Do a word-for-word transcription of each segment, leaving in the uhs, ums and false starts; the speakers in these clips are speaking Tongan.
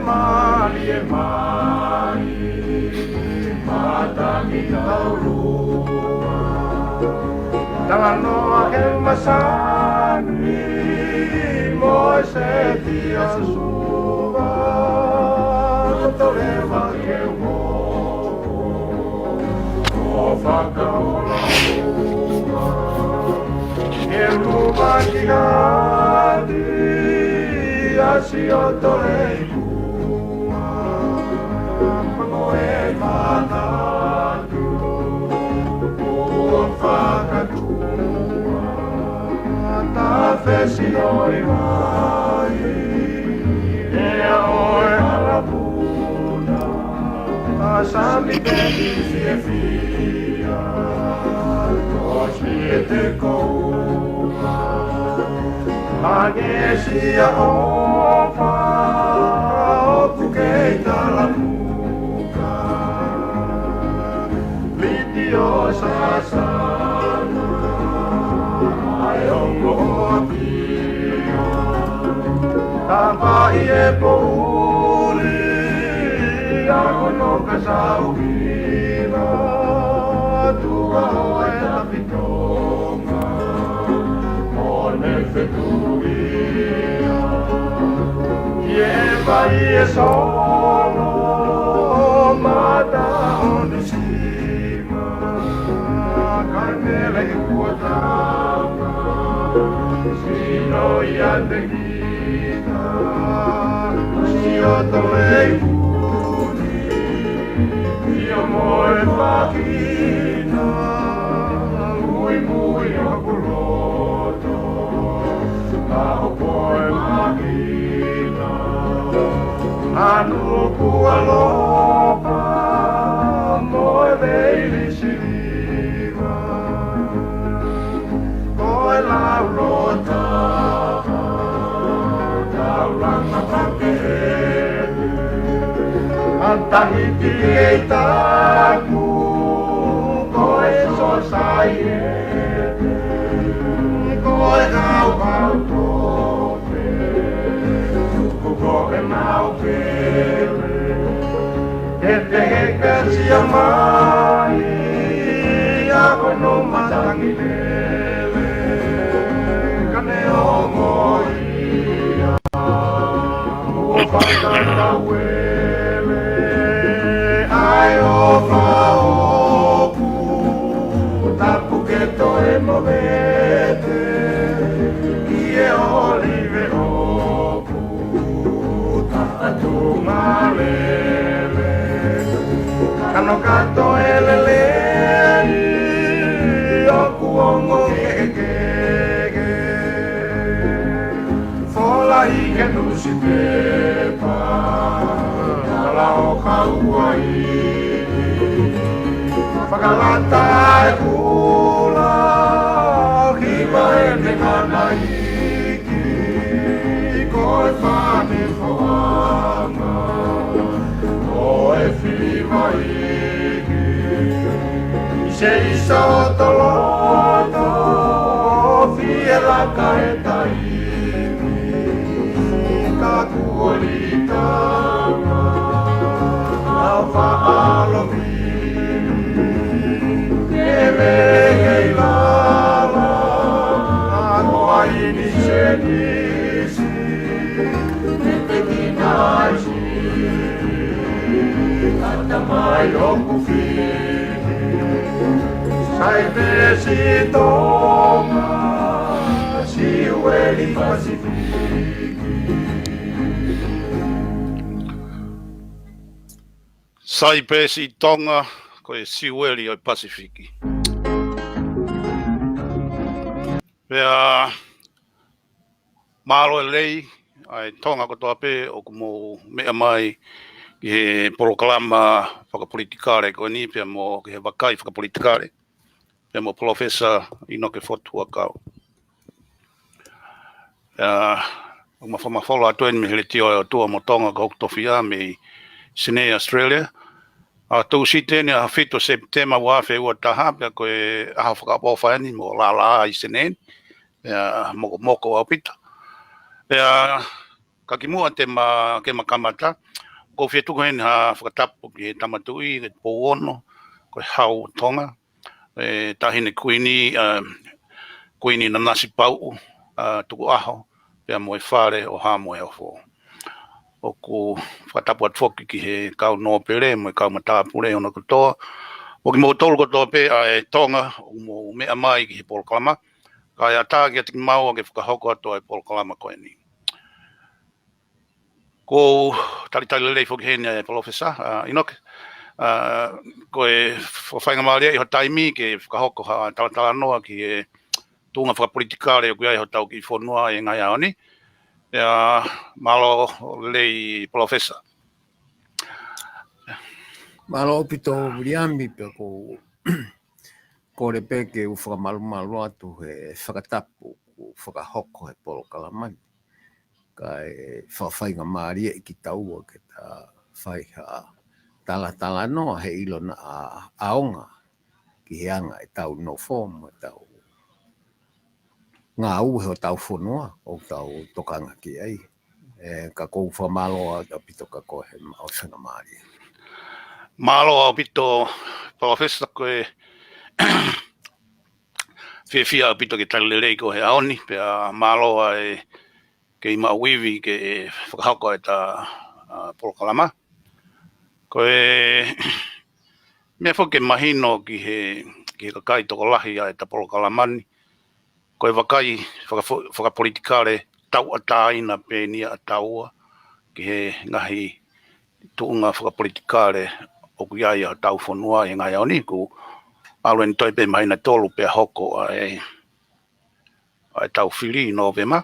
Mālie mai, matangi taulua. Talanoa he masani, mo e seti ʻa Suva. Toleva ke uo, ʻo fakaola ua. Ke luma ki ati, ʻa Siotoleiku. Mo e manatu, ʻo fakatua. Ta fesi ʻo e vai, ʻe ʻo e hala puna. ʻA Sami Peni fiefia, ko Siete Koula. Ange sia ʻofa, ʻoku kei talamuka. Liti ʻo Sasana, ʻa e ongo ʻo Apia. Tapa ʻi he poʻuli, ʻa hono ka sauhila. Tua ʻo e tafi Tonga, ʻo ne fetulia. ʻI he vai ʻe Solo, mata ʻo ne sima. Kaimele ʻi Kuatama, sino ia te kita. Siotoleiku ni, ia mo e fakina, muimui ʻoku loto, ka ʻoku ʻi ai e makina, ʻa Nukuʻalofa, mo e veili siliva. Ko e lau lota, taulanga pakehe. ʻA Tahiti ʻi taku, ko e sosaiete. Ko e kau kau tope, tuku ko e mau pele. Ke te heka sia mai, ʻa hono matangi lele, ka ne ongo ia, ʻo fakatauele, ʻa e ʻofa ʻoku, tapu ke toe movete, ʻi he ʻolive ʻoku. Taʻatunga lele, kano kato e lelei, ʻoku ongo kehekehe. Fola ʻi he nusipepa, tala ʻo Kauaʻi. Fakalata e kula, hiva e mengana i ki, ko e fane foʻanga, ko e fili mai ki. ʻI se isa ʻo toloto, fie laka e taimi, ka kuo lika, ʻa faʻa lomi. Ke lehei lala, ʻa ko ai ni senisi, ne te kina ai si, kata mai ʻoku fiki. Saipesi Tonga, Siueli Pasifiki. Saipesi Tonga, ko e Siueli ʻo e Pasifiki. Pea mālō e lelei, ʻa e Tonga kotoa pē ʻoku mou meʻa mai ki he polokalama fakapolitikale ko eni, pea mo ki he vakai fakapolitikale, pea mo Professor ʻInoke Fotu Huʻakau. ʻA, ʻoku ma fakamafola atu eni mei he Letiō ʻo e ʻOtua mo Tonga ko hoku tofiʻa mei Senē, Australia. ʻA Tūsite ni, ʻaho fitu Sepitema ua afe ua taha, pea ko e ʻaho fakaʻofoʻofa eni mo lālā ʻi Senē ni. Pea mokomoko ʻaupito. Pea Ka kimuʻa te ma, ke ma kamata, ʻoku ou fie tuku heni ha fakatapu ki he Tama Tuʻi, ki he Pouono, ko e Hau ʻo Tonga, e Taʻahine Kuini, ʻa, Kuini Nanasipauʻu, ʻa, Tukuʻaho, pea mo e Fale ʻo Haʻa Moheofo. ʻOku fakatapu atu foki ki he kau nōpele mo e kau matāpule hono kotoa. Mo kimoutolu kotoa pē ʻa e Tonga, ʻoku mou meʻa mai ki he polokalama, kae ʻatā kiate kimaua ke fakahoko atu ʻa e polokalama ko eni. ʻOku ou talitali lelei foki heni ʻa e Palōfesa, ʻa, ʻInoke. ʻA, ko e fakafaingamālie ʻi ho taimi ke fakahoko ha talatalanoa ki he tuʻunga fakapolitikale ʻoku ʻi ai hotau kiʻi fonua ʻi he ngaahi ʻaho ni. ʻIa, mālō lelei Palōfesa. Mālō ʻaupito Viliami, pea ʻoku ou kole pē ke u fakamalumalu atu he fakatapu kuo fakahoko he polokalama ni. Kae fakafaingamālie kitaua ke ta fai ha talatalanoa he ʻilo naʻa ʻaonga ki he anga ʻetau nofo mo ʻetau ngāue hotau fonua ʻoku tau tokanga ki ai. E, ka ʻoku ou fakamālō atu ʻaupito kia koe he maʻu faingamālie. Mālō ʻaupito, Palōfesa, ko e fiefia ʻaupito ke tali lelei koe he ʻaho ni, pea mālō ʻa e kei maʻu ivi ke fakahoko ʻeta, ʻa, polokalama. Ko e meʻa foki ke mahino ki he, ki he kakai tokolahi ʻa ʻeta polokalama ni, ko e vakai fakafo-, fakapolitikale tauʻatāina pē eni ʻa taua ki he ngaahi tuʻunga fakapolitikale ʻoku ʻi ai ʻa hotau fonua ʻi he ngaahi ʻaho ni, kuo ʻalu eni toe pē māhina ʻe tolu pea hoko ʻa e, ʻa ʻetau fili ʻi Nōvema.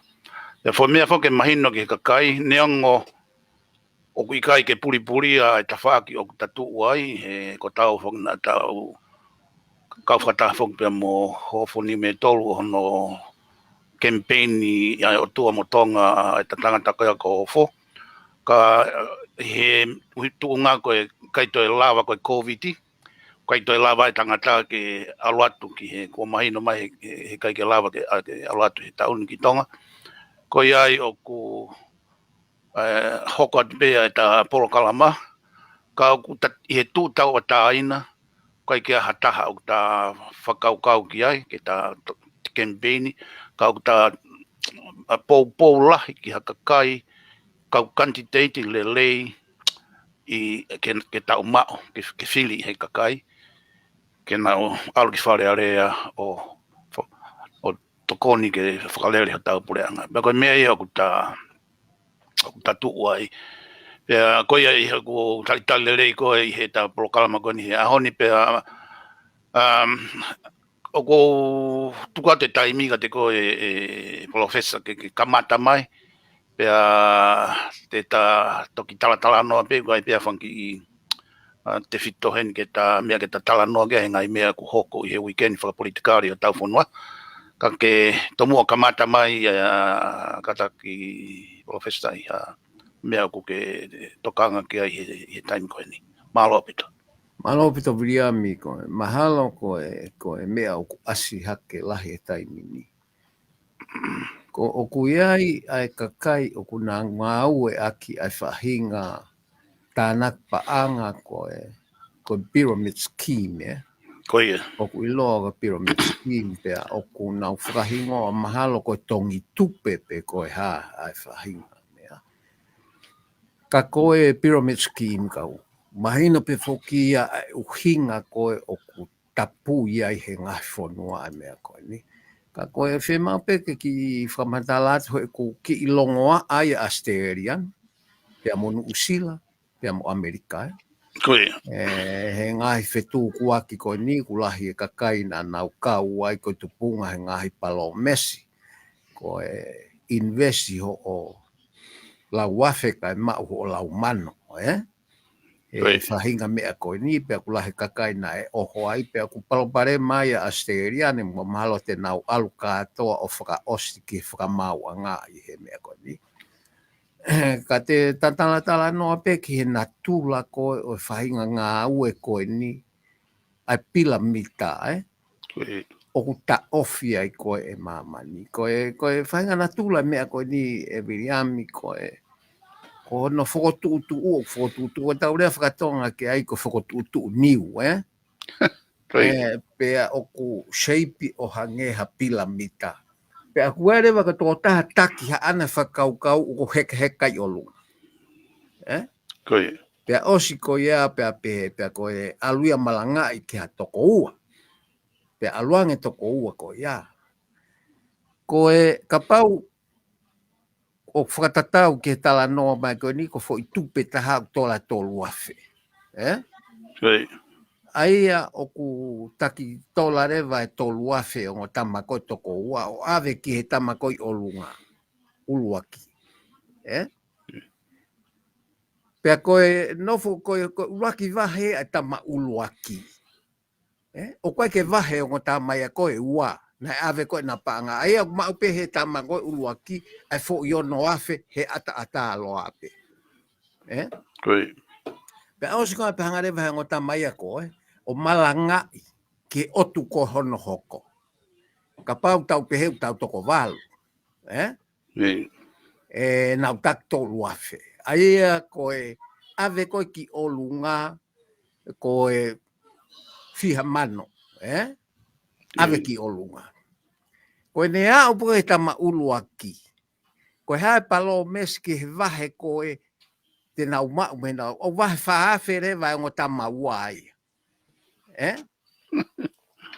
Pea foʻi meʻa foki ke mahino ki he kakai, neongo ʻoku ʻikai ke pulipulia ʻa e tafaʻaki ʻoku ta tuʻu ai, he ko tau foki naʻa tau kau fakataha foki pea mo Hōfo Niumeitolu ʻo hono kemipeini ʻa e ʻOtua mo Tonga ʻa ʻeta tangata ko ia ko Hōfo. Ka, ʻi he ʻuhi tuʻunga ko e ʻikai toe lava ko e Kōviti, ʻikai toe lava e tangata ke ʻalu atu ki he, kuo mahino mai he, he, he ʻikai ke lava ke, ʻa, ke ʻalu atu he taʻu ni ki Tonga. Ko ia ai ʻoku, ʻe, hoko atu pē ʻa ʻeta polokalama, ka ʻoku ta, ʻi he tuʻu tauʻatāina, ʻikai ke ʻi ai ha taha ʻoku ta fakakaukau ki ai, ke ta to-, kemipeini, ka ʻoku ta, ʻa, poupou lahi ki ha kakai, kau kanititeiti lelei, ʻi, ke, ke tau maʻu, ke, ke fili he kakai, ke nau ʻalu ki Fale Alea ʻo, ʻo tokoni ke fakalele hotau puleʻanga. Pea ko e meʻa ia ʻoku ta, ʻoku ta tuʻu ai. Pea ko ia ʻi he ʻoku talitali lelei koe ʻi heʻeta polokalama ko eni he ʻaho ni pea, um, ʻoku ou tuku atu e taimi kiate koe, ʻe, Palōfesa, ke, ke kamata mai, pea te ta toki talatalanoa pē, ʻoku ʻi ai pē ha fanga kiʻi, ʻa, tefito heni ke ta, meʻa ke ta talanoa ki ai he ngaahi meʻa kuo hoko ʻi he uike ni fakapolitikale ʻi hotau fonua. Ka ke tomuʻa kamata mai, ʻa, kātaki Palōfesa ʻi ha meʻa ʻoku ke tokanga ki ai he, he taimi ko eni. Mālō ʻaupito. Mālō ʻaupito Viliami, ko e mahalo ko e, ko e meʻa ʻoku ʻasi hake lahi he taimi ni. Ko ʻoku ʻi ai ʻa e kakai ʻoku na ngāueʻaki ʻa e faʻahinga tānaki paʻanga ko e, ko e pyramid scheme, ē? Ko ia. ʻOku ʻiloa ko e pyramid scheme pea ʻoku nau fakahingoa mahalo ko e tongi tupe pe ko e hā ʻa e faʻahinga meʻa. Ka ko e pyramid scheme kau mahino pē foki ia ʻa e ʻuhinga ko ē ʻoku tapui ai he ngaahi fonua ʻa e meʻa ko eni. Ka ko e fiemaʻu pē ke kiʻi fakamatala atu he ʻoku kiʻi longoaʻa ʻa ʻAositelēlia, pea mo Nuʻusila, pea mo ʻAmelika, ē. Ko ia. ʻE, he ngaahi fetukuaki ko eni, ʻoku lahi e kakai naʻa nau kau ai ko e tupunga he ngaahi palōmesi. Ko e invesi hoʻo lau afe kae maʻu hoʻo lau mano, ē? ʻE, ko ia. Faʻahinga meʻa ko eni, pea ʻoku lahi e kakai naʻe ʻoho ai, pea ʻoku palopalema ai ʻa ʻAositelēlia, ne mahalo te nau ʻalu kātoa ʻo fakaʻosi ki he fakamaauʻanga ʻi he meʻa ko eni. Ka te ta talatalanoa pē ki he natula ko ē ʻo e faʻahinga ngāue ko eni, ʻa e pilamita, ē? Ko ia. ʻOku taʻofi ai ko ē ʻe māmani. Ko e, ko e faʻahinga natula meʻa ko eni ʻe Viliami ko e, Ko hono fokotuʻutuʻu, ʻoku fokotuʻutuʻu, ʻoku tau lea fakatonga ki ai ko e fokotuʻutuʻu niu, ē? Pea ʻoku shape ʻo hangē ha pilamita. Pea ʻoku ʻi ai leva ko e tokotaha taki haʻane fakakaukau ʻoku hekaheka ʻi ʻolunga. Ē? Pea ʻosi ko ia, pea pehē, pea ko e ʻalu ia malangaʻi ki ha toko ua. Pea ʻalu ange toko ua ko ia. Ko e kapau ʻoku fakatatau ki he talanoa mai ko eni ko e foʻi tupe taha ʻoku tola tolu afe. Ē? ʻA ia ʻoku taki tola leva e tolu afe ongo tama ko e toko ua ʻo ʻave ki he tama ko ē ʻi ʻolunga. ʻUluaki. Ē? Pea ko e nofo ko e, ko e ʻuluaki vahe ʻa e tama ʻuluaki. Ē? ʻOku ʻikai ke vahe ongo tama ia ko e ua. Naʻe ʻave ko ē ʻena paʻanga. ʻA ia ʻoku maʻu pē he tama ko e ʻuluaki, ʻa e foʻi ono afe he ʻataʻatā loa pē. Ē? Pea ʻosi ko ia pea hanga leva he ongo tama ia ko ē ʻo malangaʻi ki he ʻotu ko hono hoko. Kapau tau pehē ʻoku tau toko valu. Ē? ʻE nau taki tolu afe. ʻA ia ko e ʻave ko ē ki ʻolunga, ko e fiha mano, ē? ʻAve ki ʻolunga. Ko ʻene aʻu pē he tama ʻuluaki. Ko e hā e palōmesi ki he vahe ko ē te nau maʻu mei he ʻo vahe fā afe leva e ongo tama ua ia. Ē?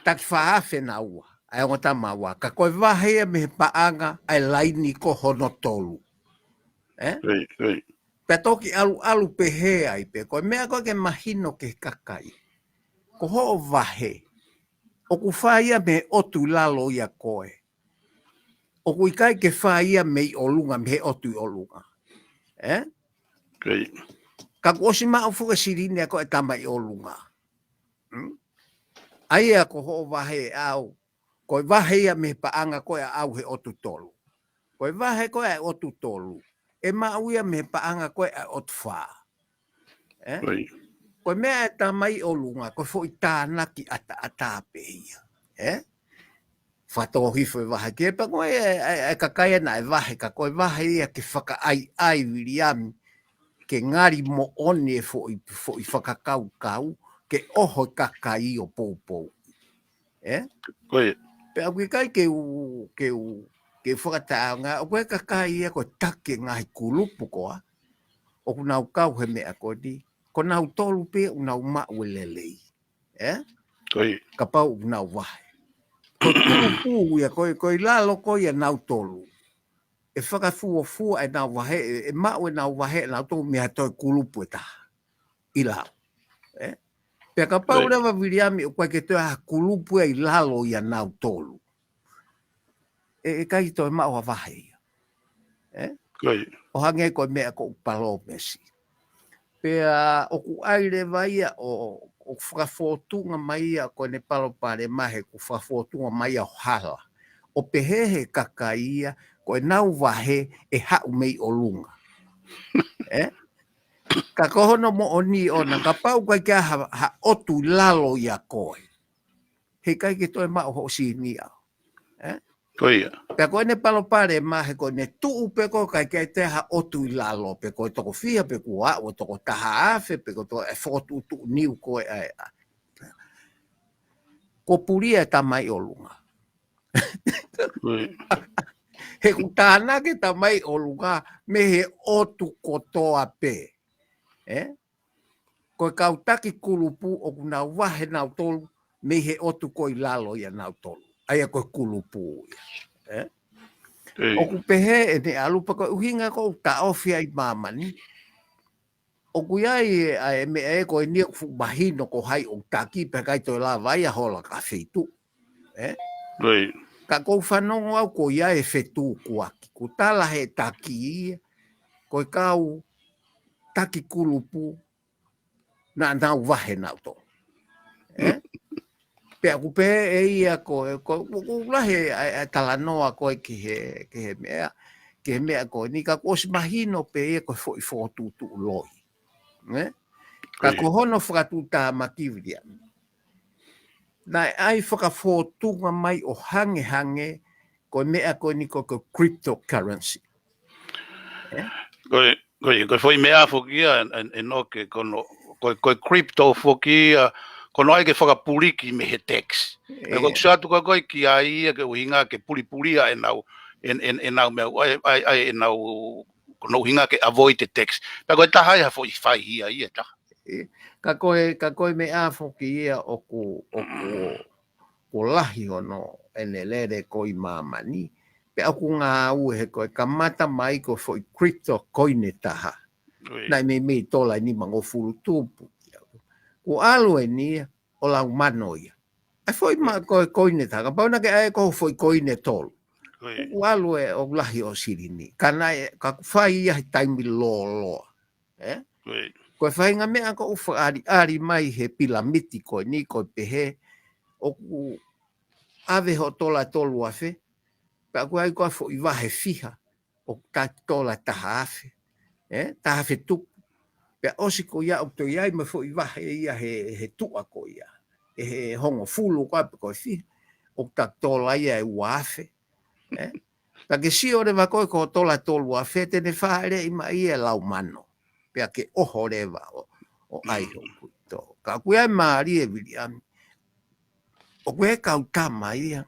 Taki fā afe naua, ʻa e ongo tama ua. Ka ko e vahe ia mei he paʻanga ʻa e laini ko hono tolu. Ē? Pea toki ʻaluʻalu pehē ai pē, ko e meʻa ko ē ke mahino ki he kakai. Ko hoʻo vahe, ʻoku fai ia mei he ʻotu ʻi lalo ia ko ē. ʻOku ʻikai ke fai ia mei ʻolunga, mei he ʻotu ʻi ʻolunga. Ē? Ka kuo ʻosi maʻu foki e silini ia ko e tama ʻi ʻolunga. ʻA ia ko hoʻo vahe ʻaʻau, ko e vahe ia mei he paʻanga ko ē ʻaʻau he ʻotu tolu. Ko e vahe ko ē ʻa e ʻotu tolu, ʻe maʻu ia mei he paʻanga ko ē ʻa e ʻotu fā. Ē? Ko e meʻa ʻa e tama ʻi ʻolunga, ko e foʻi tānaki ʻataʻatā pē ia. Ē? Fakatōhifo e vahe ki he pea ko e, e, e, e kakai ʻena e vahe, ka ko e vahe ia ke fakaʻaiʻai Viliami, ke ngali moʻoni e foʻi, foʻi fakakaukau, ke ʻoho e kakai ʻo poupou. Ē? Pea ʻoku ʻikai ke u, ke u, ke u fakataʻanga, ʻoku ʻi ai e kakai ia ko e taki e ngaahi kulupu ko ē ʻoku nau kau he meʻa ko eni, ko nautolu pē ʻoku nau maʻu e lelei. Ē? Kapau ʻoku nau vahe. Ko e kulupu ia, ko e, ko e ʻi lalo ko ia nautolu. ʻE fakafuofua ʻenau vahe, ʻe, ʻe maʻu ʻenau vahe ʻanautolu mei ha toe kulupu ʻe taha. ʻI lalo. Ē? Pea kapau leva Viliami ʻoku ʻikai ke toe ʻi ai ha kulupu ia ʻi lalo ia nautolu. ʻE, ʻe ʻikai toe maʻu ha vahe ia. Ē? ʻO hangē ko e meʻa ko ʻeku palōmesi. Pea ʻoku ʻai leva ia ʻo, ʻo fakafōtunga mai ia ko ʻene palopalema he ʻoku fakafōtunga mai ia ʻo hala. ʻO pehē he kakai ia, ko ʻenau vahe ʻe haʻu mei ʻolunga. Ē? Ka ko hono moʻoni ʻona, kapau ʻoku ʻikai ke ʻi ai ha, ha ʻotu ʻi lalo ia ko ē. He ʻikai ke toe maʻu hoʻo silini ʻaʻau. Ē? Pea ko ʻene palopalema he ko ʻene tuʻu pē ko ē ʻikai ke toe ʻi ai ha ʻotu ʻi lalo, pe ko e toko fiha, pe kuo aʻu ʻo toko taha afe, pe ko e toko ʻe fokotuʻutuʻu niu ko ē ʻa e ʻa. Kuo pulia e tama ʻi ʻolunga. He ʻoku tānaki e tama ʻi ʻolunga mei he ʻotu kotoa pē. Ē? Ko e kau taki kulupu ʻoku nau vahe nautolu mei he ʻotu ko ē ʻi lalo ia nautolu. ʻA ia ko e kulupu ia. Ē? ʻOku pehē ʻene ʻalu pea ko e ʻuhinga ko ʻeku taʻofi ai māmani. ʻOku ʻi ai e, ʻa e meʻa ē ko eni ʻoku fuʻu mahino ko hai ʻoku taki pea ʻikai toe lava ia hola ka feituʻu. Ē? Ka ʻoku ou fanongo au ko ia e fetukuaki. Ko e tala he taki ia, ko e kau taki kulupu, naʻa nau vahe nautolu. Ē? Pea ʻoku pehē ʻe ia ko, ko, ko, ko lahi e, e, e talanoa ko ē ki he, ki he meʻa, ki he meʻa ko eni ka kuo ʻosi mahino pē ia ko e foʻi fokotuʻutuʻu loi. Ē? Ka ko hono fakatuʻutāmaki Viliami. Naʻe ʻai fakafōtunga mai ʻo hangehangē, ko e meʻa ko eni ko, ko e cryptocurrency. Ē? Ko e, ko e foʻi meʻa foki ia, ʻe, ʻe, ʻe no ke kono, ko e, ko e crypto foki ia, kono ai ke fakapuliki mei he tax. Pea ko e satu ko e ko e ki ai ia ke ʻuhinga ke pulipuli ia ʻenau, ʻen, ʻen, ʻenau meʻa, ai, ai, ai, ʻenau, kono ʻuhinga ke avoid the tax. Pea ko e taha ia foʻi fai ia, ia taha. Ē, ka ko e, ka ko e meʻa foki ia ʻoku, ʻoku, ʻoku lahi hono ʻene lele ko ē ʻi māmani. Pea ʻoku ngāue he ko e kamata mai ko e foʻi crypto koine taha. Naʻe meimei tola ʻe nimangofulu tupu. Kuo ʻalu eni ia ʻo lau mano ia. ʻA e foʻi ma ko e koine taha. Kapau naʻa ke ʻai ko e foʻi koine tolu. Kuo ʻalu ē ʻo lahi ʻo silini. Ka naʻe, ka fai ia he taimi lōloa. Ē? Ko e faʻahinga meʻa ko ē ʻoku fakaʻaliʻali mai he pilamiti ko eni ko e pehē ʻoku ʻave ho tola tolu afe, pea ʻoku ʻai ko e foʻi vahe fiha ʻo taki tola taha afe. Ē? Taha afe tupu. Pea ʻosi ko ia ʻoku toe ʻi ai mo e foʻi vahe ia he, he tuʻa ko ia. ʻE he hongofulu ko ē pe ko e fiha. ʻOku taki tola ia ʻe ua afe. Ē? Ka ke sio leva ko e ko e tola tolu afe te ne fāʻeleʻi mai ia ʻe lau mano. Pea ke ʻoho leva ʻo, ʻo ʻai ho kuito. Ka ʻoku ʻi ai mālie Viliami. ʻOku ʻi ai e kau tama ia.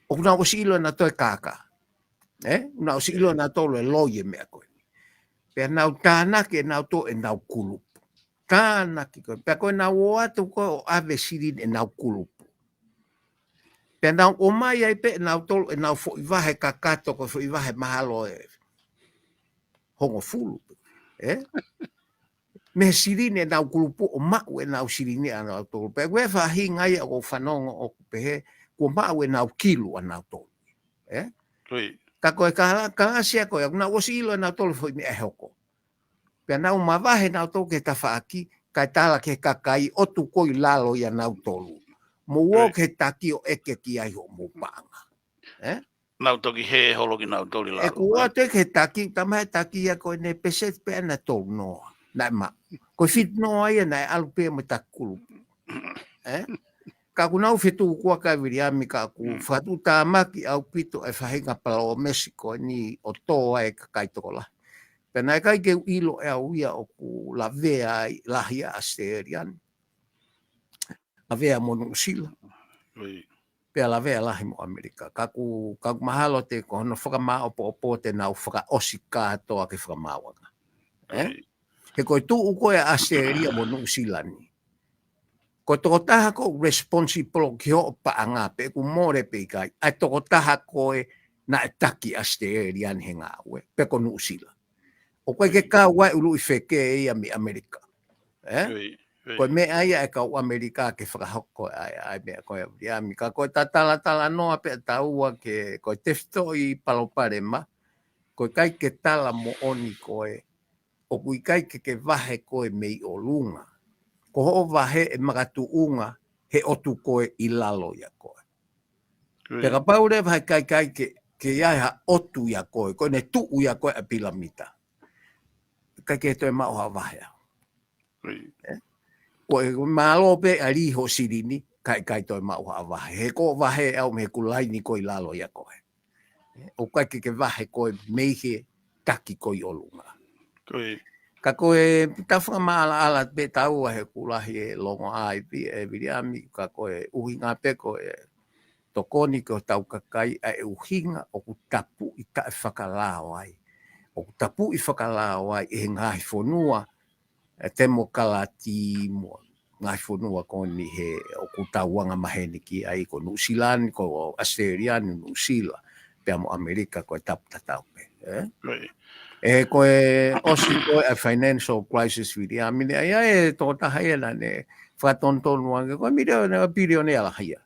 ʻOku nau ʻosi ʻilo ʻe nautolu e kākā. Ē? ʻOku nau ʻosi ʻilo ʻe nautolu e loi e meʻa ko ē. Pea nau tānaki ʻe nautolu ʻenau kulupu. Tānaki ko ē. Pea ko ʻenau ō atu ko ē ʻo ʻave silini ʻenau kulupu. Pea nau ō mai ai pē ʻe nautolu ʻenau foʻi vahe kakato ko e foʻi vahe mahalo ʻe hongofulu. Ē? Mei he silini ʻenau kulupu ʻo maʻu ʻenau silini ʻanautolu. Pea ko e faʻahinga ia ʻoku fanongo ʻoku pehē, kuo maʻu ʻenau kilu ʻanautolu. Ē? Ka ko e kala-, kalasi ia ko ē, ʻoku nau ʻosi ʻilo ʻe nautolu foʻi meʻa ʻe hoko. Pea nau mavahe nautolu ki he tafaʻaki, kae tala ki he kakai ʻoku tuʻu ko ē ʻi lalo ʻia nautolu. Mou ō ki he taki ʻo ʻeke ki ai hoʻomou paʻanga. Ē? Nau toki hē holo kinautolu ʻi lalo. ʻOku ō atu ki he taki, tama he taki ia ko ʻene peseti pē ʻe tolu noa. Naʻe maʻu. Ko e fitu noa ia naʻe ʻalu pē mo e taki kulupu. Ē? Ka ʻoku nau fetukuakiʻi Viliami ka ʻoku fakatuʻutāmaki ʻaupito e faʻahinga palōmesi ko eni ʻo tō ai e kakai tokolahi. Pea naʻe ʻikai ke u ʻilo ʻe au ia ʻoku lavea ai lahi ʻa ʻAositelēlia ni. Lavea mo Nuʻusila. Pea lavea lahi mo ʻAmelika. Ka ʻoku, ka ʻoku mahalo te ko hono fakamāʻopoʻopo te nau fakaʻosi kātoa ke fakamaauʻanga. Ē? He ko e tuʻu ko ē ʻa ʻAositelēlia mo Nuʻusila ni. Ko e tokotaha ko ē responsible ki hoʻo paʻanga pe ʻoku mole pe ʻikai. ʻA e tokotaha ko ē naʻe taki ʻAositelēlia ni he ngāue. Pe ko Nuʻusila. ʻOku ʻikai ke kau ai ʻuluʻi feke ia mei ʻAmelika. Ē? Ko e meʻa ia ʻa e kau ʻAmelika ke fakahoko ai, ʻa e meʻa ko ē ʻa Viliami. Ka ko e tatalatalanoa pē ʻa taua ke, ko e tefitoʻi palopalema, ko e ʻikai ke tala moʻoni ko ē, ʻoku ʻikai ke ke vahe ko ē mei ʻolunga. Ko hoʻo vahe ʻe makatuʻunga he ʻotu ko ē ʻi lalo ʻia koe. Pea kapau leva he ʻikai ke, ke ʻi ai ha ʻotu ʻia koe, ko ʻene tuʻu ʻia koe ʻa e pilamita. ʻIkai ke toe maʻu ha vahe au. Ē? Ko e mālō pē ʻa e lī hoʻo silini, ka ʻikai toe maʻu ha vahe. He ko e vahe au mei he kulaini ko ē ʻi lalo ʻia koe. Ē? ʻOku ʻikai ke ke vahe koe mei he taki ko ē ʻi ʻolunga. Ka ko e tau fakamaʻalaʻala pē taua he ʻoku lahi e longoaʻa ʻi Viliami, ka ko e ʻuhinga pē ko e tokoni ki hotau kakai ʻa e ʻuhinga ʻoku tapuʻi taʻefakalao ai. ʻOku tapuʻi fakalao ai ʻe he ngaahi fonua, ʻa e temokalati mo e ngaahi fonua ko eni he ʻoku tau anga maheni ki ai ko Nuʻusila ni, ko ʻAositelēlia ni, Nuʻusila, pea mo ʻAmelika ko e tapu tatau pē. Ē? Ē, ko e ʻosi ko ē ʻa e financial crisis Viliami ni, ʻa ia e tokotaha ia naʻa ne fakatonutonu ange, ko e milionea, pilionea lahi ia.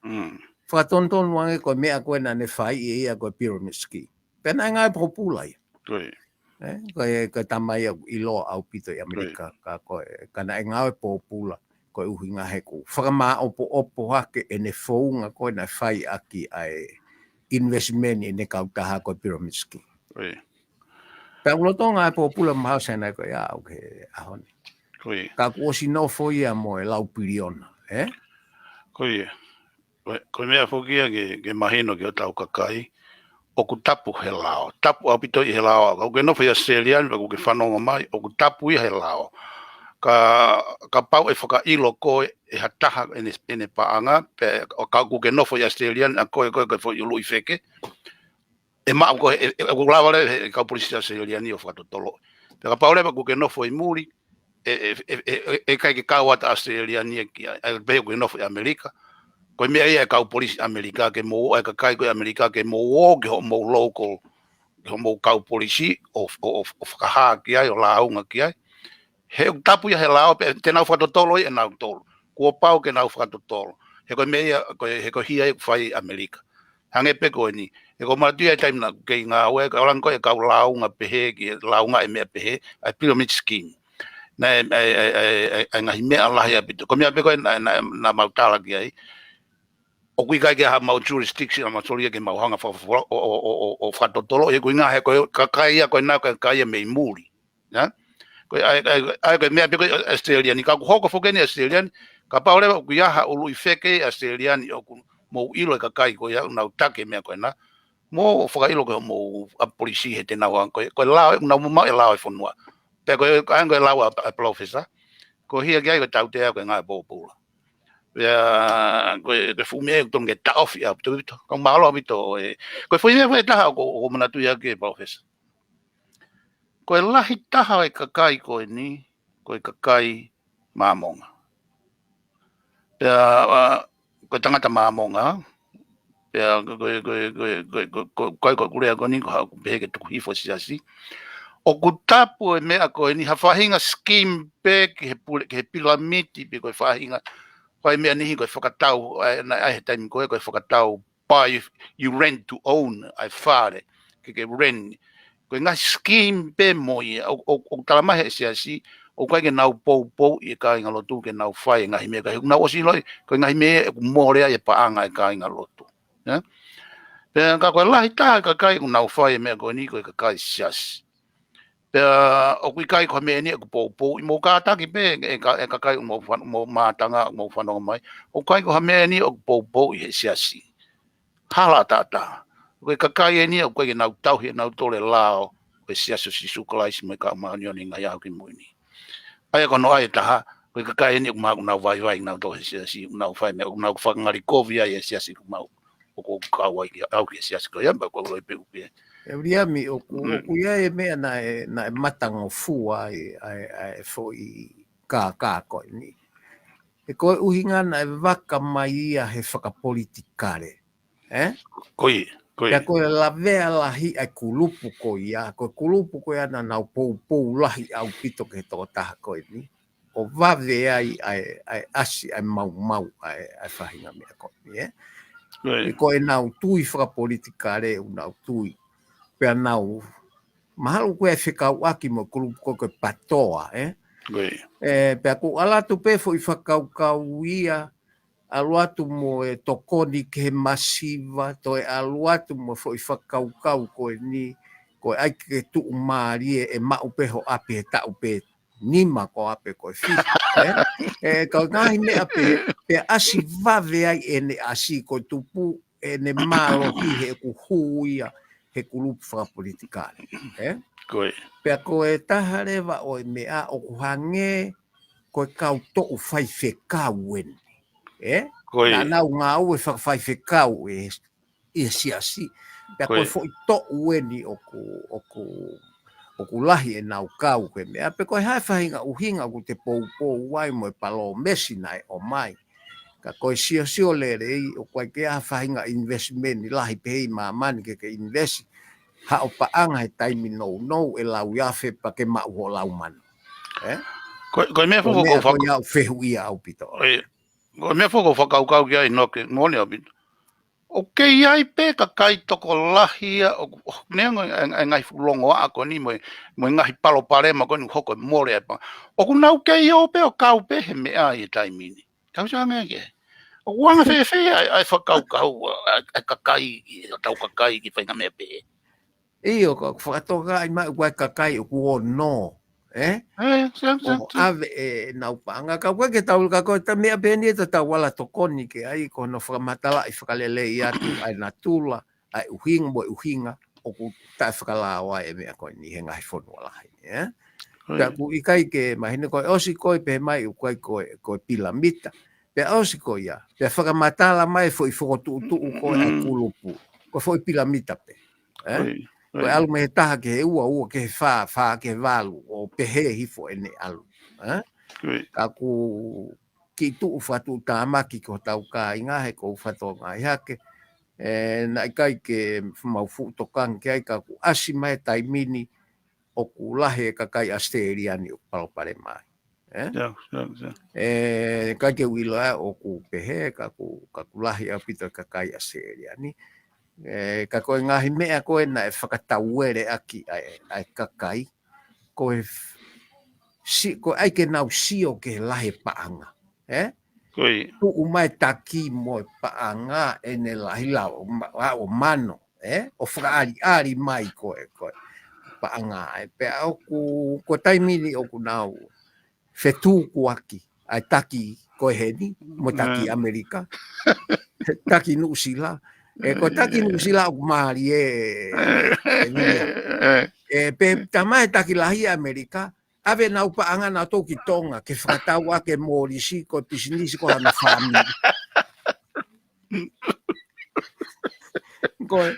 Fakatonutonu ange ko e meʻa ko ē naʻa ne fai ʻe ia ko e pyramid scheme. Pea naʻe ngāue pōpula ia. Ē, ko e, ko e tama ia ʻoku ʻiloa ʻaupito ʻi ʻAmelika, ka ko e, ka naʻe ngāue pōpula, ko e ʻuhinga he ʻoku fakamāʻopoʻopo hake ʻene founga ko ē naʻe fai ʻaki ʻa e investment ʻene kautaha ko e pyramid scheme. Pea ʻoku lolotonga e pōpula mahalo sai nai ko ia au ke ʻaho ni. Ka kuo ʻosi nofo ia mo e lau piliona, ē? Ko ia. Ko e, ko e meʻa foki ia ke, ke mahino ki hotau kakai, ʻoku tapu he lao. Tapu ʻaupito ʻi he lao. Ka ʻoku ke nofo ʻi ʻAositelēlia ni, pea ʻoku ke fanongo mai, ʻoku tapu ia he lao. Ka, kapau ʻe fakaʻilo koe ʻe ha taha ʻene, ʻene paʻanga, pea ʻo ka ʻoku ke nofo ʻi ʻAositelēlia ni, ʻa koe, koe, koe foʻi ʻuluʻi feke, ʻe maʻu koe, ʻe, ʻe, ʻoku lava leva he kau polisi ʻAositelēlia ni ʻo fakatotolo. Pea kapau leva ʻoku ke nofo ʻi muli, ʻe, ʻe, ʻe, ʻe, ʻe ʻikai ke kau atu ʻAositelēlia ni ki ai, ʻa ia pehē ʻoku ke nofo ʻi ʻAmelika. Ko e meʻa ia ʻa e kau polisi ʻAmelika ke mou, ʻa e kakai ko ē ʻAmelika ke mou ō ki hoʻomou local, ki hoʻomou kau polisi ʻo, ʻo, ʻo, ʻo fakahā ki ai, ʻo lāunga ki ai. He ʻoku tapu ia he lao, pea te nau fakatotolo ia ʻe nautolu. Kuo pau ke nau fakatotolo. He ko e meʻa ia, ko e, he ko e hia ia ʻoku fai ʻi ʻAmelika. Hangē pē ko eni. He ʻoku ou manatuʻi ʻa e taimi naʻa ku kei ngāue, ka ʻoku ʻalu ange ko ē e kau lāunga pehē, ki he lāunga e meʻa pehē, ʻa e pyramid scheme. Naʻe, ʻa e, ʻa e, ʻa e, ʻa e, ʻa e ngaahi meʻa lahi ʻaupito. Ko e meʻa pē ko ē naʻa, naʻa, naʻa mau tala ki ai. ʻOku ʻikai ke ʻi ai haʻamau jurisdiction, ʻa mau solia ke mau hanga fakafola, ʻo, ʻo, ʻo, ʻo, ʻo fakatotolo, he ʻoku ʻuhinga he ko e kakai ia, ko ē naʻa kakai ia mei muli. Ia? Ko e, ʻa e, ʻa e, ʻa e, ko e meʻa pē ko ē ʻAositelēlia ni, ka ʻoku hoko foki eni ʻAositelēlia ni, kapau leva ʻoku ʻi ai ha ʻuluʻi feke ʻAositelēlia ni ʻoku mou ʻilo e kakai ko ia, ʻoku nau taki e meʻa ko ena, mou fakaʻilo ki hoʻomou ʻapi polisi he te nau hanga, ko e, ko e lao, ʻoku nau mamaʻo e lao e fonua. Pea ko e, ʻa ia ko e lau ʻa, ʻa Palōfesa, ko e hia ki ai ko e tautea ko e ngāue poupou. Pea, ko e, ko e fuʻu meʻa ʻoku totonu ke taʻofi ʻaupito, ʻaupito. Ka mālō ʻaupito, ē. Ko e foʻi meʻa foʻi ʻe taha ʻoku, ʻoku ou manatuʻi ʻaki ē Palōfesa. Ko e lahi taha e kakai ko eni, ko e kakai Māmonga. Pea, ʻa, ko e tangata Māmonga, pea ko, ko, ko e kulea ko eni, ko haʻaku pehē ke tuku hifo e siasi. ʻOku tapu e meʻa ko eni, ha faʻahinga scheme pē ki he pule, ki he pilamiti pē ko e faʻahinga, ko e meʻa niʻihi ko e fakatau, ʻa e, naʻe ʻi ai he taimi ko ē, ko e fakatau buy, you rent to own, ʻa e fale, ke, ke rent. Ko e ngaahi scheme pē mo ia, ʻo, ʻo, ʻo tala mai he siasi, ʻoku ʻikai ke nau poupou ʻi he kāingalotu ke nau fai e ngaahi meʻa, ka he ʻoku nau ʻosi ʻiloʻi, ko e ngaahi meʻa ʻoku mole ai e paʻanga e kāingalotu. Ia? Pea ka ko e lahi taha e kakai ʻoku nau fai e meʻa ko eni ko e kakai siasi. Pea ʻoku ʻikai ko ha meʻa eni ʻoku poupou, ʻi mou kātaki pē, e ka, e kakai ʻoku mou fan-, mou mātanga, ʻoku mou fanongo mai. ʻOku ʻikai ko ha meʻa eni ʻoku poupou ʻi he siasi. Hala taʻataʻa. Ko e kakai eni ʻoku ʻikai ke nau tauhi ʻe nautolu e lao, ko e Siasi ʻo Sīsū Kalaisi mo e Kau Māʻoniʻoni ʻi he Ngaahi ʻAho Kimui Ni. ʻA ia ko hono ʻai ʻe taha, ko e kakai eni ʻoku mahalo ʻoku nau vaivai nautolu he siasi, ʻoku nau fai meʻa, ʻoku nau fakangalikovi ai e siasi ʻoku mau ʻoku ou kau ai ki, au ki he siasi ko ia, pea ʻoku ou ʻilo pē ʻoku pē. ʻE Viliami, ʻoku, Mm. ʻoku ʻi ai e meʻa naʻe, naʻe matangofua ai, ʻa e, ʻa e foʻi kākā ko eni. He ko e ʻuhinga naʻe vaka mai ia he fakapolitikale. Ē? Ko ia, ko ia. Pea ko e lavea lahi ʻa e kulupu ko ia, ko e kulupu ko ia naʻa nau poupou lahi ʻaupito ki he tokotaha ko eni. ʻO vave ai ʻa e, ʻa e ʻasi, ʻa e maumau, ʻa e, ʻa e faʻahinga meʻa ko eni, ē? Right. He ko ʻenau tui fakapolitikale, ʻoku nau tui. Pea nau, mahalo ko e fekauʻaki mo e kulupu ko ē ko e PATOA, ē? Right. Ē, pea ʻoku ʻalu atu pē foʻi fakakaukau ia, ʻalu atu mo e tokoni ki he masiva, toe ʻalu atu mo e foʻi fakakaukau ko eni, ko e ʻai ke tuʻumālie ʻe maʻu pē ho ʻapi he taʻu pē nima ko ē pe ko e fitu, ē? Ē, ka ko e ngaahi meʻa pē, pea ʻasi vave ai ʻene ʻasi ko e tupu ʻene mālohi he ʻoku hū ia he kulupu fakapolitikale, ē? Ko ia. Pea ko e taha leva ʻo e meʻa ʻoku hangē ko e kau toʻu faifekau eni, ē? Ko ia. Naʻa nau ngāue fakafaifekau ē, ʻi he siasi. Pea ko ia. Ko e foʻi toʻu eni ʻoku, ʻoku, ʻoku lahi ʻenau kau ko e meʻa. Pea ko e hā e faʻahinga ʻuhinga ʻoku te poupou ai mo e palōmesi naʻe ʻomai. Ka ko e siosio lelei, ʻoku ʻikai ke ʻi ai ha faʻahinga investment lahi pē ʻi māmani ke ke invest haʻo paʻanga he taimi nounou ʻe lau afe pea ke maʻu hoʻo lau mano. Ē? Ko, ko e meʻa Ko e foʻou meʻa ko e ko faka- ia ʻoku fehuʻia ʻaupito. Ko e, ko e meʻa foʻou ʻoku ou fakakaukau ki ai, Noke, moʻoni ʻaupito. ʻOku kei ʻi ai pē kakai tokolahi ia, ʻoku, ʻoku neongo e, e, e ngaahi fuʻu longoaʻa ko eni mo e, mo e ngaahi palopalema ko eni ʻoku hoko e mole ʻa e paʻanga. ʻOku nau kei ō pē ʻo kau pē he meʻa ʻi he taimi ni. Tau sio ange ki ai. ʻOku anga fēfē ʻa e, ʻa e fakakaukau, ʻa e, ʻa e kakai, ʻa e tau kakai ki he faʻahinga meʻa pehē. ʻIo, ka ʻoku fakatokangaʻi mai ʻoku ʻi ai e kakai ʻoku ō nō, ē? Ē, sio, sio, ʻO sio. ʻAve ʻenau paʻanga. Ka ʻoku ʻikai ke tau, ka ko e ta meʻa pē eni ʻe ta tau ala tokoni ki ai, ko hono fakamatalaʻi fakalelei atu ʻa e natula ʻa e ʻuhinga mo e ʻuhinga ʻoku taʻefakalao ai e meʻa ko eni he ngaahi fonua lahi, ē? Pea ʻoku ʻikai ke mahino ko e ʻosi ko e pehē mai ʻoku ʻikai ko e, ko e pilamita. Pea ʻosi ko ia, pea fakamatala mai foʻi fokotuʻutuʻu ko e ʻa e kulupu. Ko e foʻi pilamita pē. Ē? Ko e ʻalu mei he taha ki he ua, ua ki he fā, fā ki he valu, ʻo pehē hifo ʻene ʻalu. Ē? Ka ʻoku kiʻi tuʻu fakatuʻutāmaki ki hotau kāinga he ʻoku ou fakatokangaʻi hake. Ē, naʻe ʻikai ke mau fuʻu tokanga ki ai ka ʻoku ʻasi mai e taimi ni ʻoku lahi e kakai ʻAositelēlia ni ʻoku palopalema ai. Ē? Ē, ʻikai ke u ʻilo ʻoku pehē, ka ʻoku, ka ʻoku lahi ʻaupito e kakai ʻAositelēlia ni. Ē, ka ko e ngaahi meʻa ko ē naʻe fakataueleʻaki ʻa e, ʻa e kakai. Ko e f-, si-, ko e ʻai ke nau sio ki he lahi e paʻanga. Ē? Tuʻu mai taki mo e paʻanga ʻene lahi lao, ma-, lao mano, ē? ʻO fakaʻaliʻali mai ko e, ko e paʻanga ē. Pea ʻoku, ko e taimi ni ʻoku nau fetukuaki ʻa e taki ko ē heni, mo e taki ʻAmelika, taki Nuʻusila. Ē, ko e taki Nuʻusila ʻoku mālie, ē, ē, pe tamai taki lahi ʻAmelika, ʻave ʻenau paʻanga naʻa nau toki Tonga, ke fakatau ʻaki e molisi, ko e pisinisi, ko hano fāmili. Ko e,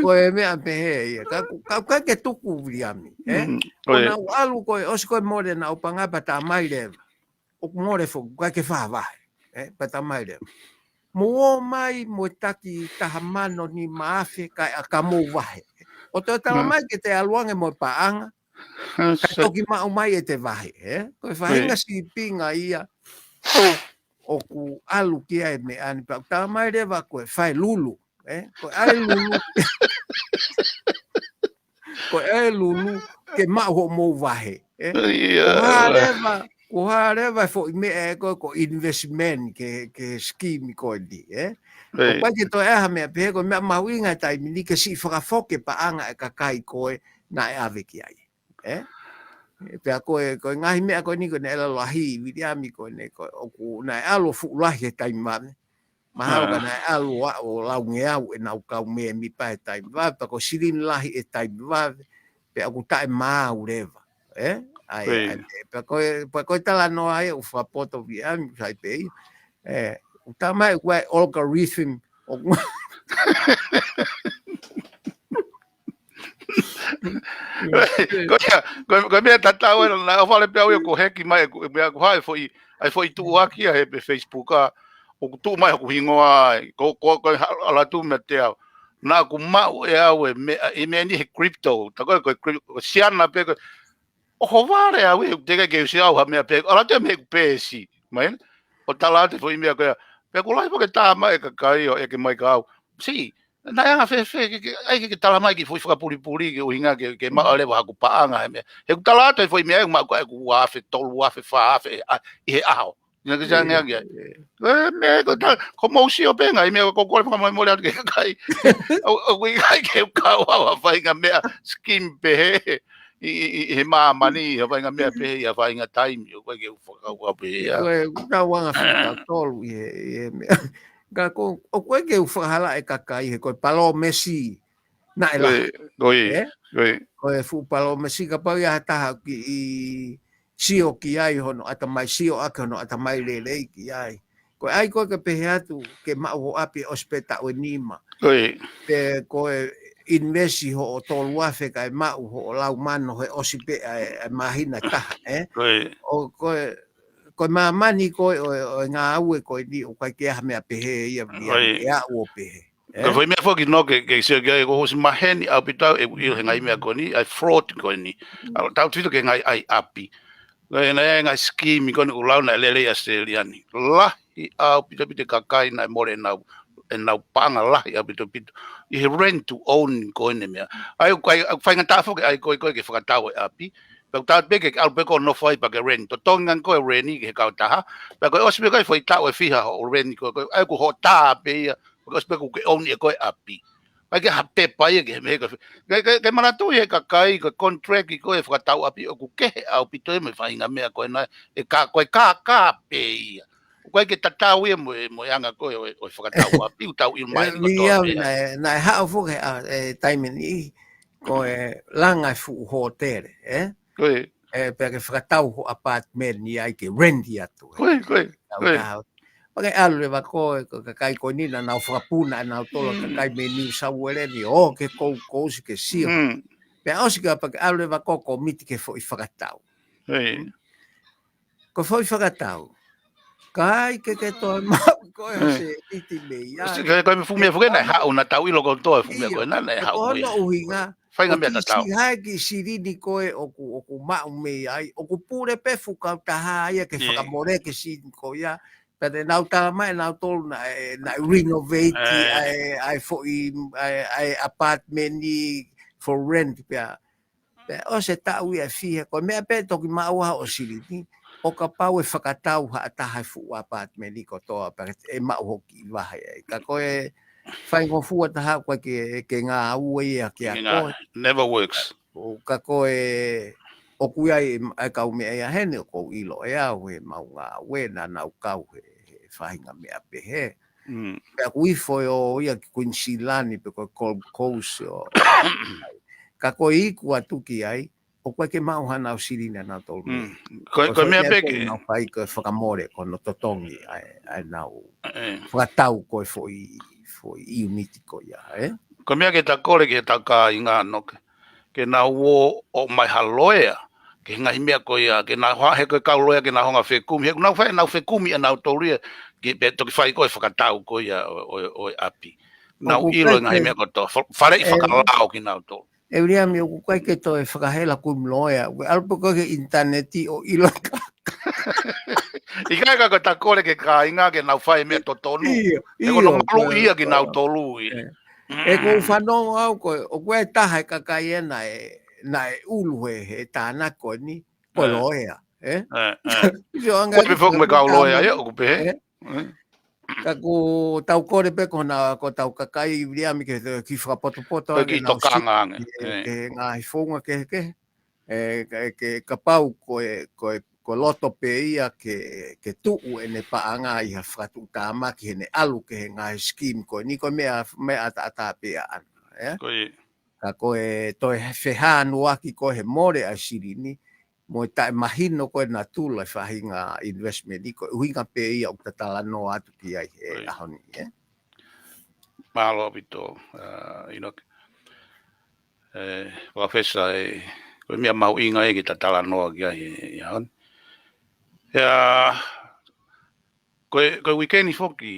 ko e meʻa pehē ia. Ka, ka, ka ke tuku Viliami, ē? Ko ʻenau ʻalu ko e, ʻosi ko e mole ʻenau paʻanga pea tā mai leva. ʻOku mole foki, ʻikai ke faʻa vahe. Ē, pea tā mai leva. Mou ō mai, mo e taki taha mano nima afe, kae ʻaka mou vahe. ʻO toe tala mai ke te ʻalu ange mo e paʻanga, ka toki maʻu mai ʻete vahe, ē? Ko e faʻahinga sīpinga ia ʻoku ʻalu ki ai e meʻa ni pea tā mai leva ko e fai lulu, ē? Ko e ʻai lulu. Ko e ʻai lulu, ke maʻu hoʻomou vahe, ē? Ko e hā leva, ko e hā leva e foʻi meʻa ē ko e, ko e investment ke, ke scheme ko eni, ē? ʻOku ʻikai ke toe ʻai ha meʻa pehē ko e meʻa mahuʻinga he taimi ni ke siʻi fakafoki e paʻanga e kakai ko ē naʻe ʻave ki ai. Ē? Pea ko e, ko e ngaahi meʻa ko eni ko ē naʻe ʻalu lahi, Viliami ko eni ko ē, ʻoku naʻe ʻalu fuʻu lahi he taimi vave. Mahalo ka naʻe ʻalu ʻo laungeau ʻenau kau mēmipa he taimi vave, pea ko e silini lahi he taimi vave, pea ʻoku taʻemaau leva. Ē? ʻAi, ʻai, pea ko e, pea ko e talanoa ia ʻoku fakapoto Viliami, sai pē ia. Ē, ʻoku tā mai ko e algorithm, ʻoku Ko ia, ko, ko e meʻa tatau ē, naʻe ʻohovale pē au ia ko e heki mai, ko e meʻa ko hai foʻi, ʻai foʻi tuʻuaki ia he pē Facebook ʻa, ʻoku tuʻu mai hoku hingoa ai, ko, ko, ko e ha-, ʻalu atu meiate au. Naʻa ku maʻu ʻe au e meʻa, e meʻa ni he crypto, tā ko e, ko e cryp-, ko e siana pē, ko e, ʻohovale au ia, teʻeki ke u sio au ha meʻa pē, ʻalu atu ia mei heʻeku peesi, mai, ʻo tala atu foʻi meʻa ko ia, pea ko e lahi foki e tā mai e kakai ʻo ʻeke mai kia au. Siʻi, naʻe anga fēfē, ke, ke, ʻai ke, ke tala mai ki foʻi fakapulipuli, ke ʻuhinga ke, ke maʻu leva haku paʻanga he meʻa. He ʻoku tala atu e foʻi meʻa, ʻe maʻu ko e ʻeku ua afe, tolu afe, fā afe, ʻa, ʻi he ʻaho. Ina ke siange ange ai. Ē, meʻa ko tā, ko mou sio pē ngaahi meʻa ko kole fakamolemole atu ki he kakai. ʻO, ʻoku ʻikai ke u kau au ha faʻahinga meʻa scheme pehē ʻi, ʻi, ʻi, ʻi he māmani, ha faʻahinga meʻa pehē, ha faʻahinga taimi, ʻoku ʻikai ke u fakakaukau pehē ia. Ko e, ʻoku tau anga fika tolu ʻi he, ʻi he meʻa. Ka ko, ʻoku ʻikai ke u fakahalaʻi e kakai he ko e palōmesi naʻe lahi. Ko e, ko e, ē? Ko e. Ko e fuʻu palōmesi kapau ʻe ʻi ai ha taha kiʻi sio ki ai hono ʻatamai, sio ʻaki hono ʻatamai lelei ki ai. Ko e ʻai ko ē ke pehē atu, ke maʻu ho ʻapi ʻosi pē taʻu ʻe nima. Ko e. Pe ko e invest hoʻo tolu afe kae maʻu hoʻo lau mano he ʻosi pē ʻa e, ʻa e māhina ʻe taha, ē? Ko e. ʻO ko e, ko e māmani ko ē ʻo, ʻo e ngāue ko eni ʻoku ʻikai ke ʻi ai ha meʻa pehē ia, ʻe aʻu ʻo pehē. Ē? Ko e foʻi meʻa foki nō ke, ke sio ki ai, ʻoku ou ʻosi maheni ʻaupito au ʻeku ʻilo he ngaahi meʻa ko eni, ʻa e fraud ko eni. ʻA, tautefito ki he ngaahi ʻai ʻapi. Ko e ngaahi, ngaahi scheme ko eni ʻoku lau naʻe lelei ʻi ʻAositelēlia ni. Lahi ʻaupito pito e kakai naʻe mole ʻenau, ʻenau paʻanga lahi ʻaupito pito. ʻI he rent to own ko eni meʻa. ʻAi, ʻai, ʻai, faingataʻa foki, ʻai ko e, ko e ke fakatau e ʻapi. Pea ʻoku tau pē ke ʻalu pē ko ē ʻo nofo ai pea ke rent. Totongi ange ko e rent ki he kautaha. Pea ko e ʻosi pē ko e foʻi taʻu ʻe fiha hoʻo rent ko e, ko e, ʻai ko hoʻo tā pē ia. Ko e ʻosi pē kuo ke own ʻe koe e ʻapi. ʻIkai ke ha pepa ia ke he meʻa ko e. Ke, ke, ke manatuʻi he kakai, ko e contract ko e fakatau ʻapi ʻoku kehe ʻaupito ia mo e faʻahinga meʻa ko ena, ʻe ka, ko e kākā pē ia. ʻOku ʻoku ʻikai ke tatau ia mo e, mo e anga ko ē ʻo e, ʻo e fakatau ʻapi, ʻoku tau ʻilo mai ʻe, ʻeni Viliami, kotoa pē. Naʻe, naʻe haʻu foki he, ʻa, e taimi ni, ko e langa e fuʻu hōtele, ē? Ko ē. Ē, pea ke fakatau ho apartment ni ai ke rent atu, ē? Ko ē, ko ē, Tau ko ē. taha. Pea ke ʻalu leva ko ē, ko e kakai ko eni naʻa nau fakapuna ʻa nautolu Mm. kakai mei New South Wales ni, ʻo ke kou, kou si ke sio. Mm. Pea ʻosi ka pea ke ʻalu leva ko e komiti ke foʻi fakatau. Ko ē. Ko e foʻi fakatau. Ka ʻikai ke ke toe maʻu ko ē Mm. se ʻiti mei ai. Ko e, ko e fuʻu meʻa foki naʻe haʻu naʻa tau ʻilo kotoa e fuʻu meʻa Io, ko ē naʻe, naʻe ko haʻu ko hono ē. ʻuhinga, Faʻahinga ko e meʻa kiʻi tatau. siʻi hā e kiʻi silini ko ē ʻoku, ʻoku maʻu mei ai, ʻoku pule pē fuʻu kautaha ia ke Ē. fakamole ki he silini ko ia, pea te nau tala mai ʻe nautolu naʻe, naʻe renovate ʻa Ē. e, ʻa e foʻi, ʻa e, ʻa e apartment ni for rent pea. Pea ʻosi e taʻu ia ʻe fiha, ko e meʻa pē toki maʻu ai hoʻo silini, ʻo kapau ʻe fakatau ha taha e fuʻu apartment ni kotoa, pea ʻe maʻu hoʻo kiʻi vahe ai. Ka ko e faingofua taha ko ē ke, ke ngāue ia kia Ke ngā-, koe. never works. ʻO ka ko e, ʻoku ʻi ai e, e kau meʻa ia heni ʻoku ou ʻilo ʻe au he mau ngāue naʻa nau kau he, he faʻahinga meʻa pehē. Mm. Pea ʻoku ifo ʻo ia ki Queensland pe ko e Gold Coast ʻo. Ka ko e iku atu ki ai, ʻoku ʻikai ke maʻu hanau silini ʻa nautolu. Mm. Ko e, Ko e ko e meʻa faʻahinga pē ko ke ʻenau fai ko e fakamole ko hono totongi ʻa e, ʻa ʻenau Ē. fakatau ko e foʻi, foʻi unit ko ia, ē? Ko e meʻa ke ta kole ki heʻetau kāinga ʻAnoke, ke nau ō ʻo ʻomai ha loea, ki he ngaahi meʻa ko ia, ke nau ha-, he ko e kau loea ke nau hanga ʻo fekumi, he ʻoku nau fai ʻenau fekumi ʻanautolu ia, ke pea toki fai ko ē fakatau ko ia ʻo, ʻo, ʻo e ʻapi. Nau ʻOku ʻilo ʻikai e ngaahi ke meʻa kotoa, fa-, faleʻi Ē. fakalao kinautolu. ʻE Viliami, ʻoku ʻikai ke toe fakahela kui mo loea, ʻoku ʻalu pē ko ē ki he ʻinitaneti ʻo ʻilo ka. ʻIkai ka ko e ta kole ki he kāinga ke nau fai e meʻa totonu. ʻIo, He ko hono ʻio, maluʻi ko e, ia ko e. kinautolu ia. Ē. Mm. ʻE ko u fanongo au ko e, ʻoku ʻi ai e taha e kakai ē naʻe, naʻe ʻulu he, he tānaki ko eni, ko e Ē. loea, ē? Ē, ē. Sio anga Ko e pē foki mo e kau tānaki loea ia, ē? ʻoku pehē. Ē? Ē. Ka ko tau kole pē ko hona, ko hotau kakai Viliami ke, ke fakapotopoto Ko e ange kiʻi nau tokanga siʻi ange. ke, Ē. ke ngaahi founga kehekehe. Ē, ka, ke kapau ko e, ko e, ko e loto pē ia ke, ke tuʻu ʻene paʻanga ʻi ha fakatuʻutāmaki heʻene ʻalu ki he ngaahi scheme ko eni ko e meʻa, meʻa ʻataʻatā pē ʻaʻana, ē? Ko ia. Ka ko e toe fehānuaki ko ē he mole ʻa e silini, mo e taʻemahino ko ē natula e faʻahinga investment ni ko e ʻuhinga pē ia ʻoku ta talanoa atu ki ai he Ko ia. ʻaho ni, ē? Mālō ʻaupito, ʻa, ʻInoke. Ē, Professor, ē, ko e meʻa mahuʻinga ia ke ta talanoa ki ai he, he ʻaho ni. ʻIa, ko e, ko e uike ni foki,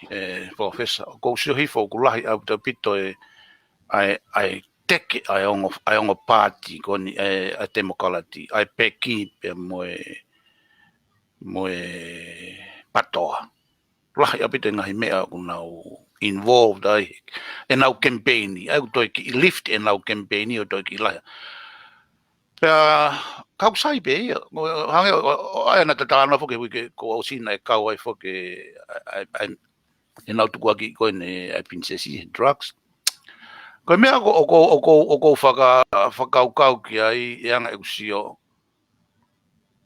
ē, Professor, ʻoku ou sio hifo ʻoku lahi ʻaupito ʻa e, ʻa e teke ʻa e ongo, ʻa e ongo paati ko eni, ē, ʻa e Temokalati, ʻa e peki pea mo e, mo e patoa. Lahi ʻaupito e ngaahi meʻa ʻoku nau involved ai ʻenau kemipeini. ʻA ia ʻoku toe kiʻi lift ʻenau kemipeini ʻo toe kiʻi lahi. Pea, kau sai pē ia. ʻO, hangē ʻo, ʻo, ʻa ia naʻa ta talanoa foki he uike kuo ʻosi naʻe kau ai foki ʻa, ʻa, ʻa, ʻenau tukuakiʻi ko eni ʻa e Pilinisesi he drugs. Ko e meʻa ʻoku, ʻoku, ʻoku, ʻoku ou faka-, fakakaukau ki ai, ʻe anga ʻeku sio.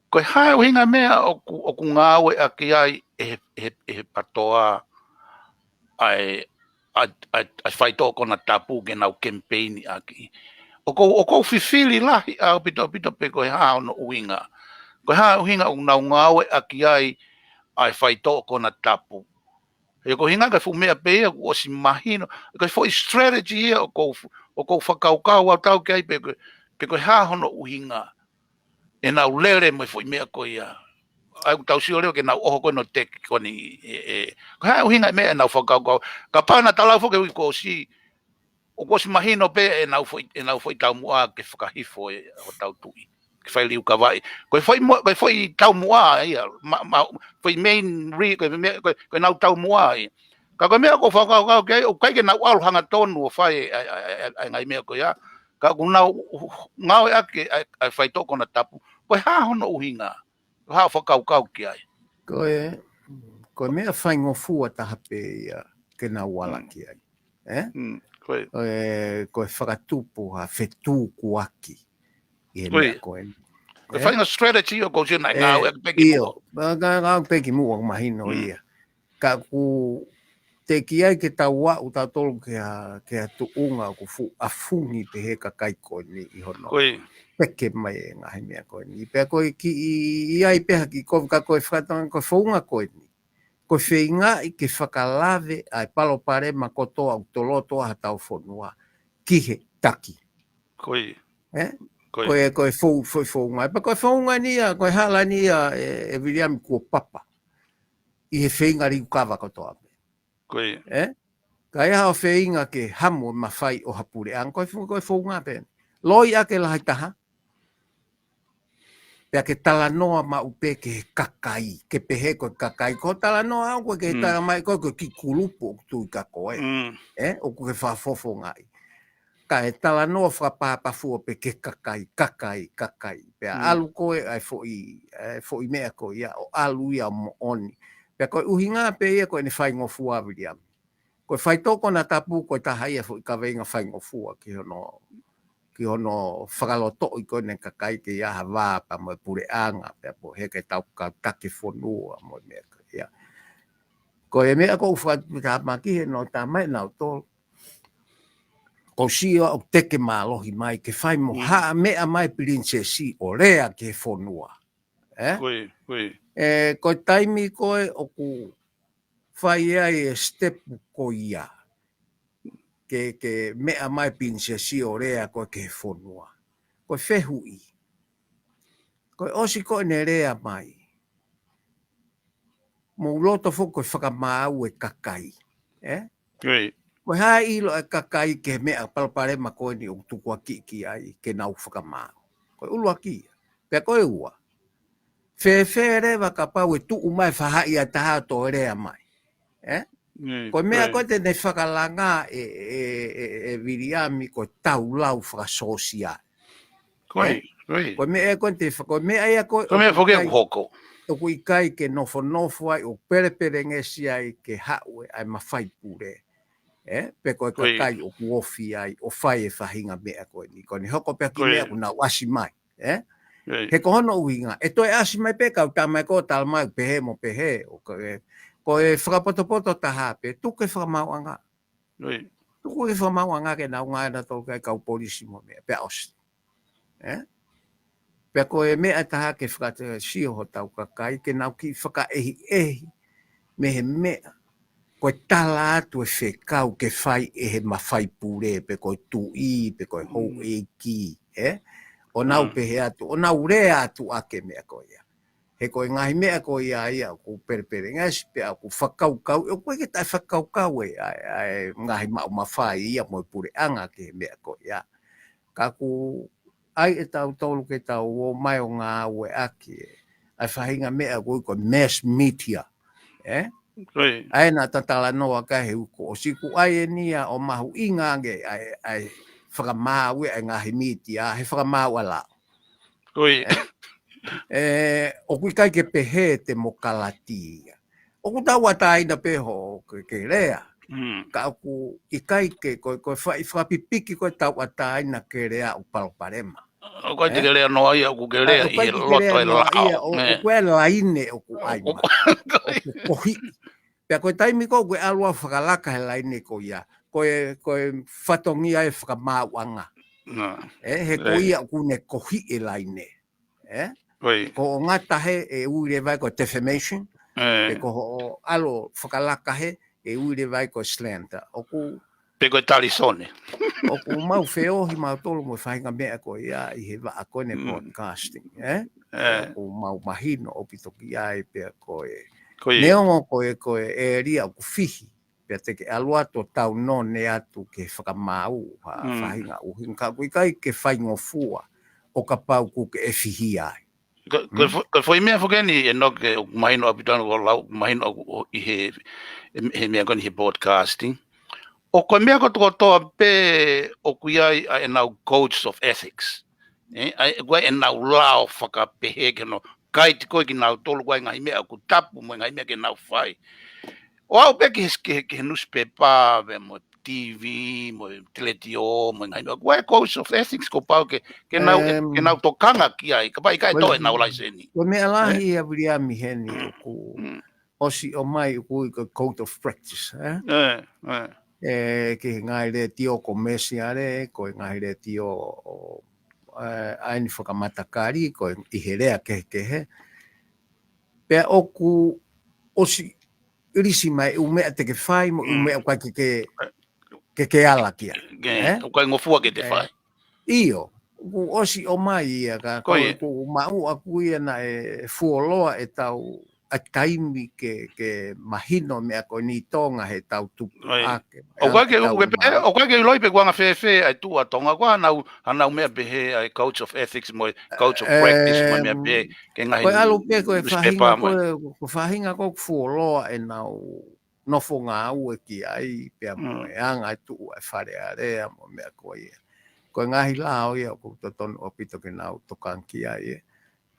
Ko e hā e ʻuhinga meʻa ʻoku, ʻoku ngāueʻaki ai ʻe he, ʻe he, ʻe he patoa ʻa e, ʻa, ʻa, ʻa e faitoʻo konatapu ke nau kemipeini ʻaki. ʻOku ou, ʻoku ou fifili lahi ʻaupito, ʻaupito pē ko e hā hono ʻuhinga. Ko e hā e ʻuhinga ʻoku nau ngāueʻaki ai ʻa e faitoʻo konatapu. He ko e ʻuhinga ko e fuʻu meʻa pē ia kuo ʻosi mahino. Ko e foʻi strategy ia ʻoku ou, ʻoku ou fakakaukau au tau ki ai pē ko e, pe ko e hā hono ʻuhinga. ʻEnau lele mo e foʻi meʻa ko ia. ʻA ia ʻoku tau sio leva ke nau ʻoho ko ē ʻo teke ko eni, ē, ē. Ko e hā e ʻuhinga e meʻa ʻenau fakakaukau. Kapau naʻa ta lau foki he uike kuo ʻosi, ʻoku ʻosi mahino pē ʻenau foʻi, ʻenau foʻi taumuʻa ke fakahifo ʻe hotau tuʻi. Ke fai liukavaʻi. Ko e foʻi mo-, ko e foʻi taumuʻa ia, ma-, ma-, foʻi main re-, ko e me-, ko e, ko ʻenau taumuʻa ia. Ka ko e meʻa ʻoku ou fakakaukau ki ai, ʻoku ʻikai ke nau ʻalu hangatonu ʻo fai ʻa e, ʻa e, ʻa e, ʻa e ngaahi meʻa ko ia. Ka ʻoku nau ngāueʻaki ʻa e, ʻa e faitoʻo konatapu. Ko e hā hono ʻuhinga? Ko e hā hoʻo fakakaukau ki ai? Ko e, ko e meʻa faingofua taha pē ia ke nau ala Mm. ki ai. Ē? Mm, ko e. Ko e, ko e fakatupu ha fetukuaki ʻi he Ko e. meʻa ko eni. Ko e faʻahinga strategy ʻoku ou sio naʻe ngāueʻaki pē ki muʻa. Ngāueʻaki pē ki muʻa, mahino ia. Ka ʻoku teʻeki ai ke tau aʻu tautolu ki ha, ki ha tuʻunga ʻoku fuʻu ʻafungi pē he kakai ko eni ʻi hono peke mai e ngaahi meʻa ko eni. Pea ko e kiʻi, ʻi ai pē ha kiʻi kovi ka ko e fakatanga ko e founga ko eni. Ko e feingaʻi ke fakalave ʻa e palopalema kotoa ʻoku toloto ai hotau fonua ki he taki. Ko e, ko e, ko e fou, fou, founga. Pea ko e founga ni ia, ko e hala ni ia e, e Viliami kuo papa. ʻI he feinga liukava kotoa pē. Ko e. Ka ia ʻo feinga ke hamu e mafai ʻo ha puleʻanga. Ko e fou, ko e founga pē. Loi ake lahi taha. Pea ke talanoa maʻu pē ki he kakai, ke pehē ko e kakai. Ko e talanoa ʻoku ke tala mai ko e kiʻi kulupu ʻoku tui ka ko e. ʻE, ʻoku ke fakafofongaʻi. Ka e talanoa fakapapafua pē ki he kakai, kakai, kakai. Pea ʻalu ko e ʻai foʻi, ʻai foʻi meʻa ko ia, ʻo ʻalu ia moʻoni. Pea ko e ʻuhinga pē ia ko ʻene faingofua Viliami. Ko e faitokoni tapu ko e taha ia foʻi kaveinga faingofua ki hono, ki hono fakalotoʻi ko ʻene kakai ke ʻi ai ha vā pea mo e puleʻanga, pea pehē ke tau kau taki fonua mo e meʻa ko ia. Ko e meʻa ʻoku ou fakatapaki he no tamai nau tolu. ʻOku ou sio ʻoku teke mālohi mai ke fai mo ha meʻa mai Pilinisesi ʻo lea ki he fonua. ʻE? Ko e, ko e. ʻE, ko e taimi ko e ʻoku fai ai e step ko ia. Ke, ke meʻa mai Pilinisesi ʻo lea ko e ki he fonua. Ko e fehuʻi. Ko e ʻosi ko ʻene lea mai. Mou loto foki ko e fakamaau e kakai. ʻE? Ko e hā e ʻilo e kakai ki he meʻa palopalema ko eni ʻoku tukuakiʻi ki ai ke nau fakamaau. Ko e ʻuluaki ia. Pea ko e ua. Fēfē leva kapau ʻe tuʻu mai fahaʻi ʻa taha ʻo toe lea mai. ʻE? Ko e meʻa ko e te ne fakalanga e, e, e, e Viliami ko e taulau fakasōsiale. Ko e, ko e. Ko e meʻa ko e te fa-, ko e meʻa ia ko e, ko e meʻa ʻoku foki ʻikai, ʻoku hoko. ʻOku ʻikai ke nofonofo ai ʻo pelepelengesi ai ke haʻu e ʻai mafai pule. ʻE? Pe ko e kakai ʻoku ofi ai, ʻo fai e faʻahinga meʻa ko eni. Ko ʻene hoko pea ki meʻa ʻoku nau ʻasi mai. ʻE? He ko hono ʻuhinga. ʻE toe ʻasi mai pē kau tamai ko tala mai pehē mo pehē. ʻO ko e, ko e fakapotopoto taha pē, tuku e fakamaauʻanga. Tuku e fakamaauʻanga ke nau ngāue nautolu kae kau polisi mo meʻa. Pea ʻosi. ʻE? Pea ko e meʻa taha ke fakasio hotau kakai, ke nau kiʻi fakaʻehiʻehi, mei he meʻa, ko e tala atu e fekau ke fai ʻe he mafai pule, pe ko e tuʻi, pe ko e houʻeiki, ʻe? ʻO nau pehē atu, ʻo nau lea atu ʻaki e meʻa ko ia. He ko e ngaahi meʻa ko ia ia, ʻoku pelepelengesi, pea ʻoku fakakaukau, ʻoku ʻikai ke taʻefakakaukau e, ʻa e, ʻa e ngaahi maʻu mafai ia mo e puleʻanga ki he meʻa ko ia. Ka ʻoku ʻai ʻe tautolu ke tau ō mai ʻo ngāueʻaki e, ʻa e faʻahinga meʻa ko e ko e mass media. ʻE? ʻA e naʻa ta talanoa ka he uko ʻosi ʻoku ʻai eni ia ʻo mahuʻinga ange ʻa e, ʻa e fakamaau ʻa e ngaahi mītia, he fakamaau ʻa lao. ʻE, ʻoku ʻikai ke pehē temokalati ia. ʻOku tauʻatāina pē hoʻo ke, ke lea. Ka ʻoku ʻikai ke, ko, ko e faʻi fakapipiki ko e tauʻatāina ke lea ʻoku palopalema. ʻOku ʻikai te ke lea noa ia, ʻoku ke lea ʻi he loto e lao. ʻOku ʻi ai e laine ʻoku ʻai mai. ʻOku kohiʻi. Pea ko e taimi ko ē ʻoku ke ʻalu ʻo fakalaka he laine ko ia. Ko e, ko e fatongia e fakamaauʻanga. ʻE, he ko ia ʻoku ne kohiʻi e laine. ʻE? Ko hoʻo ngata he ʻe ui leva ia ko e defamation. Pe ko hoʻo ʻalu ʻo fakalaka he ʻe ui leva ia ko e slander. ʻOku pe ko e talisone. ʻOku mau feohi mautolu mo e faʻahinga meʻa ko ia ʻi he vaʻa ko eni broadcasting, ʻe? ʻOku mau mahino ʻaupito ki ai pea ko e. Neongo ko e, ko e ʻēlia ʻoku fihi. Pea te ke ʻalu atu ʻo tau none atu ke fakamaau ha faʻahinga ʻuhinga ka ʻoku ʻikai ke faingofua ʻo kapau ʻoku ke ʻefihia ai. Ko, ko e fo-, ko e foʻi meʻa foki eni ʻe noke ʻoku mahino ʻaupito ʻaupito ko lau, ʻoku mahino ʻoku ʻi he, he, he meʻa ko eni he broadcasting. ʻO ko e meʻa kotokotoa pē ʻoku ʻi ai ʻa ʻenau codes of ethics. ʻE, ʻa e, ʻoku ʻi ai ʻenau lao fakapehē ke nau kaiti ko ē kinautolu ko e ngaahi meʻa ʻoku tapu mo e ngaahi meʻa ke nau fai. ʻO aʻu pē ki he, ki he, ki he newspaper pea mo T V, mo e televīsone, mo e ngaahi meʻa. Ko e codes of ethics kuo pau ke, ke nau, ke nau tokanga ki ai, kapau ʻe ʻikai toe ʻenau laiseni. Ko e meʻa lahi ia Viliami heni ʻoku ʻosi ʻomai ʻoku ui ko e code of practice, ē? ʻE, ʻe. ʻE, ki he ngaahi letiō komēsiale, ko e ngaahi letiō ʻo, ʻe, ʻa eni fakamatakali, ko e ʻi he lea kehekehe. Pea ʻoku ʻosi lisi mai ʻū meʻa te ke fai, mo ʻū meʻa ʻoku ʻikai ke, ke, ke ala ki ai. Ke, ʻoku ʻikai ngofua ke te fai. ʻIo, ʻoku ʻosi ʻomai ia ka ko e, ʻoku maʻu ʻaku ia naʻe fuoloa ʻetau ʻa taimi ke, ke mahino meʻa ko eni Tonga he tau tupu ʻake. ʻOku ʻikai ke, ʻoku ʻikai ke ʻilo pe kuo anga fēfē ʻa e tuʻu ʻa Tonga ko ā nau, ʻa nau meʻa pehē ʻa e codes of ethics mo e codes of practice mo e meʻa pehē ke ngaahi newspaper mo e. Ko e faʻahinga ko ē ʻoku fuoloa ʻenau nofo ngāue ki ai, pea mo e anga e tuʻu ʻa e Fale Alea mo e meʻa ko ia. Ko e ngaahi lao ia ʻoku totonu ʻaupito ke nau tokanga ki ai, ē.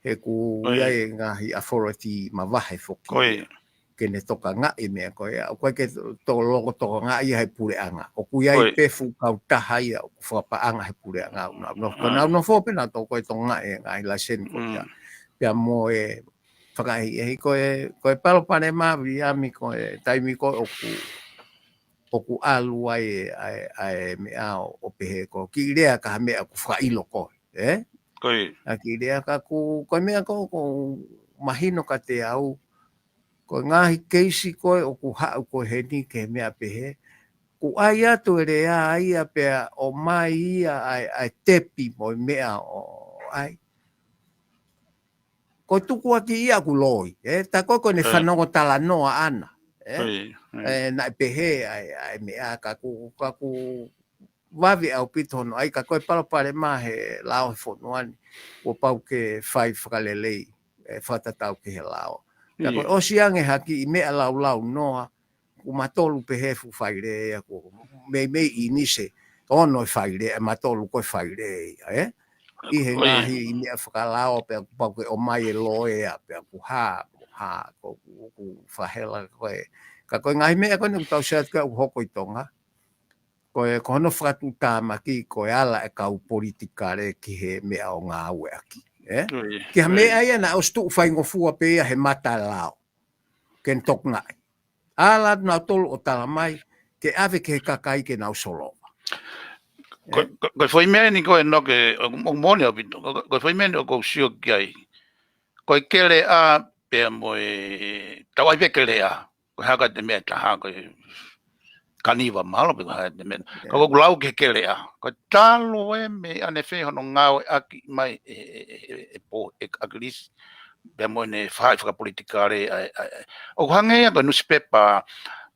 He ʻoku ʻi ai e ngaahi authority mavahe foki ke ne tokangaʻi meʻa ko ia. ʻOku ʻikai ke to-, tolongo tokangaʻi ia he puleʻanga. ʻOku ʻi ai pē fuʻu kautaha ia ʻoku fakapaʻanga he puleʻanga ʻoku nau nofo. Ko ʻenau nofo pē nautolu ko e tokangaʻi e ngaahi laiseni ko ia. Pea mo e fakaʻehiʻehi ko e, ko e palopalema Viliami ko e taimi ko ē ʻoku, ʻoku ʻalu ai e, ʻa e, ʻa e meʻa ʻo, ʻo pehē ko e kiʻi lea ka ha meʻa ʻoku fakaʻilo ko ē, ē? ʻA kiʻi lea ka ʻoku, ko e meʻa ko, ʻoku mahino kiate au, ko e ngaahi keisi ko ē ʻoku haʻu ko ē heni ki he meʻa pehē, ʻoku ʻai atu e lea ia pea ʻomai ia ʻa e, ʻa e tepi mo e meʻa ʻo ʻai. Ko e tukuakiʻi ia ʻoku loi, ē, tā ko ē ko ʻene fanongo talanoa ʻana, ē? ʻE, naʻe pehē ʻa e, ʻa e meʻa ka ʻoku, ka ʻoku vave ʻaupito hono ʻai, ka ko e palopalema he lao he fonua ni, kuo pau ke fai fakalelei, ʻe fakatatau ki he lao. Ka ko e ʻosi ange ha kiʻi meʻa laulaunoa, ʻoku matolu pē he fuʻu faile ia ʻoku meimei ʻinisi, ono e faile, ʻe matolu ko e faile ia, ē? ʻI he ngaahi meʻa fakalao pea ʻoku pau ke ʻomai e loea, pea ʻoku hā, ʻoku hā, ʻoku, ʻoku fakahela ko ē. Ka ko e ngaahi meʻa ko eni ʻoku tau sio atu ki ai ʻoku hoko ʻi Tonga. Ko e, ko hono fakatuʻutāmaki, ko e ala e kau politikale ki he meʻa ʻo ngāueʻaki, ē? Ki ha meʻa ia naʻe ʻosi tuʻu faingofua pē ia he mata lao. Ke ne tokangaʻi. Ala nautolu ʻo tala mai, ke ʻave ki he kakai ke nau solova. Ko, ko, ko e foʻi meʻa eni ko ē Noke, ʻo, ʻo moʻoni ʻaupito, ko, ko e foʻi meʻa eni ʻoku ou sio ki ai. Ko e keleʻa pea mo e, tau ʻai pē keleʻa, ko e hā ka te meʻa ʻe taha, ko e kaniva mahalo pe ko e hā te meʻa. Ka ʻoku lau ki he keleʻa, ko e talu e meʻa ʻanefē hono ngāueʻaki mai ʻe, ʻe, ʻe, ʻe, ʻe pō, ʻe ʻAkilisi, pea mo ʻene faʻahi fakapolitikale, ʻa e, ʻa e, ʻoku hangē ia ko e nusipepa,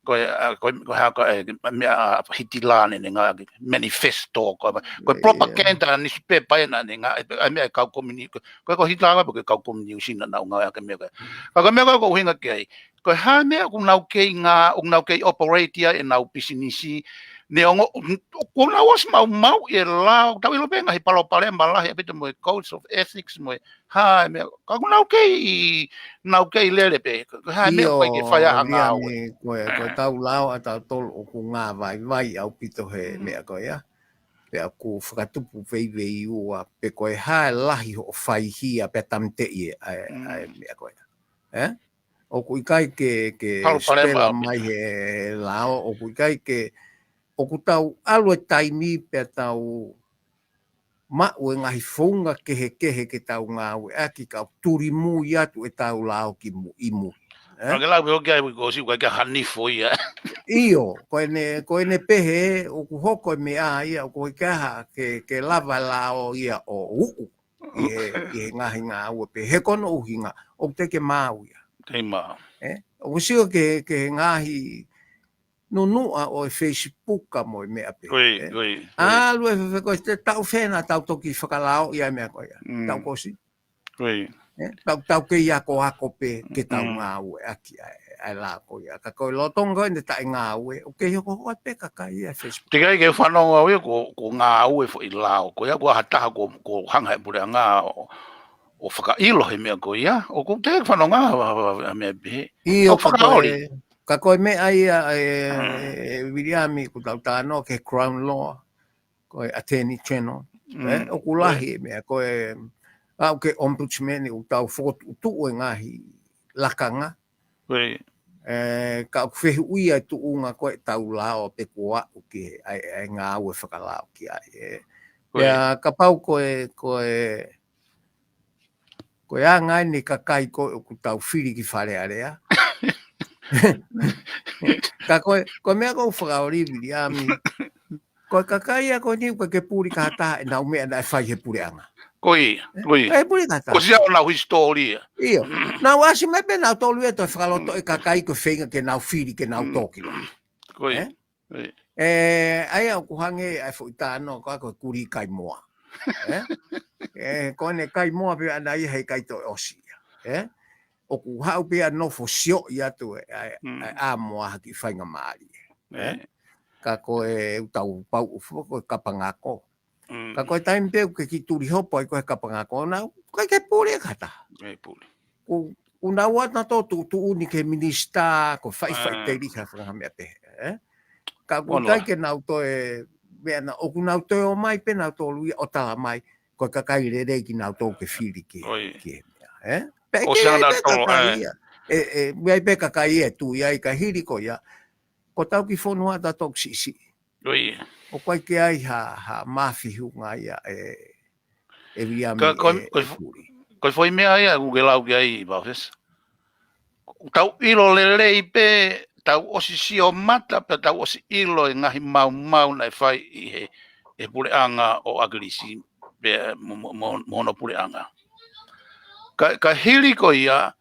ko e, ʻa, ko e, ko e hā ko e, meʻa ʻa Hitila naʻa ne ngāueʻaki, manifesto, ko e, ko e propaganda nusipepa ia naʻa ne ngā, ʻa e, ʻa e meʻa ʻa e kau komini, ko e, ko e ko Hitila ko e, ko e kau kominiusi naʻa nau ngāueʻaki meʻa ko ē. Ka ko e meʻa ko ē ʻoku ʻuhinga ki ai, ko e hā e meʻa ʻoku nau kei ngā, ʻoku nau kei operate ai ʻenau pisinisi, neongo, ʻoku nau ʻosi maumauʻi e lao, tau ʻilo pē ngaahi palopalema lahi ʻaupito mo e codes of ethics mo e hā e meʻa, ka ʻoku nau kei, nau kei lele pē, ko e hā e meʻa ʻoku ʻikai ke fai ai ha ngāue. Ko e, ko e tau lao ʻa tautolu ʻoku ngāvaivai ʻaupito he meʻa ko ia. Pea ʻoku fakatupu veiveiua, pe ko e hā e lahi hoʻo faihia, pea tāmateʻi e, ʻa e, ʻa e meʻa ko ia. Ē? ʻOku ʻikai ke, ke spela mai he lao, ʻoku ʻikai ke, ʻoku tau ʻalu e taimi pea tau maʻu e ngaahi founga kehekehe ke tau ngāueʻaki ka ʻoku tulimui atu e tau lao ki mu-, ʻi mui. Ē? Ka ke lau pē hoki ai ʻoku ʻosi, ʻoku ʻikai ke hanifo ia. ʻIo, ko ʻene, ko ʻene pehē, ʻoku hoko e meʻa ia, ʻoku ʻikai ha, ke, ke lava lao ia ʻo uʻu. ʻI he, ʻi he ngaahi ngāue pē, he ko hono ʻuhinga, ʻoku teʻeki ke maau ia. Teʻeki maau. Ē? ʻOku sio ki he, ki he ngaahi nunuʻa ʻo e Facebook ka mo e meʻa pē, ē? ʻAlu e fefeko, te tau fena, tau toki fakalaoʻi ʻa e meʻa ko ia. Tau kosi. Ē? Tau, tau kei akoako pē, ke tau ngāueʻaki ʻa e, ʻa e lao ko ia. Ka ko e lolotonga ʻene taʻe ngāue, ʻoku kei hokohoko pē kakai ia Facebook. Teʻeki ai ke fanongo au ia ko, ko ngāue foʻi lao. Ko ia ko ha taha ko, ko hanga he puleʻanga ʻo, ʻo fakaʻilo he meʻa ko ia. ʻOku teʻeki fanongo au ha, ha, ha, ha meʻa pehē. ʻIo, ʻoku fakaoli. Ka ko e meʻa ia, e, e, Viliami, ʻoku tau talanoa ki he Crown Law, ko e Attorney General. Mm. ʻOku lahi e meʻa, ko e, ʻa, ko e Ombudsman, ʻoku tau fokotuʻutuʻu e ngaahi lakanga. Ka ʻoku fehuʻia e tuʻunga ko e tau lao pe ko e aʻu ki he, ʻa e, ʻa e ngāue fakalao ki ai, ē. Pea kapau ko e, ko e, ko e anga eni kakai ko ē ʻoku tau fili ki Fale Alea. Ka ko e, ko e meʻa ʻoku ou fakaoli Viliami. Ko e kakai ia ko eni ʻoku ʻikai ke puli ki ha taha ʻenau meʻa naʻe fai he puleʻanga. Ko ia, ko ia. ʻIkai puli ki ha taha. Ko e ʻuhinga ʻenau hisitōlia. ʻIo. Nau ʻasi mai pē nautolu ia ʻo toe fakalotoʻi e kakai ko e feinga ke nau fili ke nau tō ki loto. Ko ia. Ē? Ko ia. ʻE, ʻa ia ʻoku hangē ʻa e foʻi talanoa ko ē ko e kulī kaimoa. Ē? ʻE, ko ʻene kaimoa pē ʻana ia heʻikai toe ʻosi ia. Ē? ʻOku haʻu pē ia ʻo nofo sioʻi atu e, ʻa e, ʻa e ʻamoa ha kiʻi faingamālie. Ē? Ka ko e ʻoku tau pau ʻo fua ko e kapangako. Ka ko e taimi pē ʻoku ke kiʻi tuli hopo ai ko e kapangako, naʻe ʻikai ke puli ki ha taha. ʻIkai puli. ʻOku, ʻoku nau ō atu nautolu ʻo tuʻutuʻuni ki he minisitā, ko e faʻifaʻiteliha fakameʻa pehē, ē? Ka ʻoku ʻikai ke nau toe, meʻa na, ʻoku nau toe ō mai pē nautolu ia ʻo tala mai, ko e kakai lelei kinautolu ke fili ki, ki he meʻa, ē? Pea ʻikai ke ʻi ai pē kakai ia. ʻE, ʻe, ʻi ai pē kakai ia ʻe tui ai ka hili ko ia. Ko ʻetau kiʻi fonua ʻatautolu ʻoku siʻisiʻi. ʻOku ʻikai ke ʻi ai ha, ha mafihu ngā ia ʻe, ʻe Viliami ʻe, ko e, ʻe puli. Ko e foʻi meʻa ia ʻoku ke lau ki ai, Pāfesa. Tau ʻilo lelei pē, tau ʻosi sio mata, pea tau ʻosi ʻilo e ngaahi maumau naʻe fai ʻi he, he puleʻanga ʻo ʻAkilisi, pea mo, mo, mo, mo hono puleʻanga. Ka, ka hili ko ia,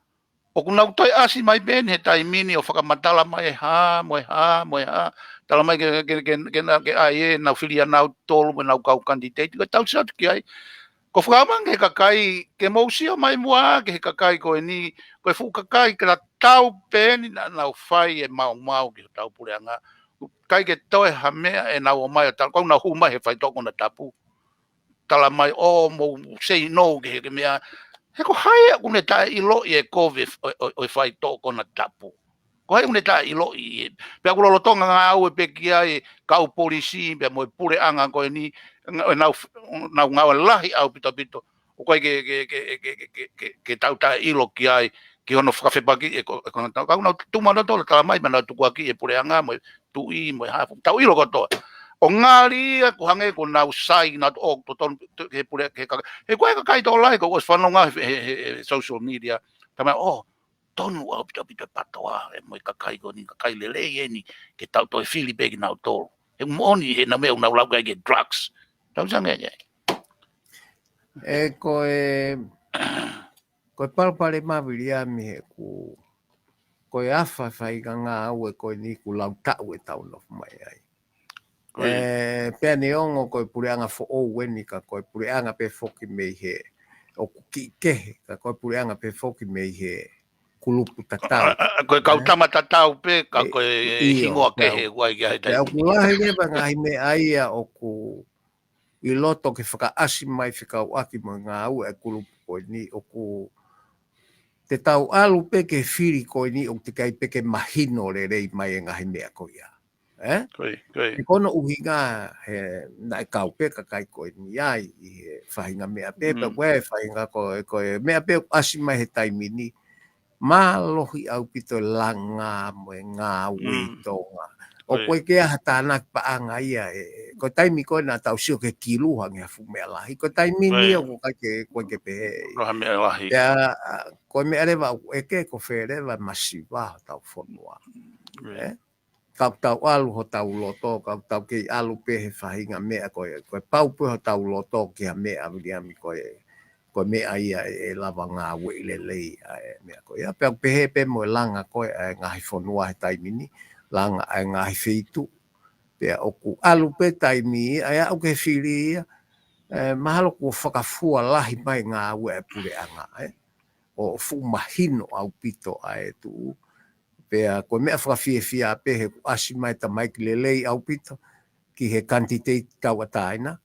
ʻoku nau toe ʻasi mai pē eni he taimi ni ʻo fakamatala mai e hā, mo e hā, mo e hā. Tala mai ke, ke, ke, ke, na, ke ʻai ʻenau fili ʻanautolu, mo ʻenau kau kanititeiti, ko e tau sio atu ki ai. Ko e fakaʻamanaki ki he kakai, ke mou sio mai muʻa ki he kakai ko eni, ko e fuʻu kakai ke la tau pē eni naʻa nau fai e maumau ki hotau puleʻanga. ʻIkai ke toe ha meʻa ʻenau ō mai ʻo tala, ko ʻenau hū mai he faitoʻo konatapu. Tala mai ʻo mou say no ki he, ki he meʻa. He ko hai ʻoku ne taʻeʻiloʻi e kovi ʻo, ʻo, ʻo e faitoʻo konatapu. Ko hai ʻoku ne taʻeʻiloʻi e. Pea ʻoku lolotonga ngāue pē ki ai e kau polisi, pea mo e puleʻanga ko eni, ngā-, ʻenau, ʻenau ngāue lahi ʻaupito ʻaupito. ʻOku ʻikai ke, ke, ke tau taʻeʻilo ki ai, ki hono fakafepakiʻi e ko-, e konatapu. Ka ʻoku nau tuma nautolu tala mai, mo nau tukuakiʻi e puleʻanga, mo e tuʻi, mo e hā, tau ʻilo kotoa. ʻO ngali ia, ʻoku hangē ʻoku nau sai, nau ō totonu, he pule, he kaka-, he ko e kakai tokolahi, ʻoku ou ʻosi fanongo he, he, he, he social media. Tala mai, ʻō, tonu ʻaupito ʻaupito e PATOA, ʻe mo e kakai ko eni, kakai lelei eni, ke tau toe fili pē kinautolu. He moʻoni, he naʻa mou lau ki ai ki he drugs. Tau sanga ia. ʻE ko e, ko e palopalema Viliami he ʻoku, ko e ʻafa e faʻahinga ngāue ko eni ʻoku lau taʻu ʻetau nofo mai ai. ʻE, pea neongo ko e puleʻanga foʻou eni ka ko e puleʻanga pē foki mei he ʻoku kiʻi kehe, ka ko e puleʻanga pē foki mei he kulupu tatau. Ko e kau tama tatau pē, ka ko e hingoa kehe ʻoku ʻi ai ki ai. Pea ʻoku lahi leva ngaahi meʻa ia ʻoku ʻi loto ke fakaʻasi mai fekauʻaki mo e ngāue e kulupu ko eni ʻoku te tau ʻalu pē ke fili ko eni ʻoku teʻeki ai pē ke mahino lelei mai e ngaahi meʻa ko ia. Ē? Ko ia, ko ia. He ko hono ʻuhinga he naʻe kau pē kakai ko eni ai ʻi he faʻahinga meʻa pē, pea ko e faʻahinga ko e, ko e meʻa pē ʻoku ʻasi mai he taimi ni, mālohi ʻaupito e langa mo e ngāue ʻi Tonga. ʻOku ʻikai ke ʻi ai ha tānaki paʻanga ia ē, ko e taimi ko ē naʻa tau sio ki he kilu hangē ha fuʻu meʻa lahi. Ko e taimi ni ʻoku ʻikai ke, ʻoku ʻikai ke pehē. Ko ha meʻa lahi. Pea, ko e meʻa leva ʻoku ʻeke ko fē leva masiva hotau fonua. Ē? Ka ʻoku tau ʻalu hotau loto, ka ʻoku tau kei ʻalu pē he faʻahinga meʻa ko e, ko e pau pē hotau loto ki ha meʻa Viliami ko e, ko e meʻa ia ʻe, ʻe lava ngāueʻi lelei ʻa e meʻa ko ia. Pea ʻoku pehē pē mo e langa ko ē ʻa e ngaahi fonua he taimi ni, langa ʻa e ngaahi feituʻu. Pea ʻoku ʻalu pē taimi ia, ʻa ia ʻoku ke fili ia, ē, mahalo kuo fakafua lahi mai ngāue e puleʻanga, ē. ʻO fuʻu mahino ʻaupito ʻa e tuʻu. Pea ko e meʻa fakafiefia pē he ʻoku ʻasi mai tamaiki lelei ʻaupito ki he kanititeiti tauʻatāina.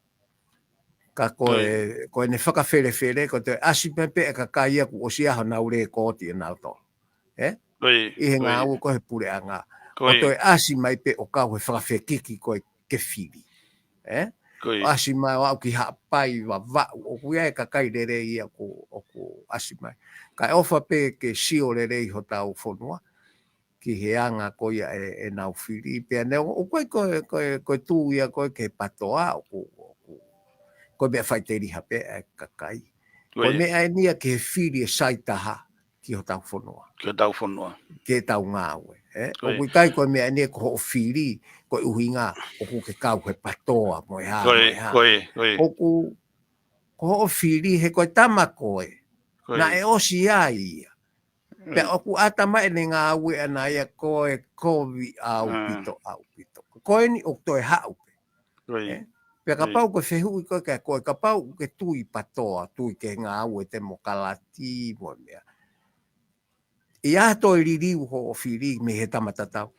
Ka ko e, ko ʻene fakafelefele, ko e toe ʻasi mai pē e kakai ia kuo ʻosi ʻi ai honau lēkooti ʻanautolu. Ē? ʻI he ngāue ko ē he puleʻanga. ʻO toe ʻasi mai pē ʻo kau he fakafekiki ko ē ke fili. ʻE? ʻO ʻasi mai ʻo aʻu ki Haʻapai, Vavaʻu, ʻoku ʻi ai e kakai lelei ia ʻoku, ʻoku ʻasi mai. Kae ʻofa pē ke sio lelei hotau fonua ki he anga ko ia ʻe, ʻenau fili. Pea neongo, ʻoku ʻikai ko e, ko e, ko e tui ia ko ē ki he PTOA, ʻoku, ʻoku, ko e meʻa faʻiteliha pē ʻa e kakai. Ko e meʻa eni ia ki he fili ʻe sai taha ki hotau fonua. Ki hotau fonua. Ki heʻetau ngāue, ʻe? ʻOku ʻikai ko e meʻa eni ia ko hoʻo fili, ko e ʻuhinga ʻoku ke kau he PTOA mo e hā, mo e hā. ʻOku, ko hoʻo fili he ko e tama ko ē. Naʻe ʻosi ai ia. Pea ʻoku ʻata mai ʻene ngāue ʻana ia ko e kovi ʻaupito, ʻaupito. Ko eni ʻoku toe haʻu pē. ʻE? Pea kapau ko e fehuʻi ko ē kia koe, kapau ʻoku ke tui PTOA, tui ki he ngāue temokalati mo e meʻa. ʻI ai toe liliu hoʻo fili mei he tama tatau.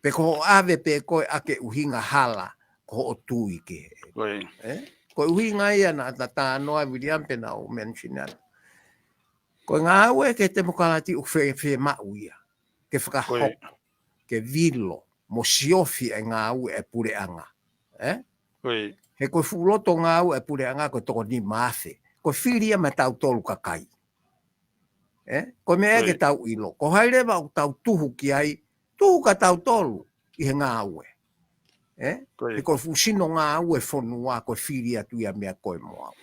Pe ko hoʻo ʻave pē ko ē ʻa e ʻuhinga hala, ko hoʻo tui ki he. ʻE? Ko e ʻuhinga ia naʻa ta talanoa Viliami pea naʻa ku mention atu. Ko e ngāue ki he temokalati ʻoku fie, fiemaʻu ia. Ke fakahoko, ke vilo, mo siofi e ngāue ʻa e puleʻanga. ʻE? He ko e fuʻu loto ngāue ʻa e puleʻanga ko e toko nima afe. Ko e fili ia maʻatautolu kakai. ʻE? Ko e meʻa ke tau ʻilo. Ko hai leva ʻoku tau tuhu ki ai, tuhu kia tautolu ʻi he ngāue. ʻE? He ko e fuʻu sino ngāue fonua, ko e fili atu ia meia koe mo au.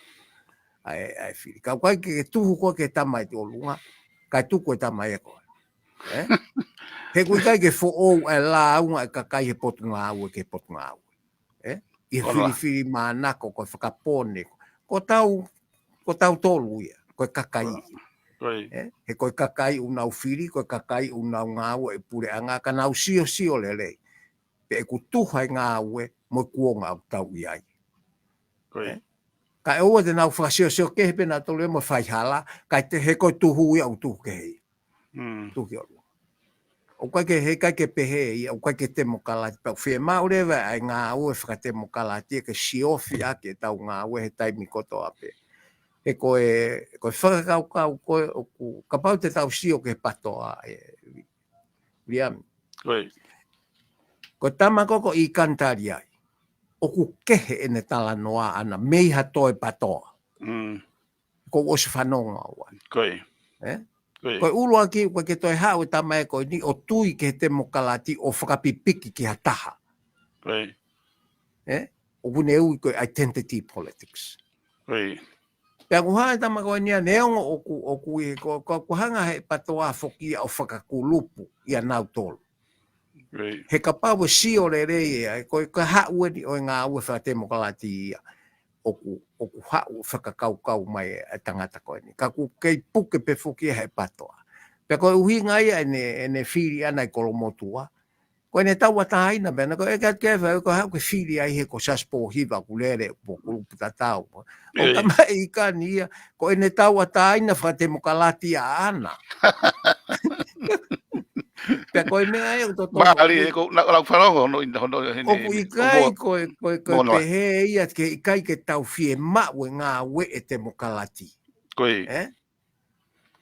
ʻA e, ʻa e fili. Ka ʻoku ʻikai ke tuhu koe ki he tama ʻi ʻolunga, kae tuku e tama ia koe. ʻE? He ʻoku ʻikai ke foʻou ʻa e lāunga ʻa e kakai he potungāue ki he potungāue. ʻE? ʻI he filifili mānako ko e fakapone. Ko tau, ko tautolu ia, ko e kakai. ʻE? He ko e kakai ʻoku nau fili, ko e kakai ʻoku nau ngāue ʻi he puleʻanga, ka nau siosio lelei. Pe ʻoku tuha e ngāue mo e kuonga ʻoku tau ʻi ai. ʻE? Kae ʻoua te nau fakasiosio kehe pē nautolu ia mo e faihala, kae te he ko e tuhu ia ʻoku tuhu kehe ia. Tuhu ki ʻolunga. ʻOku ʻikai ke, he ʻikai ke pehē ia, ʻoku ʻikai ke temokalati, pea ʻoku fiemaʻu leva ʻa e ngāue fakatemokalati ke siofi ʻaki ʻetau ngāue he taimi kotoa pē. He ko e, ko e fakakaukau ko ē ʻoku, kapau te tau sio ki he PTOA, ʻe, Viliami. Ko e tama ko ē ko ʻIkani Taliai. ʻOku kehe ʻene talanoa ʻana mei ha toe PTOA. Ko ʻosi fanongo au ai. ʻE? Ko e ʻuluaki, ʻoku ʻikai ke toe haʻu e tama ē ko eni ʻo tui ki he temokalati ʻo fakapipiki ki ha taha. ʻE? ʻOku ne ui ko e identity politics. Pea ʻoku hā e tama ko eni ia, neongo ʻoku, ʻoku ʻi he, ko, ko, ʻoku hanga he PTOA foki ia ʻo fakakulupu ia nautolu. He kapau ʻe sio lelei ē, ʻa e ko e, ko e haʻu eni ʻo e ngāue fakatemokalati ia, ʻoku, ʻoku haʻu fakakaukau mai e tangata ko eni. Ka ʻoku kei puke pē foki ia he PTOA. Pea ko e ʻuhinga ia ʻene, ʻene fili ʻana ʻi Kolomotuʻa. Ko ʻene tauʻatāina pē ʻana, ko e ʻeke atu ke fai, ko e haʻu ke fili ai he ko Siaosi Pōhiva ʻoku lele, ʻoku kulupu tatau. ʻOku tamaiki ʻIkani ia, ko ʻene tauʻatāina fakatemokalati ʻaʻana. Pea ko e meʻa ē ʻoku totonu. Mālie, ko, na, na, fanongo, hono, hono, hono, ʻoku ʻikai, ko e, ko e, ko e pehē ia, ke ʻikai ke tau fiemaʻu e ngāue ʻa e temokalati. ʻE?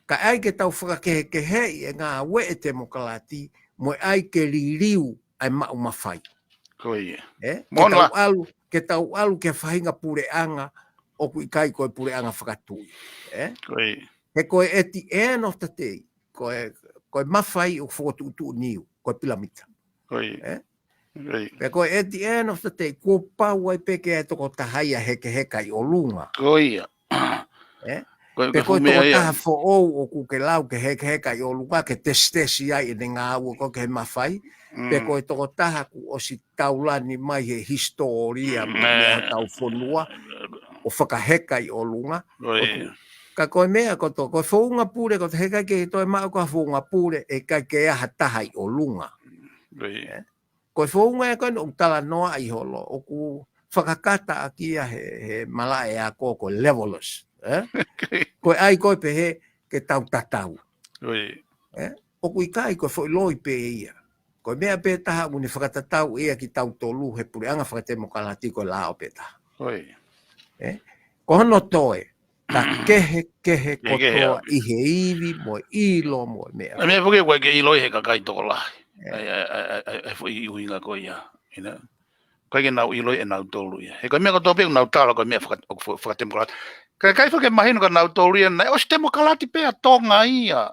Ka ʻai ke tau fakakehekeheʻi e ngāue ʻa e temokalati, mo e ʻai ke liliu ʻa e maʻu mafai. ʻE? Ke tau ʻalu, ke tau ʻalu ki he faʻahinga puleʻanga, ʻoku ʻikai ko e puleʻanga fakatui. ʻE? He ko e at the end of the day, ko e, ko e mafai ʻoku fokotuʻutuʻu niu, ko e pilamita. ʻE? Pea ko e at the end of the day, kuo pau ai pē ke ʻi ai e tokotaha ia hekeheka ʻi ʻolunga. ʻE? Pea ko e tokotaha foʻou ʻoku ke lau ke hekeheka ʻi ʻolunga, ke tesitesi ai ʻene ngāue ko ē ki he mafai. Pea ko e tokotaha kuo ʻosi taulani mai he hisitōlia mo e meʻa hotau fonua, ʻo fakaheka ʻi ʻolunga. Ka ko e meʻa ko to, ko e founga pule, ko to hekai ke toe maʻu ko ha founga pule, ʻe ʻikai ke ʻi ai ha taha ʻi ʻolunga. ʻE? Ko e founga ē ko eni ʻoku talanoaʻi holo, ʻoku fakakata ʻaki ia he, he malaʻe ako ko e levelers. ʻE? Ko e ʻai ko ē pehē ke tau tatau. ʻE? ʻOku ʻikai ko e foʻi loi pē ia. Ko e meʻa pē taha ʻoku ne fakatatau ia kitautolu he puleʻanga fakatemokalati ko e lao pē taha. ʻE? Ko hono toe, ka kehekehe kotoa ʻi he ivi mo e ʻilo mo e meʻa. ʻA e meʻa foki ʻoku ʻikai ke ʻiloʻi he kakai tokolahi. ʻA e, ʻa e, ʻa e, ʻa e, ʻa e foʻi ʻuhinga ko ia. You know? ʻIkai ke nau ʻiloʻi ʻe nautolu ia. He ko e meʻa kotoa pē ʻoku nau tala ko e meʻa faka-, ʻoku fo-, fakatemokalati. Ka ʻikai foki ke mahino kia nautolu ia naʻe ʻosi temokalati pē ʻa Tonga ia.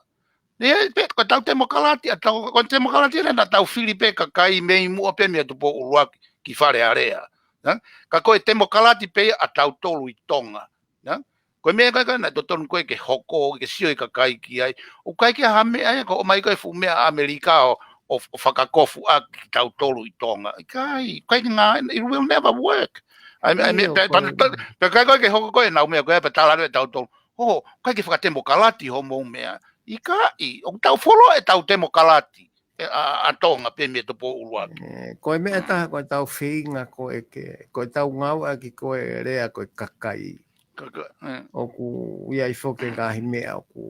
Ne, pe, ko e tau temokalati, ʻa tau, ko e temokalati ia naʻa tau fili pē kakai mei muʻa pē mei he Tupou ʻUluaki ki Fale Alea. Na? Ka ko e temokalati pē ia ʻa tautolu ʻi Tonga. Na? Ko e meʻa ʻikai ke na totonu ko ē ke hoko, ke sio ʻa e kakai ki ai. ʻOku ʻikai ke ʻi ai ha meʻa ia ko e ʻomai ko ē fuʻu meʻa ʻa ʻAmelika ʻo, ʻo, ʻo fakakofuʻaki kitautolu ʻi Tonga. ʻIkai, ʻikai ke ngā, it will never work. ʻA e, ʻa e meʻa, ʻIo, pea, ko pea, e pea, pea ʻikai ko ē ke hoko ko ē ʻenau meʻa ko ē, pea tala atu ʻe tautolu, ʻo, ʻikai ke fakatemokalati hoʻomou meʻa. ʻIkai, ʻoku tau folo ʻetau temokalati ʻe, ʻa, ʻa Tonga pē mei he Tupou ʻUluaki. ʻE, ko e meʻa ʻe taha, ko e tau feinga ko ē ke, ko e tau ngāueʻaki ko ē lea ko e kakai. Kaka-, ʻe. ʻOku ʻi ai foki e ngaahi meʻa ʻoku,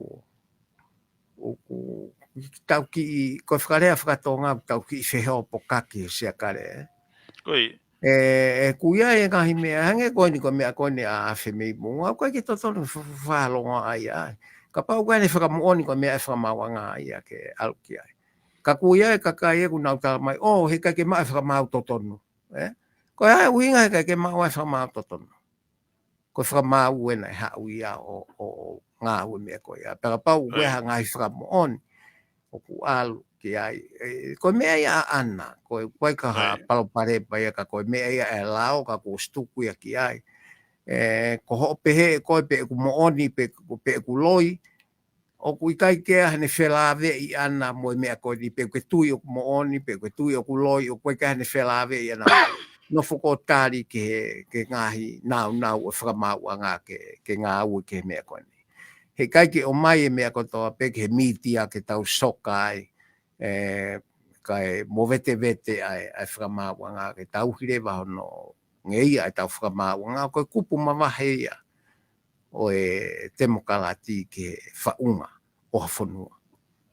ʻoku tau kiʻi, ko e fakalea fakatonga ʻoku tau kiʻi fehoʻopōkaki he siakale, ē. Ko ia. ʻE, ʻoku ʻi ai e ngaahi meʻa, hangē ko eni ko e meʻa ko eni ʻa Afe mei Moʻunga, ʻoku ʻikai ke totonu fa-, fa-, fakalongoaʻa ia ai. Kapau ʻoku ʻi ai ʻene fakamoʻoni ko e meʻa ʻa e fakamaauʻanga ia ke ʻalu ki ai. Ka ʻoku ʻi ai e kakai ʻoku nau tala mai, ʻo, he ʻikai ke maʻu e fakamaau totonu. Ē? Ko e hā e ʻuhinga he ʻikai ke maʻu e fakamaau totonu? Ko e fakamaau ena ʻe haʻu ia ʻo, ʻo, ʻo ngāue meʻa ko ia. Pea kapau ʻoku ʻi ai ha ngaahi fakamoʻoni ʻoku ʻalu ki ai. ʻE, ko e meʻa ia ʻaʻana, ko e ʻikai ke ʻi ai ha palopalema ia ka ko e meʻa ia ʻa e lao ka kuo ʻosi tuku ia ki ai. ʻE, ko hoʻo pehē ʻe koe pe ʻoku moʻoni pe, pe ʻoku loi, ʻoku ʻikai ke ʻi ai haʻane felāveʻi ʻaʻana mo e meʻa ko eni pe ʻoku ke tui ʻoku moʻoni, pe ʻoku ke tui ʻoku loi, ʻoku ʻikai ke ʻi ai haʻane felāveʻi ʻaʻana. Nofo ʻo tali ki he, ki he ngaahi nāunau ʻo e fakamaauʻanga ke, ke ngāue ki he meʻa ko eni. He ʻikai ke ʻomai e meʻa kotoa pē ki he mītia ke tau soka ai, ʻe, kae movetevete ai ʻa e fakamaauʻanga ke tauhi leva hono ngeia ʻetau fakamaauʻanga, ko e kupu mavahe ia ʻo e temokalati ki he faʻunga ʻo ha fonua.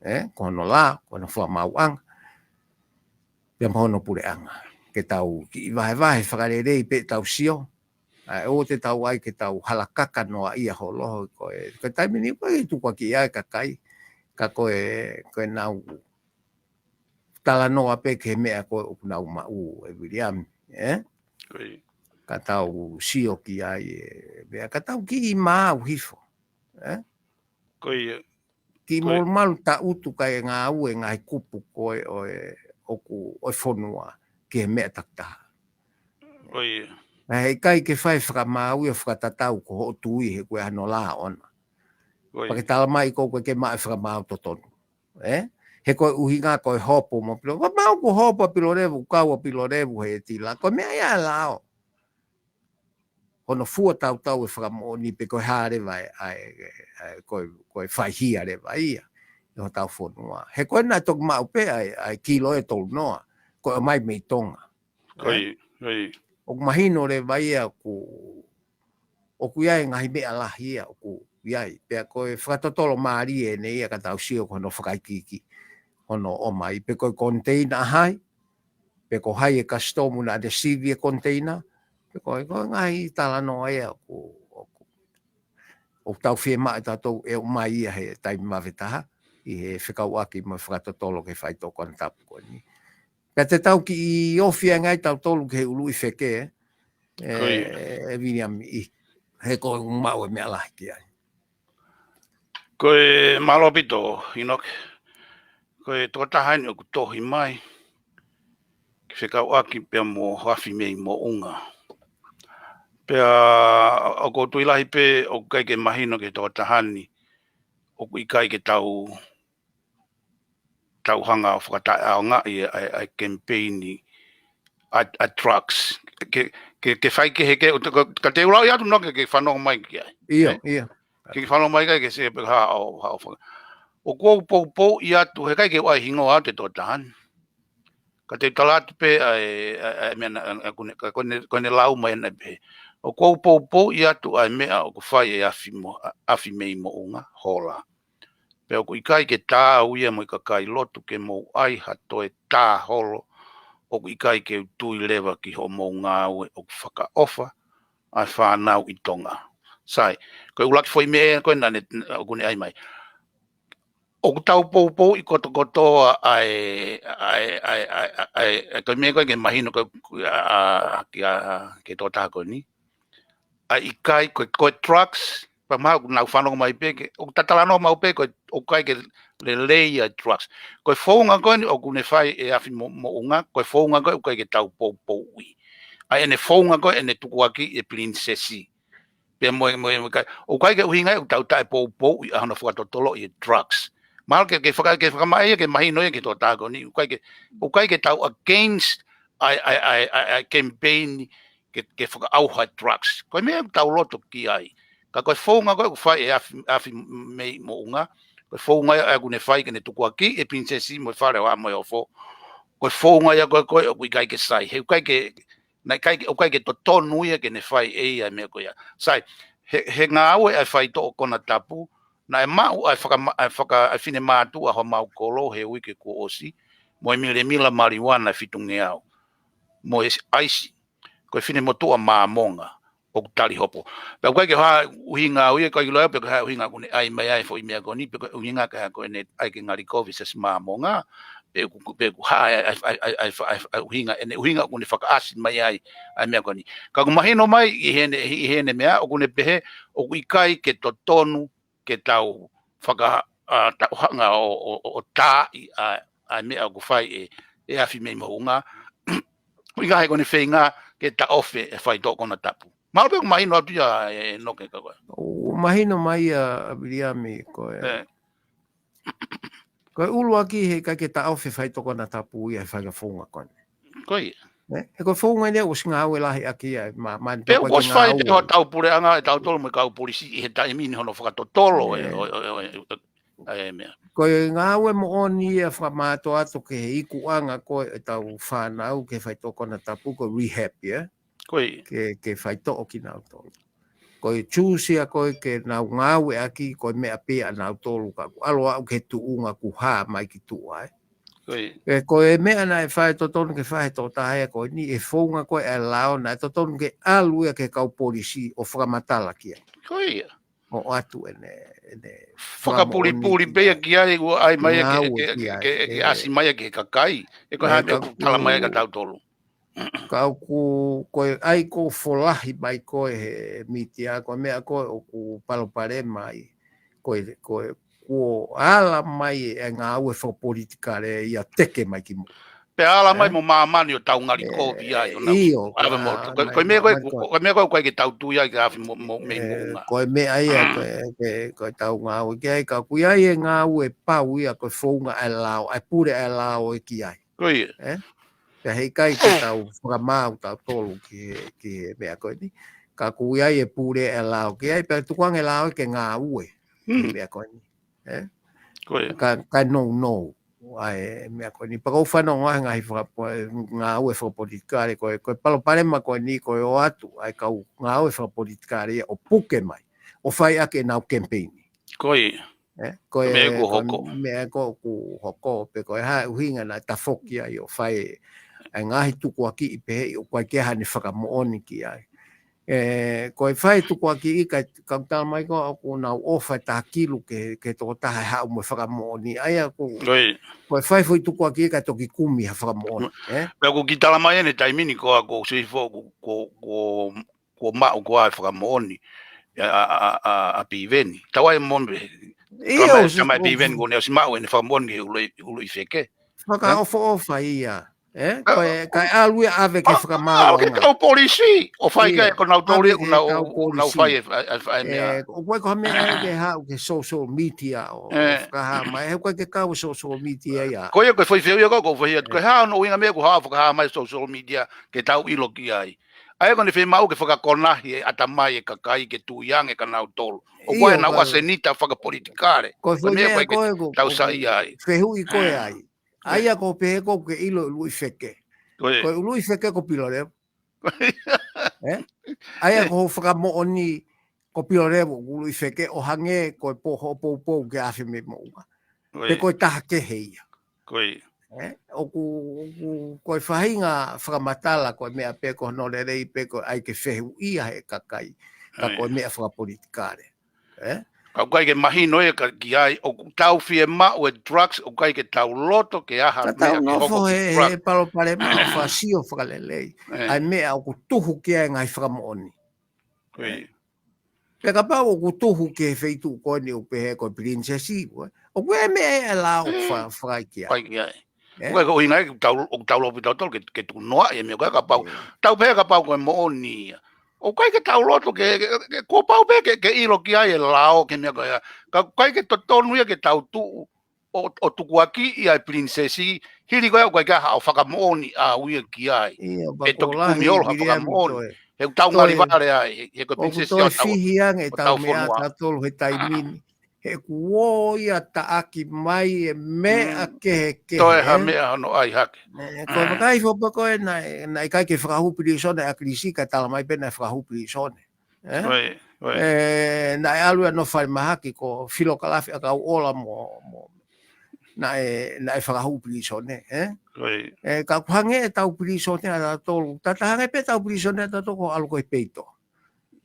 ʻE, ko hono lao, ko hono fakamaauʻanga, pea mo hono puleʻanga. Ke tau kiʻi vahevahe fakalelei pē ʻetau sio, ʻa ē ʻoua te tau ʻai ke tau halakaka noaʻia holo, ko e, ko e taimi ni ko e tukuakiʻi ʻa e kakai, ka ko e, ko e nau talanoa pē ki he meʻa ko ē ʻoku nau maʻu ʻe Viliami, ē? Ko ia. Ka tau sio ki ai ʻe, meʻa ka tau kiʻi maau hifo, ē? Ko ia. Kiʻi molumalu taʻutu kae ngāue ngaahi kupu ko ē ʻo e, ʻoku, ʻo e fonua ki he meʻa takitaha. Ko ia. Naʻe ʻikai ke fai fakamaau ia fakatatau ko hoʻo tui he ko e hano lao ʻona. Ko ia. Pea ke tala mai ko ē ʻoku ʻikai ke maʻu e fakamaau totonu. Ē? He ko e ʻuhinga ko e hopo mo Pilolevu. Ko e maau ko hopo ʻa Pilolevu, kau ʻa Pilolevu he tila. Ko e meʻa ia ʻa e lao. Hono fua tautau e fakamoʻoni pe ko e hā leva ʻa e, ʻa e, ʻa e, ko e, ko e faihia leva ia ʻi hotau fonua. He ko ena toki maʻu pē ʻa e, ʻa e kilo ʻe tolu noa. Ko e ʻomai mei Tonga. Ko ia, ko ia. ʻOku mahino leva ia ʻoku, ʻoku ʻi ai e ngaahi meʻa lahi ia ʻoku ʻi ai. Pea ko e fakatotolo mālie eni ia ka tau sio ko hono fakaikiiki. Hono ʻomai, pe ko e container ʻa hai, pe ko hai e kasitomu naʻa ne sivi e container, pe ko e, ko e ngaahi talanoa ia ʻoku, ʻoku, ʻoku tau fiemaʻu ʻe tautolu ʻe ʻomai ia he taimi vave taha, ʻi he fekauʻaki mo e fakatotolo ki he faitoʻo konatapu ko eni. Pea te tau kiʻi ofi ange ai tautolu ki he ʻuluʻi feke, ē, ʻe Viliami, he ko e maʻu e meʻa lahi ki ai. Ko e mālō ʻaupito, ʻInoke. Ko e tokotaha eni ʻoku tohi mai ke fekauʻaki pea mo Afi mei Moʻunga. Pea ʻoku ou tui lahi pē ʻoku ʻikai ke mahino ki he tokotaha ni ʻoku ʻikai ke tau tau hanga ʻo fakataʻeʻaongaʻi ʻa e, ʻa e kemipeini ʻa e, ʻa e drugs. Ke, ke, ke fai kehekehe, ka, ka te u lau ia atu ʻInoke ke fanongo mai ki ai. ʻIo, ʻio. Ke fanongo mai ki ai ke sio pe ko e hā ʻoku, hā ʻoku faka-. ʻOku ou poupouʻi atu, he ʻikai ke u ʻai hingoa atu e tokotaha ni. Ka te u tala atu pē ʻa e, ʻa e, ʻa e meʻa naʻa, ʻa, ko ʻene, ka ko ʻene, ko ʻene lau mai ena pē. ʻOku ou poupouʻi atu ʻa e meʻa ʻoku fai ʻe Afi mo, ʻa, Afi mei Moʻunga, hola. Pea ʻoku ʻikai ke taau ia mo e kakai lotu ke mou ʻai ha toe tā holo, ʻoku ʻikai ke u tui leva ki hoʻomou ngāue ʻoku fakaʻofa ʻa e fānau ʻi Tonga. Sai, ko e ʻuluaki foʻi meʻa ko ē naʻa ne, ʻoku ne ʻai mai. ʻOku tau poupouʻi kotokotoa ʻa e, ʻa e, ʻa e, ʻa e, ʻa e, ʻa e, ko e meʻa ko ē ke mahino ko ē, ʻa, ʻa, ki, ʻa, ki he tokotaha ko eni. ʻA e ʻikai, ko e, ko e drugs, pea mahalo ʻoku nau fanongo mai pē ke, ʻoku ta talanoa maʻu pē ko e, ʻoku ʻikai ke lelei ʻa e drugs. Ko e founga ko eni ʻoku ne fai ʻe Afi Mo-, Moʻunga, ko e founga ko ē ʻoku ʻikai ke tau poupouʻi. ʻA ʻene founga ko ē ʻene tukuakiʻi e pilinisesi. Pea mo e, mo e, mo e kai, ʻoku ʻikai ke ʻuhinga ia ʻoku tau taʻepoupouʻi ʻa hono fakatotoloʻi e drugs. Mahalo ke, ke faka-, ke fakamaʻa ia ke mahino ia ki he tokotaha ko eni, ʻoku ʻikai ke, ʻoku ʻikai ke tau against ʻa e, ʻa e, ʻa e, ʻa e, ʻa e campaign ke, ke fakaʻauha e drugs. Ko e meʻa ʻoku tau loto ki ai. Ka ko e founga ko ē ʻoku fai ʻe Afi, Afi mei Moʻunga, ko e founga ia ʻoku ne fai ke ne tukuakiʻi e pilinisesi mo e Fale ʻo Haʻa Moheofo. Ko e founga ia ko ē, ko ē ʻoku ʻikai ke sai. He ʻoku ʻikai ke, naʻe ʻikai ke, ʻoku ʻikai ke totonu ia ke ne fai ʻe ia e meʻa ko ia. Sai, he, he ngāue ʻa e faitoʻo konatapu, naʻe maʻu ʻa e fakama-, ʻa e faka-, ʻa e finemātuʻa homau kolo he uike kuo ʻosi, mo e milemila maliuana ʻe fitungeau. Mo e ʻaisi, ko e finemotuʻa Māmonga, ʻoku tali hopo. Pea ʻoku ʻikai ke ha ʻuhinga au ia, ʻikai ke ʻilo au pe ko e hā e ʻuhinga ʻoku ne ʻai mai ai e foʻi meʻa ko eni, pe ko e ʻuhinga ko e hā ko ʻene ʻai ke ngali kovi Siasi Māmonga, pe ʻoku, pe ʻoku hā e, e, e ʻuhinga, ʻene ʻuhinga ʻoku ne fakaʻasi mai ai ʻa e meʻa ko eni. Ka ʻoku mahino mai ʻi heʻene, ʻi heʻene meʻa, ʻoku ne pehē, ʻoku ʻikai ke totonu ke tau faka-, ʻa, tau hanga ʻo, ʻo, ʻo, ʻo taaʻi ʻa, ʻa e meʻa ʻoku fai ʻe, ʻe Afi mei Moʻunga. ʻIkai ko ʻene feinga ke taʻofi e faitoʻo konatapu. Mahalo pē ʻoku mahino atu ia ʻe Noke ka ko ē. ʻOku mahino mai ia ʻa Viliami ko ē. ʻE. Ko e ʻuluaki he ʻikai ke taʻofi e faitoʻo konatapu ia he fai ka founga ko eni. Ko ia. ʻE, he ko e founga eni ʻoku ʻosi ngāue lahi ʻaki ia, ma, ma, Pea ʻoku ʻosi fai pē ʻe hotau puleʻanga ʻe tautolu mo e kau polisi ʻi he taimi ni hono fakatotolo e, ʻe, ʻo, ʻo, ʻo, ʻo, ʻa e meʻa. Ko e ngāue moʻoni ia fakamātoato ki he ikuʻanga ko ē ʻetau fānau ki he faitoʻo konatapu ko e rehab ia. Ko ia. Ke, ke faitoʻo kinautolu. Ko e tūsia ko ē ke nau ngāue ʻaki ko e meʻa pē ʻanautolu ka ʻoku ʻalu aʻu ki he tuʻunga ʻoku hā mai ki tuʻa, ē. Ko ia. Pea ko e meʻa naʻe fai totonu ke fai he tokotaha ia ko eni, e founga ko ē ʻa e lao naʻe totonu ke ʻalu ia ki he kau polisi ʻo fakamatala ki ai. Ko ia. ʻO ʻoatu ʻene, ʻene Fakapulipuli fakamoʻoni pē ia ki ai, ʻoku ʻai mai ia ke, ngāue ke, ki ke, ai, ke, ke ʻe. ʻAsi mai ia ki he kakai. ʻE ko e hā e meʻa ka ʻoku tala mai ia ʻoku kia tautolu. Ka ʻoku, ko e ʻai ko ē ʻo folahi mai ko ē he mītia, ko e meʻa ko ē ʻoku palopalema ai. Ko e, ko e, kuo ala mai e ngāue fakapolitikale ia ʻo teke mai ki muʻa. Pea ala mai ʻE? mo māmani ʻo tau ngali ʻE, kovi ai, ʻo nau ʻio, ʻave mo, ʻa, ko, mai ko e meʻa ko ē, māmani ko ko e meʻa ko ē ʻoku ʻikai ke tau tui ai ki he Afi mo, mo, mei ʻE, Moʻunga. ko e meʻa ia, Mm. ko e, ko e, ko e tau ngāue ki ai, ka ʻoku ʻi ai e ngāue pau ia, ko e founga ʻa e lao, ʻa e pule ʻa e lao ʻe ki ai. Ko ia. ʻE? Pea heʻikai ke tau fakamaau tautolu ki he, ki he meʻa ko eni. Ka ʻoku ʻi ai e pule ʻa e lao ki ai, pea tukuange lao ke ngāue ki he Mm. meʻa ko eni. ʻE? Ko ia. Ka, ka nounou. ʻA e meʻa ko eni. Pea ʻoku ou fanongo ai he ngaahi faka-, ngāue fakapolitikale ko e, ko e palopalema ko eni ko e ʻoatu, ʻa e kau ngāue fakapolitikale ia ʻo puke mai. ʻO fai ʻaki ʻenau kemipeini. Ko ia. ʻE, ko Ko e meʻa ʻoku ko e hoko. meʻa ko ē ʻoku hoko, pe ko e hā e ʻuhinga naʻe tafoki ai ʻo fai ʻa e ngaahi tukuakiʻi pehē ʻoku ʻikai ke ʻi ai haʻane fakamoʻoni ki ai. ʻE, ko e fai tukuakiʻi ka, ka tala mai ko ē ʻoku nau ʻofa e taha kilu ki he, ki he tokotaha ʻe haʻu mo e fakamoʻoni. ʻA ia ko, Ko ia. ko e fai foʻi tukuakiʻi ka toki kumi ha fakamoʻoni, ʻe? Pea ʻoku ki tala mai ʻene taimi ni ko ē ʻoku ou sio hifo ʻoku, ko, ko, kuo maʻu ko ā e fakamoʻoni. ʻA, ʻa, ʻa, ʻa, ʻa Piveni. Tau ai mo me. ʻIo, Tama, ʻosi tama e ko Piveni ko ʻene ʻosi maʻu ʻene fakamoʻoni ki he ʻulu, ʻulu ʻi feke. Fakaʻofoʻofa ia. ʻE? Ka, Ko e, ka e ʻalu ia ʻave ke ʻa, fakamaau ʻave ki he anga. kau polisi. ʻO fai ʻIo, ke ko nau toli, ʻave ki he nau, kau nau polisi. fai e, e, e, e meʻa. ʻE, ʻoku ʻikai ko ha meʻa ia ke haʻu ki he social media ʻo, ʻo ʻE. fakahā mai. He ʻoku ʻikai ke kau social media ia. Ko ia ko e foʻi fehuʻi ia ko ʻoku ou fai atu. Ko e ʻE. hā hono ʻuhinga meʻa ʻoku haʻu ʻo fakahā mai social media ke tau ʻilo ki ai. ʻA ia ko ʻene fiemaʻu ke fakakonahi e ʻatamai e kakai ke tui ange kia nautolu. ʻOku ʻi ai ʻIo, ʻenau ka ʻasenita fakapolitikale. Ko e Ko e foʻi meʻa meʻa ko ē ko ē ʻoku, ko e tau ʻoku saiʻia ai. fehuʻi ko ē ʻE. ai. ʻA ia ko e pehē ko ē ʻoku ke ʻilo ʻuluʻi feke. Ko e. Ko e ʻuluʻi feke ko Pilolevu. ʻE? ʻA ia ko hoʻo fakamoʻoni ko Pilolevu ʻuluʻi feke ʻo hangē ko e pō hoʻo poupou kia Afi mei Moʻunga. Ko Pe e. ko e taha kehe ia. Ko e. ʻE? ʻOku, ʻoku, ko e faʻahinga fakamatala, ko e meʻa pē ko hono lelei pē ko e ʻai ke fehuʻia he kakai. Ka ko e meʻa fakapolitikale. Ē? Ka ʻoku ʻikai ke mahino ia ka ki ai, ʻoku tau fiemaʻu e drugs, ʻoku ʻikai ke tau loto ke ʻi ai ha meʻa ke hoko ki he drugs. Ka tau nofo he, he palopalema ʻo fakasio fakalelei. ʻA e meʻa ʻoku tuhu ki ai e ngaahi fakamoʻoni. Pea kapau ʻoku tuhu ki he feituʻu ko eni ʻoku pehē ko e pilinisesi, ʻoku ʻi ai e meʻa ʻe ʻi ai e lao ʻoku fa-, fai ki ai. Fai ki ai. ʻOku ʻikai ko e ʻuhinga ia ʻoku tau, ʻoku tau lopi tautolu ke, ke tuku noaʻi e meʻa ko ia kapau. Tau pehē kapau ko e moʻoni ia. ʻOku ʻikai ke tau loto ke, ke, ke, kuo pau pē ke, ke ʻilo ki ai e lao ki he meʻa ko ia. Ka ʻoku ʻikai ke totonu ia ke tau tuʻu ʻo, ʻo tukuakiʻi ʻa e pilinisesi, hili ko ia ʻoku ʻikai ke ʻi ai haʻo fakamoʻoni ʻaʻau ia ki ai. ʻE toki kumi holo ha fakamoʻoni. He ʻoku tau ngali vale ai, he, he ko e pilinisesi ʻoku toe fihi ange ʻetau meʻa tautolu he taimi ni. He ʻoku ō ia taʻaki mai e meʻa kehekehe. Toe ha meʻa hono ʻai hake. Ko e vakai foki pē ko e naʻe, naʻe ʻikai ke fakahū pilīsone ʻa ʻAkilisi ka tala mai pē naʻe fakahū pilīsone. Ē? ʻE, naʻe ʻalu ia ʻo nofo falemahaki ko Filokalafi ʻAkauʻola mo, mo, naʻe, naʻe fakahū pilīsone, ē? ʻE, ka ʻoku hangē ʻetau pilīsone ʻatautolu, tata hangē pē ʻetau pilīsone ʻatautolu ko e ʻalu ko e peito.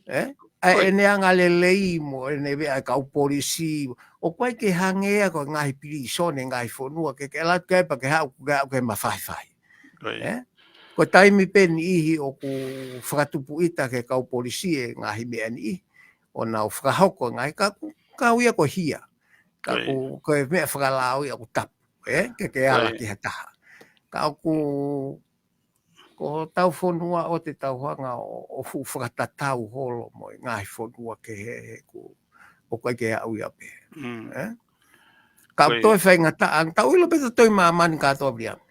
Ē? ʻA ʻene angalelei mo ʻene meʻa e kau polisi, ʻoku ʻikai ke hangē ia ko e ngaahi pilīsone, ngaahi fonua, ke, ke ʻalu atu ke pā ke haʻu, ke haʻu ke mafahifahi. Ē? Ko e taimi pē niʻihi ʻoku fakatupu ʻita ki he kau polisi e ngaahi meʻa niʻihi, ʻo nau fakahoko e ngaahi ka ʻoku kau ia ko e hia. Ka ʻoku, ko e meʻa fakalao ia ʻoku tapu, ē? Ke ke ala ki ha taha. Ka ʻoku, ko hotau fonua ʻoku te tau hanga ʻo, ʻo fuʻu fakatatau holo mo e ngaahi fonua kehe he ʻoku, ʻoku ʻikai ke aʻu ia pē. Ē? Ka ʻoku toe faingataʻa, tau ʻilo pē ʻoku toe ʻi māmani kātoa Viliami.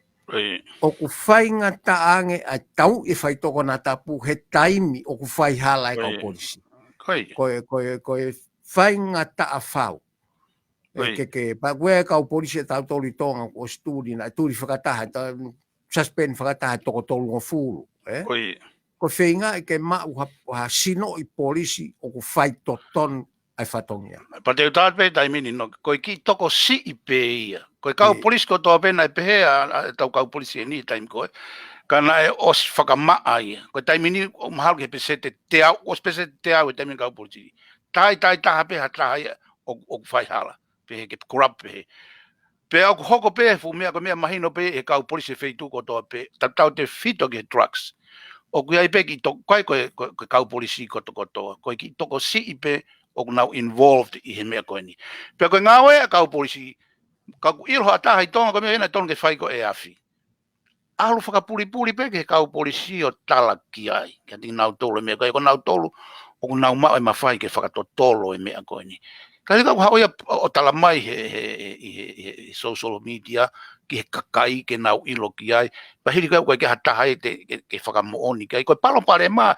ʻOku faingataʻa ange ʻa e tau ʻi fai toko na tapu he taimi ʻoku fai hala e kau polisi. Ko e, ko e, ko e faingataʻa fau. ʻE ke, ke, pea ko e kau polisi ʻatautolu ʻi Tonga, ʻosi tuli, naʻe tuli fakataha, ta, suspend fakataha toko tolungofulu, ē? Ko e feinga ke maʻu ha, ha sinoʻi polisi ʻoku fai totonu ʻa e fatongia. Pea te u tala pē taimi ni, no, ko e kiʻi tokosiʻi pē ia. Ko e kau polisi kotoa pē naʻe pehē ʻa, ʻa, ʻetau kau polisi ʻeni taimi ko ē. Ka naʻe ʻosi fakamaʻa ia. Ko e taimi ni, ʻoku mahalo ki he peseti teau, ʻosi peseti teau e taimi ni kau polisi. Tai, tai taha pē ha taha ia ʻoku, ʻoku fai hala. Pehē ke corrupt pehē. Pea ʻoku hoko pē fuʻu meʻa ko e meʻa mahino pē he kau polisi he feituʻu kotoa pē. Tau, tau te fito ki he drugs. ʻOku ʻi ai pē kiʻi to-, ko e, ko e, ko e, ko e kau polisi kotokotoa. Ko e kiʻi tokosiʻi pē ʻoku nau involved ʻi he meʻa ko eni. Pea ko e ngāue ʻa e kau polisi, ka ʻoku ʻilo ha taha ʻi Tonga ko e meʻa ena tonu ke fai ko e afi. ʻAlu fakapulipuli pē ki he kau polisi ʻo tala ki ai. Kiate kinautolu e meʻa ko e, ko nautolu, ʻoku nau maʻu e mafai ke fakatotolo e meʻa ko eni. Ka hili ka ʻoku haʻu ia ʻo, ʻo tala mai he, he, he, he, he, he social media, ki he kakai ke nau ʻilo ki ai. Pea hili ka ʻoku ʻikai ke ha taha ia te, ke, ke fakamoʻoni ki ai. Ko e palopalema,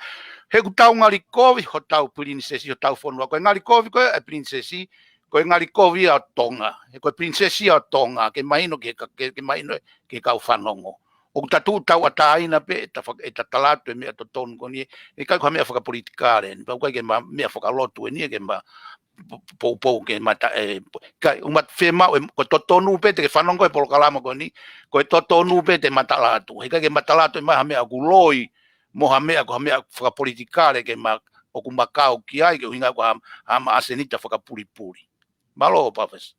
he ʻoku tau ngali kovi hotau pilinisesi, hotau fonua. Ko e ngali kovi ko e pilinisesi, ko e ngali kovi ia ʻo Tonga. He ko e pilinisesi ia ʻo Tonga, ke mahino ki he ka-, ke, ke mahino ki he kau fanongo. ʻOku ta tuʻu tauʻatāina pē, ʻe ta fak-, ʻe ta tala atu e meʻa totonu ko eni, ʻe ʻikai ko ha meʻa fakapolitikale, ni pau ʻikai ke ma-, meʻa fakalotu eni, ke ma-, po-, poupou ke mata-, ʻe, po-, ʻikai, ʻoku ma fiemaʻu, ʻe, ko e totonu pē te ke fanongo e polokalama ko eni, ko e totonu pē te matala atu. He ʻikai ke matala atu ʻe ma ha meʻa ʻoku loi, mo ha meʻa ko ha meʻa fakapolitikale ke ma-, ʻoku ma kau ki ai, ke ʻuhinga ko ha, ha ma ʻasenita fakapulipuli. Mālō, Pāfesa.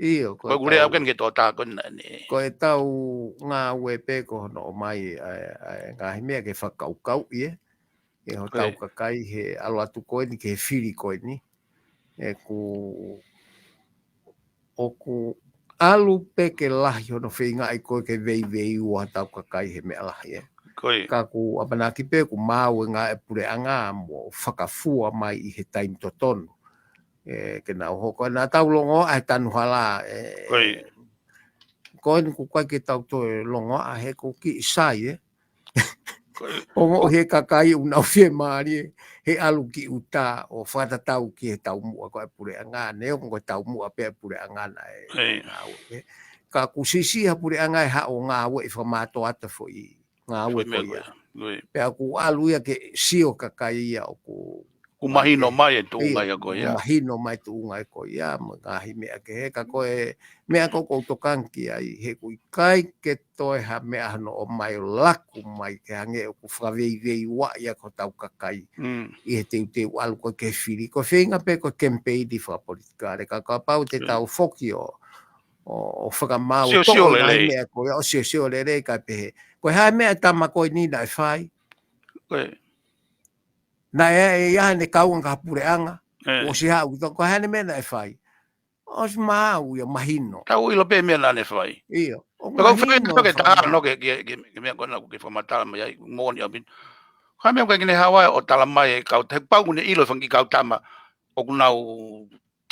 ʻIo, ko e tau, ko e tau ngāue pē ko hono ʻomai ʻa e, ʻa e ngaahi meʻa ke fakakaukauʻi, ē. ʻE hotau kakai he ʻalu atu ko eni, ki he fili ko eni. ʻE ʻoku, ʻoku ʻalu pē ke lahi hono feingaʻi ko e ke veiveiua hotau kakai he meʻa lahi, ē. Ka ʻoku ʻamanaki pē ʻoku maau e ngaahi puleʻanga mo fakafua mai ʻi he taimi totonu. ʻE, ke nau hoko, naʻa tau longoaʻa he tanu hala, ʻe, ko eni ʻoku ʻikai ke tau toe longoaʻa he ʻoku kiʻi sai, ē. ʻOku ʻi ai e kakai ʻoku nau fiemālie, he ʻalu ki ʻuta ʻo fakatatau ki he taumuʻa ko e puleʻanga, neongo ko e taumuʻa pē ʻa e puleʻanga naʻe ngāue, ē. Ka ʻoku siʻisiʻi ha puleʻanga ʻe haʻu ʻo ngāueʻi fakamātoato foʻi ngāue ko ia. Pea ʻoku ʻalu ia ke sio kakai ia ʻoku Kuo mahino mai e tuʻunga ia ko ia. Mahino mai tuʻunga ia ko ia, mo e ngaahi meʻa kehe, ka ko e meʻa ko ē ʻoku ou tokanga ki ai, he ʻoku ʻikai ke toe ha meʻa hano ʻomai ʻo laku mai ke hangē ʻoku fakaveiveiuaʻi ʻa hotau kakai. ʻI he teuteu ʻalu ko ē ke fili, ko e feinga pē ko e kemipeini fakapolitikale, ka kapau te tau foki ʻo, ʻo, ʻo fakamaau, ʻo toʻo e ngaahi meʻa ko ia, ʻo siosio lelei kae pehē. Ko e hā e meʻa ʻa e tama ko eni naʻe fai? Naʻe ʻi ai haʻane kaungā puleʻanga, ʻosi haʻu ki toko, ko e hā haʻane meʻa naʻe fai? ʻOsi maau ia mahino. Tau ʻilo pē meʻa naʻa ne fai. ʻIo. Ka ko e fai mahino ke taha no ke, ke, ke, ke meʻa ko ena ke fakamatala mai ai, moʻoni ʻaupito. Ko e meʻa ko ē ke ne haʻu ai ʻo tala mai e kau, he pau ʻoku ne ʻilo e fanga kiʻi kau tama, ʻoku nau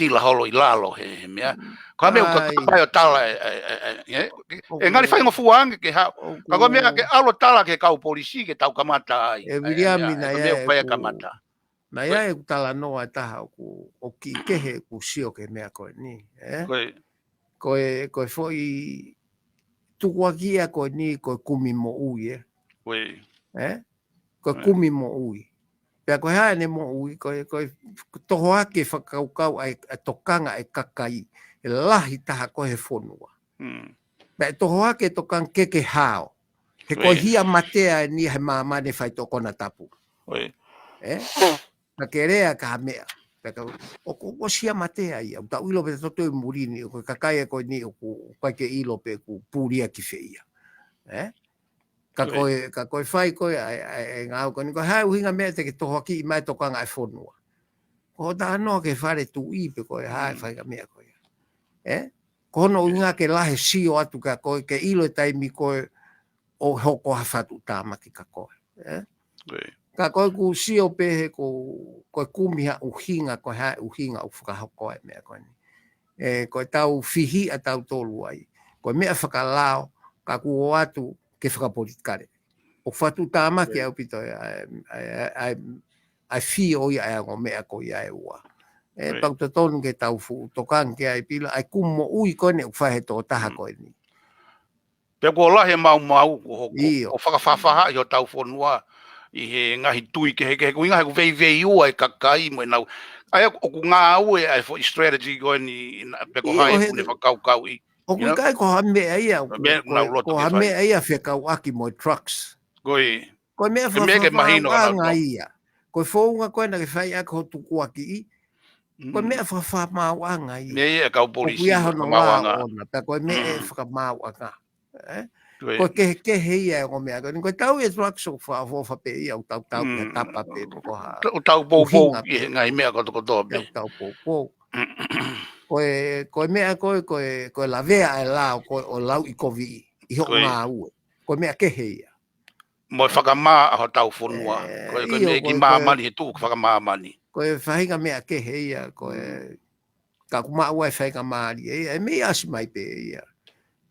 tila holo ʻi lalo he, he meʻa. Ko e meʻa ʻoku ka ʻai ʻo tala e, e, e, e, e, e ngali faingofua ange ke haʻu. Ka ko e meʻa ke ʻalu ʻo tala ki he kau polisi ke tau kamata ai. E Viliami, naʻe ʻi ai e kamata. Naʻe ʻi ai ʻeku talanoa ʻe taha ʻoku, ʻoku kiʻi kehe ʻeku sio ki he meʻa ko eni, ē? Ko e, ko e foʻi tukuakiʻi ia ko eni ko e kumi moʻui, ē? Ē? Ko e kumi moʻui. Pea ko e hā ʻene moʻui, ko e, ko e toho hake fakakaukau ʻa e, ʻa e tokanga ʻa e kakai, ʻe lahi taha ko ē he fonua. Pea ʻe toho hake e tokanga ke ke hao. He ko e hia matea eni he māmani faitoʻo konatapu. Ē? Ka ke lea ki ha meʻa. Pea ka, ʻoku, ʻoku ʻosi hia matea ia. ʻOku tau ʻilo pē toto ʻi muli ni, ʻoku kakai ko eni, ʻoku, ʻoku ʻikai ke ʻilo pe ʻoku pulia ki fē ia. Ē? Ka ko e, ka ko e fai ko ē, ʻa e, ʻa e, ʻa e ngāue ko eni, ko e hā e ʻuhinga meʻa te ke tohoakiʻi mai tokanga ʻa e fonua. Ko hoʻo talanoa ki he fale tuʻi pe ko e hā e faʻahinga meʻa ko ia. Ē? Ko hono ʻuhinga ke lahi e sio atu kia koe, ke ʻilo e taimi ko ē ʻo hoko ha fatu tāmaki kia koe. Ē? Ka ko ʻeku sio pē he ko, ko e kumi ha ʻuhinga, ko e hā e ʻuhinga ʻoku fakahoko ai e meʻa ko eni. Ē, ko e tau fihi ʻa tautolu ai. Ko e meʻa fakalao, ka kuo ʻoatu ke fakapolitikale. ʻOku fatu tāmaki ʻaupito ʻa e, ʻa e, ʻa e, ʻa e fio ia ʻa e ongo meʻa ko ia ʻe ua. Ē, pau totonu ke tau fuʻu tokanga ki ai pila, ʻa e kumi moʻui ko eni ʻoku fai he tokotaha ko eni. Pea kuo lahi e maumau kuo hoko, ʻo fakafaʻafaʻahi hotau fonua ʻi he ngaahi tui kehekehe, ko e ʻuhinga he ʻoku veiveiua e kakai mo ʻenau. ʻA ia ʻoku ngāue ʻa e foʻi strategy ko eni, pe ko hai ʻoku ne fakakaukauʻi. ʻOku ʻikai ko ha meʻa ia, ko ha meʻa ia fekauʻaki mo e drugs. Ko e meʻa ke mahino fakafaʻafaʻaʻanga ia. Ko e founga ko ena ke fai ʻaki ho tukuakiʻi. Ko e meʻa fakafaʻafaʻaʻanga ia. Meʻa ia e kau polisi. ʻOku ʻi ai hono lao ʻona, pea ko e meʻa ʻe fakamaauʻanga. Ē? Ko e kehekehe ia e ongo meʻa. Ko e tau e drugs ʻoku fakaʻofoʻofa pē ia, ʻoku tau tau pē tapa pē, ko ha. ʻOku tau poupou ki he ngaahi meʻa kotokotoa pē. ʻOku tau poupou. Ko e, ko e meʻa ko e, ko e, ko e lavea e lao, ko e ʻo lauʻikoviʻi ʻi hoʻo ngāue. Ko e meʻa kehe ia. Mo e fakamā ʻa hotau fonua. Ko e, ko e meʻa ki māmani he tuʻu fakamāmani. Ko e faʻahinga meʻa kehe ia, ko e ka ʻoku maʻu ai e faingamālie ia, ʻe meimei ʻasi mai pē ia.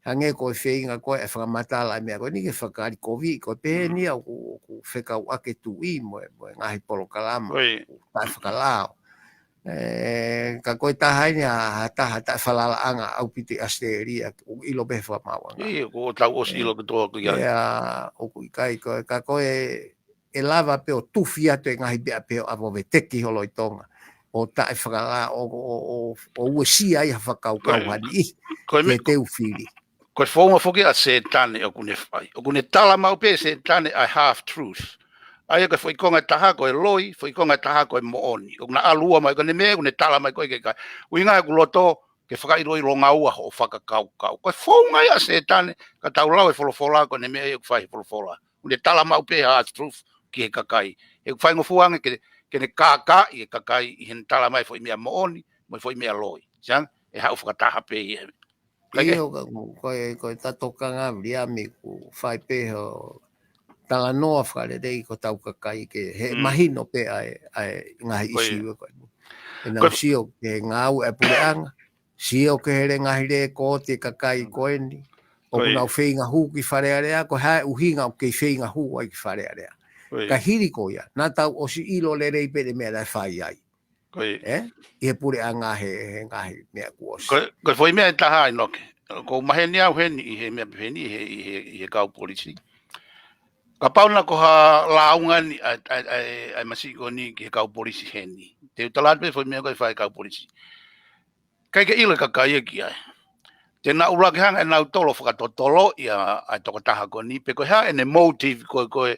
Hangē ko e feinga ko ē ʻa e fakamatala e meʻa ko eni ke fakalikoviʻi, ko e pehē ni ia ʻoku, ʻoku fekauʻaki e tuʻi mo e, mo e ngaahi polokalama, ʻoku taʻefakalao. Ē, ka ko e taha eni ha, ha taha taʻefalalaʻanga ʻaupito ʻi ʻAositelēlia, ʻoku ʻilo pē he fakamaauʻanga. ʻIo, ʻoku tau ʻosi ʻilo ke tō aku ia. Ia, ʻoku ʻikai ko e, ka ko e, ʻe lava pē ʻo tufi atu e ngaahi meʻa pē ʻo ʻave ʻo veteki holo ʻi Tonga. ʻO taʻefakalao, ʻo, ʻo, ʻo, ʻo uesia ai ha fakakaukau ha niʻihi ke teu fili. Ko e founga foki ʻa Sētane ʻoku ne fai. ʻOku ne tala maʻu pē Sētane ʻa e half truth. ʻA ia ko e foʻi konga ʻe taha ko e loi, foʻi konga ʻe taha ko e moʻoni. ʻOku na ʻalu ua mai ko eni meʻa, ʻoku ne tala mai ko ē ke kai. ʻUhinga ʻeku loto, ke fakaʻiloʻilonga ua hoʻo fakakaukau. Ko e founga ia ʻa Sētane, ka tau lau e folofola, ko ʻene meʻa ia ʻoku fai he folofola. ʻOku ne tala maʻu pē half truth ki he kakai. He ʻoku faingofua ange ke, ke ne kākaaʻi e kakai ʻi heʻene tala mai foʻi meʻa moʻoni, mo e foʻi meʻa loi. Siang, ʻe haʻu fakataha pē ia. ʻIo, ka ko e, ko e tatokanga Viliami ʻoku fai pē ho talanoa fakalelei ki hotau kakai ke he mahino pē ʻa e, ʻa e ngaahi ʻisiū ko eni. ʻE nau sio ki he ngāue ʻa e puleʻanga, sio ki he ngaahi lēkooti e kakai ko eni. ʻOku nau feinga hū ki Fale Alea, ko e hā e ʻuhinga ʻoku kei feinga hū ai ki Fale Alea. Ka hili ko ia, naʻa tau ʻosi ʻilo lelei pē ʻene meʻa naʻe fai ai. Ē? ʻI he puleʻanga he, he ngaahi meʻa kuo ʻosi. Ko e, ko e foʻi meʻa ʻe taha ʻInoke. ʻOku ou maheni au heni ʻi he meʻa pehē ni ʻi he, ʻi he, ʻi he kau polisi. Kapau naʻe ko ha lāunga ni ʻa, ʻa, ʻa, ʻa e masiʻi ko eni ki he kau polisi heni. Te u tala atu pē foʻi meʻa ko ē ʻe fai ʻe he kau polisi. ʻIkai ke ʻilo ʻe he kakai ia ki ai. Te nau ʻuluaki hanga ʻe nautolu ʻo fakatotoloʻi ʻa, ʻa e tokotaha ko eni, pe ko e hā ʻene motive ko ē, ko ē,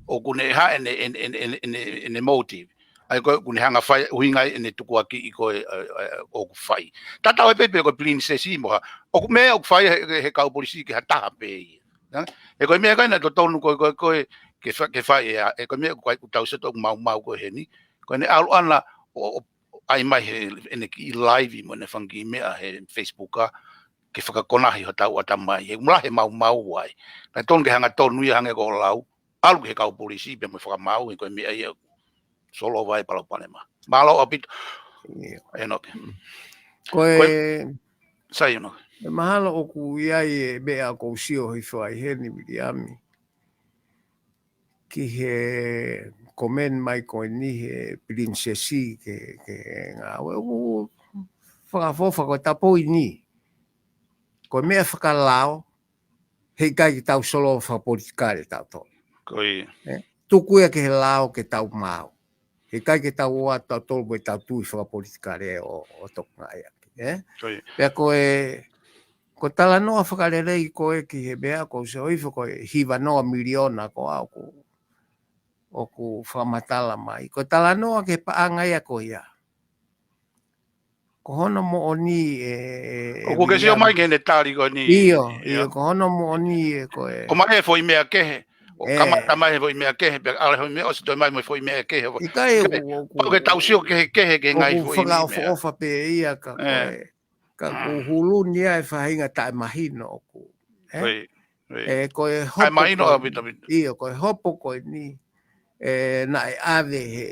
ʻoku ne hā ʻene, ʻene, ʻene, ʻene, ʻene, ʻene motive. ʻA ia ko ē ʻoku ne hanga fai, ʻuhinga ai ʻene tukuakiʻi ko ē, ʻa, ʻa, ʻoku fai. Tatau ai pē pe ko e pilinisesi mo ha. ʻOku meʻa ʻoku fai he, he, he kau polisi ki ha taha pē ia. Ē? He ko e meʻa ko ē naʻe totonu ko ē, ko ē, ko ē, ke fa-, ke fai ʻe ia, he ko e meʻa ko ē ʻoku tau sio atu ʻoku maumau ko ē heni. Ko ʻene ʻalu ʻana ʻo, ʻo, ʻai mai he, ʻene kiʻi live mo ʻene fanga kiʻi meʻa he Facebook ʻa, ke fakakonahi hotau ʻatamai. He ʻoku lahi e maumau ai. Naʻe tonu ke hanga tonu ia hangē ko e lau. ʻAlu ki he kau polisi pea mo e fakamaau, he ko e meʻa ia ʻoku solova ai e palopalema. Mālō ʻaupito. ʻIo. ʻEnoke. Ko e, Ko e, sai ʻEnoke. e mahalo ʻoku ʻi ai e meʻa ʻoku ou sio hifo ai heni, Viliami. Ki he comment mai ko eni he pilinisesi ke, ke ngāue ʻoku fakaʻofoʻofa ko e tapoini. Ko e meʻa fakalao, heʻikai ke tau solova fakapolitikale tautolu. Ko ia. Ē? Tuku ia ki he lao ke tau maau. Heʻikai ke tau ō atu tautolu mo ʻetau tui fakapolitikale ʻo, ʻo tokangaʻi ʻaki. Ē? Ko ia. Pea ko e, ko e talanoa fakalelei ko ē ki he meʻa ʻoku ou sio hifo ko e hiva noa miliona ko ā ʻoku, ʻoku fakamatala mai. Ko e talanoa ki he paʻanga ia ko ia. Ko hono moʻoni ē, ē, ʻOku ke sio Viliami. mai ki heʻene tali ko eni. ʻIo, ʻIo. ʻio, ko hono moʻoni ē ko e. ʻOmai e foʻi meʻa kehe. ʻO ʻE. kamata mai he foʻi meʻa kehe, pea ʻalu e foʻi meʻa, ʻosi toe mai mo e foʻi meʻa kehe. ʻIkai ʻIkai, ʻoku, ʻoku ʻoku ke tau sio kehekehe ki he ngaahi ʻoku foʻi meʻa. fakaʻofoʻofa pē ia ka ko ʻE. e. Ka ʻoku hulu ni ʻa e faʻahinga taʻemahino ʻoku. Ē? Ko ia, ko ia. ʻE, ko e ʻAi hopo mahino ko ʻaupito, ʻaupito. ʻIo, ko e hopo ko eni. ʻE, naʻe ʻave he,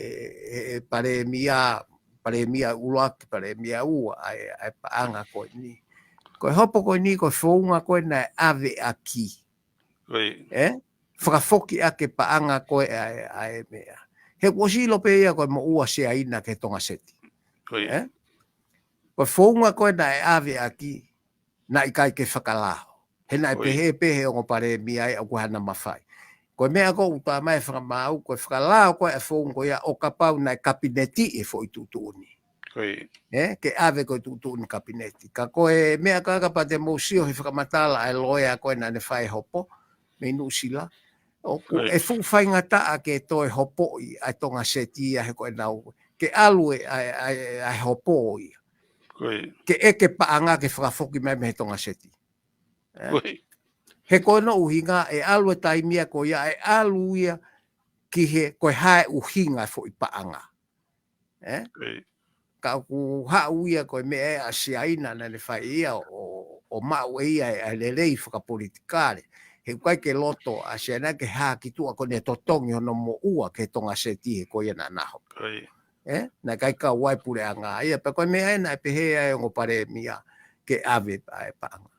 he, he palēmia, palēmia ʻuluaki, palēmia ua, ʻa e, ʻa e paʻanga ko eni. Ko e hopo ko eni, ko e founga ko ē naʻe ʻave ʻaki. Ko ia. Ē? Fakafoki ʻaki e paʻanga ko ē ʻa e, ʻa e meʻa. He kuo ʻosi ʻilo pē ia ko e moʻua Siaina ki he Tonga Seti. Ko ia. Ē? Ko e founga ko ē naʻe ʻave ʻaki, naʻe ʻikai ke fakalao. He naʻe Ko ia. pehē pē he ongo palēmia ʻa ia ʻoku hana mafai. Ko e meʻa ko ē ʻoku tā mai e fakamaau, ko e fakalao ko ē ʻa e founga ko ia ʻo kapau naʻe kapineti e foʻi tuʻutuʻuni. Ko ia. Ē, ke ʻave ko e tuʻutuʻuni kapineti. Ka ko e meʻa ka kapau te mou sio he fakamatala ʻa e loea ko ē naʻa ne fai e hopo, mei Nuʻusila. ʻOku Ko ia. ʻe fuʻu faingataʻa ke toe hopoʻi ʻa e Tonga Seti ia he ko ʻenau. Ke ʻalu e, ʻa e, ʻa e, ʻa e hopo ia. Ko ia. Ke ʻeke paʻanga ke fakafoki mai mei he Tonga Seti. Ē? Ko ia. He ko hono ʻuhinga ʻe ʻalu e taimi ia ko ia, ʻe ʻalu ia ki he, ko e hā e ʻuhinga e foʻi paʻanga. Ē? Ko ia. Ka ʻoku haʻu ia ko e meʻa ē ʻa Siaina naʻa ne fai ia ʻo, ʻo maʻu ʻe ia ʻa e lelei fakapolitikale. He ʻoku ʻikai ke loto ʻa Siaina ke hā ki tuʻa ko ʻene totongi hono moʻua ki he Tonga Seti he ko ia naʻa na hopo. Ko ia. Ē? Naʻe ʻikai kau ai puleʻanga ia, pea ko e meʻa ē naʻe pehē ai ongo palēmia ke ʻave ʻa e paʻanga.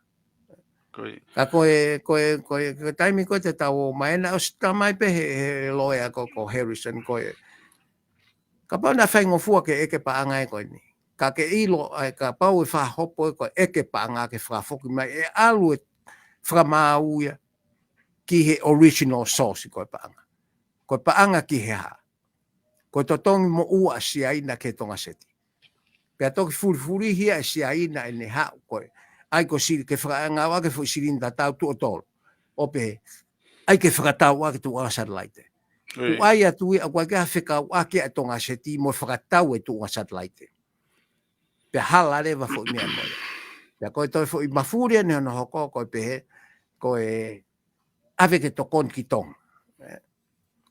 Ko ia. Ka ko e, ko e, ko e, ko e taimi ko ē te tau ō mai, naʻe ʻosi tā mai pē he, he loea ko, ko Harrison ko e. Kapau naʻe faingofua ke ʻeke paʻanga ē ko eni. Ka ke ʻilo, ʻa e kapau ʻe fakahopo ē ko e ʻeke paʻanga ke fakafoki mai, ʻe ʻalu e fakamaau ia ki he original source ko e paʻanga. Ko e paʻanga ki he hā. Ko e totongi moʻua ʻa Siaina ki he Tonga Seti. Pea toki fulifulihi ia ʻe Siaina ʻene haʻu ko ē. ʻAi ko e sili ke fakaʻangau ʻaki e foʻi silini tatau tuʻo tolu. ʻO pehē, ʻai ke fakatau ʻaki e tuʻunga satelaite. Ko ia. ʻOku ʻai atu ia, ʻoku ʻikai ke fekauʻaki ʻa e Tonga Seti mo e fakatau e tuʻunga satelaite. Pea hala leva foʻi meʻa ko ia. Pea ko e toe foʻi mafuli ʻeni hono hoko, ko e pehē, ko e ʻave ke tokoni ki Tonga. Ē.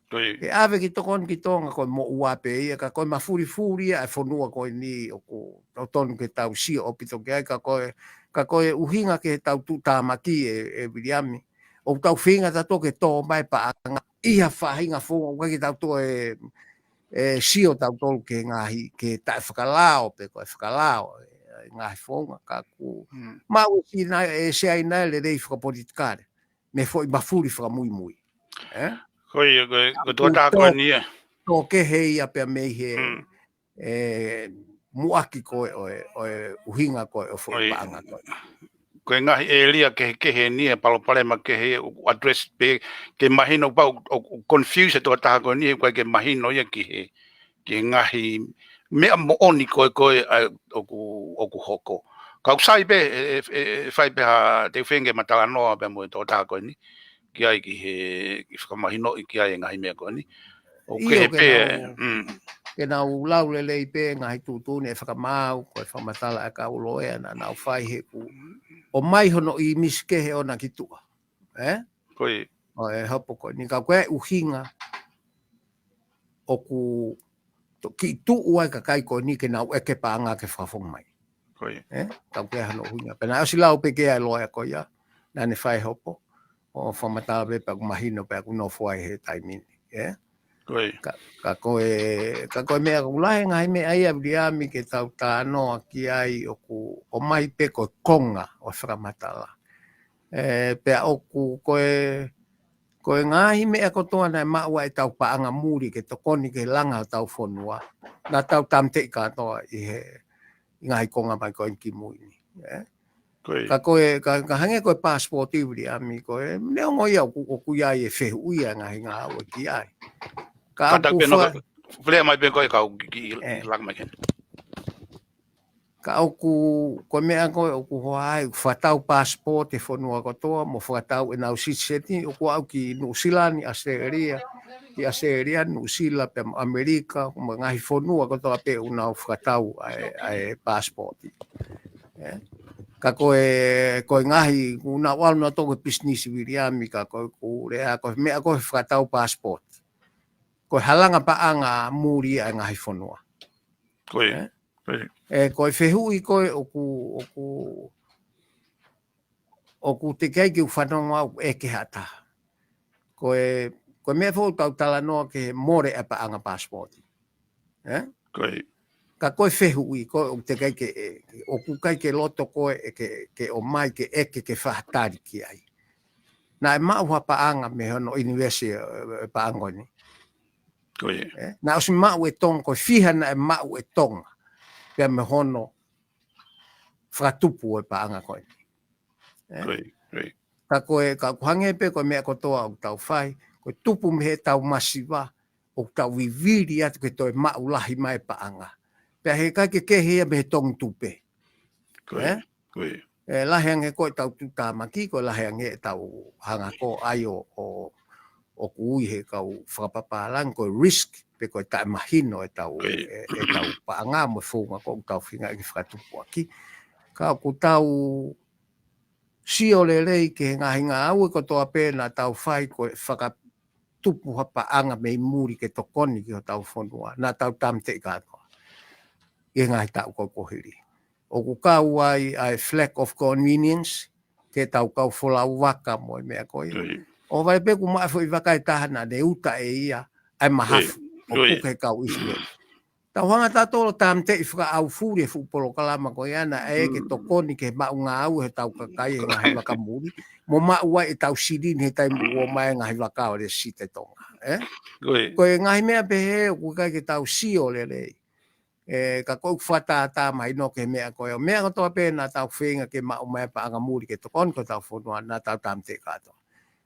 Ko ia. Ke ʻave ke tokoni ki Tonga ko e moʻua pē ia, ka ko e mafulifuli ia e fonua ko eni ʻoku totonu ke tau sio ʻaupito ki ai, ka ko e, ka ko e ʻuhinga ki he tau tuʻutāmaki ē, ē Viliami. ʻOku tau feinga tautolu ke tō mai paʻanga ʻi ha faʻahinga founga, ʻoku ʻikai ke tau toe, ē, sio tautolu ki he ngaahi, ki he taʻefakalao pe ko e fakalao, ē, ngaahi founga ka ʻoku Hmm. maʻu ʻe Siaina, ʻe Siaina e lelei fakapolitikale. Mei he foʻi mafuli fakamuimui. Ē? Ko ia, ko e, ko e Ka tuʻu tō, tau ko eni ia. tō kehe ia pea mei he, Hmm. ē, muʻaki ko ē ʻo e, ʻo e ʻuhinga ko ē ʻo e foʻi Ko ia. paʻanga ko ē. ko e ngaahi ʻēlia kehekehe ni, e palopalema kehe ʻoku address pē, ke mahino pau ʻoku confuse e tokotaha ko eni, he ʻoku ʻikai ke mahino ia ki he, ki he ngaahi meʻa moʻoni ko ē, ko ē ʻoku, ʻoku hoko. Ka ʻoku sai pē, e, e, e, e fai pē ha, te u feinga ke ma talanoa pē mo e tokotaha ko eni, ki ai ki he, ke fakamahinoʻi ki ai e ngaahi meʻa ko eni. ʻOku ʻIo, kehe ke pē, nau, mm. ke nau lau lelei pē ngaahi tuʻutuʻuni ʻe fakamaau, ko e fakamatala ʻa e kau loea naʻa nau fai he ʻoku, ʻomai hono ʻīmisi kehe ʻona ki tuʻa. Ē? Ko ia. ʻO e hopo ko eni ka ko e ʻuhinga ʻoku to-, kiʻi tuʻu ai kakai ko eni ke nau ʻeke paʻanga ke fakafoki mai. Ko ia. Ē? Ka ko e hano ʻuhinga. Pea naʻe ʻosi lau pē ke ai loea ko ia. Naʻa ne fai hopo. ʻO fakamatala pē pea ʻoku mahino pē ʻoku nofo ai he taimi ni. Ē? Ko ia. Ka, ka ko e, ka ko e meʻa ʻoku lahi e ngaahi meʻa ia Viliami ke tau talanoa ki ai ʻoku ʻomai pē ko e konga ʻo e fakamatala. Ē, pea ʻoku ko e, ko e ngaahi meʻa kotoa naʻe maʻu ai ʻetau paʻanga muli ke tokoni ke langa ʻo tau fonua. Naʻa tau tāmateʻi kātoa ʻi he, ʻi he ngaahi konga mai ko eni ki mui ni. Ē? Ko ia. Ka ko e, ka, ka hangē ko e passport ʻi Viliami ko e, neongo ia ʻoku, ʻoku ʻi ai e fehuʻi ʻa e ngaahi ngāue ki ai. Ka Ka tau ʻoku pē no fa- ka, fale mai pē ko e kau ki, ki Ē. langa mai ken. Ka ʻoku, ko e meʻa ko e ʻoku hoa ai, ʻoku fakatau passport e fonua kotoa, mo fakatau ʻenau citizen, ʻoku aʻu ki Nuʻusila ni, ʻAositelēlia, ki ʻAositelēlia, Nuʻusila, pea mo ʻAmelika, mo e ngaahi fonua kotoa pē ʻoku nau fakatau ʻa e, ʻa e passport. Ē? Ka ko e, ko e ngaahi, ʻoku nau ʻalu nautolu ko e pisinisi Viliami, ka ko e ʻoku lea, ko e meʻa ko e fakatau passport. Ko e halanga paʻanga muli ʻa e ngaahi fonua. Ko ia. Ē? Ko ia. Ē, ko e fehuʻi ko e ʻoku, ʻoku, ʻoku teʻeki ai ke u fanongo au ʻeke ha taha. Ko e, ko e meʻa foʻou tau talanoa ke mole ʻa e paʻanga passport. Ē? Ko ia. Ka ko e fehuʻi, ko e ʻoku teʻeki ai ke, ʻe, ʻoku ʻikai ke loto ko e, ke, ke ʻomai, ke ʻeke, ke fakatali ki ai. Naʻe maʻu ha paʻanga mei hono ʻunivēsi e, e paʻanga ko eni. Ko ia. Ē? Naʻe ʻosi maʻu e Tonga, ko e fiha naʻe maʻu e Tonga. Pea mei hono fakatupu e paʻanga ko eni. Ē? Ko ia, ko ia. Ka ko e, ka ʻoku hangē pē ko e meʻa kotoa ʻoku tau fai, ko e tupu mei heʻetau masiva, ʻoku tau vivili atu ke toe maʻu lahi mai e paʻanga. Pea heʻikai ke kehe ia mei he tongi tupe. Ko ia, Ē? ko ia. ʻE lahi ange ko ʻetau tuʻutāmaki, ko e lahi ange ʻetau hanga ko ʻai ʻo, ʻo, ʻoku ui he kau fakapapālangi, ko e risk, pe ko e taʻemahino ʻetau, Ko ia. ʻe, ʻetau paʻanga mo e founga ko ʻetau feinga ke fakatupu ʻaki. Ka ʻoku tau sio lelei ki he ngaahi ngāue kotoa pē naʻa tau fai ko e fakatupu ha paʻanga mei muli ke tokoni ki hotau fonua. Naʻa tau tāmateʻi kātoa ʻi he ngaahi taʻu ko ē kuo hili. ʻOku kau ai ʻa e flag of convenience, ke tau kau folau vaka mo e meʻa ko ia. Ko ia. ʻO vale pē ʻoku maʻu e foʻi vaka ʻe taha naʻa ne uta ʻe ia ʻa e mahafu Ko ia. ʻo Ko ia. puke kau ʻIsileli. Tau hanga tautolu ʻo tāmateʻi fakaʻaufuli e fuʻu polokalama ko ia naʻe ke Mm. tokoni ke maʻu ngāue hotau kakai he ngaahi vaka muli. Mo maʻu ai ʻetau silini he taimi ʻoku ō mai e ngaahi vaka ʻo e Lēsisita Tonga. Ē? Ko ia. Ko e ngaahi meʻa pehē ʻoku ʻikai ke tau sio lelei. Ē, ka ko ʻeku fakatātā mahino ki he meʻa ko ia. Meʻa kotoa pē naʻa tau feinga ke maʻu mai e paʻanga muli ke tokoni ki hotau fonua naʻa tau tāmateʻi kātoa.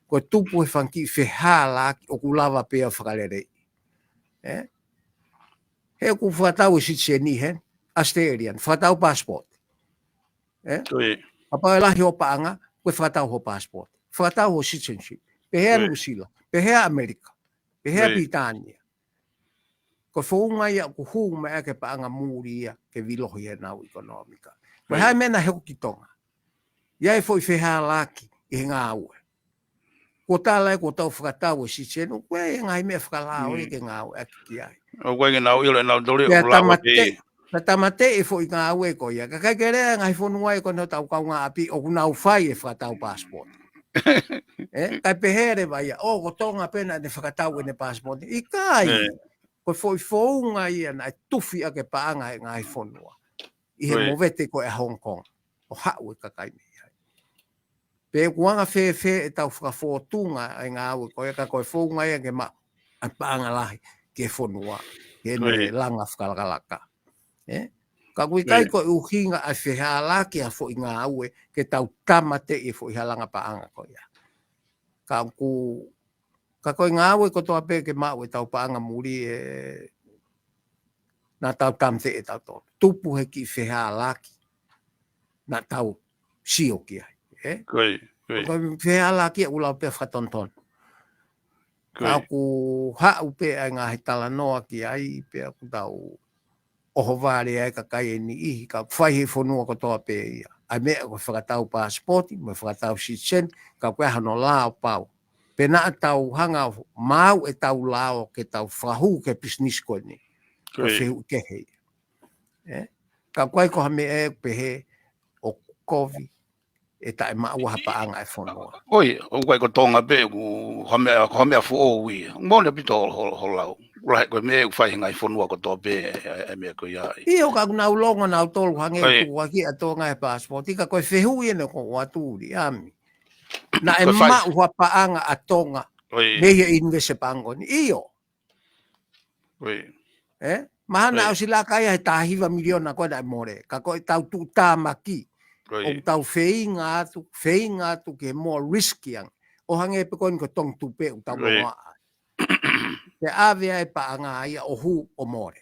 Ko e tupu he fanga kiʻi fehālaaki ʻoku lava pē ʻo fakaleleiʻi. Ē? He ʻoku fakatau e citizen ʻi heni, ʻAositelēlia ni, fakatau passport. Ē? Ko ia. Kapau ʻe lahi hoʻo paʻanga, ko e fakatau hoʻo passport. Fakatau hoʻo citizenship. Pehē ʻa Ko ia. Nuʻusila, pehē ʻa ʻAmelika, pehē ʻa Ko ia. Pilitānia. Ko e founga ia ʻoku hū mai ʻaki e paʻanga muli ia ke vilohi ʻenau ʻekonōmika. Ko ia. Ko e hā e meʻa naʻe hoko ki Tonga? ʻI ai e foʻi fehālaaki ʻi he ngāue. Kuo tala ē kuo tau fakatau e citizen, ʻoku ʻi ai e ngaahi meʻa fakalao Mm. ia ke ngāueʻaki ki ai. ʻOku ʻikai ke nau ʻilo ʻenau tole Pea ʻoku lava tāmateʻi, pē. pea tāmateʻi e foʻi ngāue ko ia. Kae ʻikai ke lea e ngaahi fonua ē ko ʻenau tau kaungāʻapi, ʻoku nau fai e fakatau passport. Ē, kae pehē leva ia, ʻo, ko Tonga pē naʻa ne fakatau ʻene passport. ʻIkai, Ē. ko e foʻi founga ia naʻe tufi ʻaki e paʻanga e ngaahi fonua. ʻI he Ko ia. movete ko ē ʻa Hong Kong. ʻO haʻu e kakai mei ai. Pe ʻoku anga fēfē ʻetau fakafōtunga ʻa e ngāue ko ia ka ko e founga ia ke maʻu ʻa e paʻanga lahi ki he fonua. Ke Ko ne ia. langa fakalakalaka. Ē? Ka ʻoku ʻikai ko e ʻuhinga ʻa e fehālaaki ʻa e foʻi ngāue ke tau tāmateʻi e foʻi halanga paʻanga ko ia. Ka ʻoku, ka ko e ngāue kotoa pē ke maʻu e tau paʻanga muli ē, naʻa tau tāmateʻi ʻe tautolu. Tupu he kiʻi fehālaaki naʻa tau sio ki ai. Ē? Ko e, ko e. Ko e fehālaaki ʻoku lau pē fakatonutonu. Ka ʻoku haʻu pē ʻa e ngaahi talanoa ki ai, pea ʻoku tau ʻohovale ai kakai ʻe niʻihi, ka ʻoku fai he fonua kotoa pē ia. ʻA e meʻa ko e fakatau passport, mo e fakatau citizen, ka ʻoku ʻi ai hono lao pau. Pea naʻa tau hanga ʻo maʻu e tau lao ke tau fakahū ki he business ko eni. Ko e fehuʻi kehe ia. Ē? Ka ʻoku ʻikai ko ha meʻa ʻe pehē ʻoku kovi ʻe taʻemaʻu ha paʻanga ʻa e fonua. ʻOi, ʻoku ʻikai ko Tonga pē, ʻoku ha meʻa, ha meʻa foʻou ia. Moʻoni ʻaupito ho, ho, ho lau. Lahi ko e meʻa ʻoku fai he ngaahi fonua kotoa pē, ʻa e, ʻa e meʻa ko ia. ʻIo, ka ʻoku nau longo nautolu hangē ʻoku tukuakiʻi ʻa Tonga he passport, ka ko e fehuʻi eni ʻoku ou ʻoatu, Viliami. Naʻe maʻu ha paʻanga ʻa Tonga mei he ʻinivesiti paʻanga ko eni. ʻIo. Ē? Mahalo naʻa ʻosi laka ia he taha hiva miliona ko ē naʻe mole. Ka ko e tau tuʻutāmaki. ʻOku tau feinga atu, feinga atu ke more risk ange. ʻO hangē pē ko eni ko Tonga Tupe ʻoku tau moa. Ke ʻave ai paʻanga ia ʻo hū ʻo mole.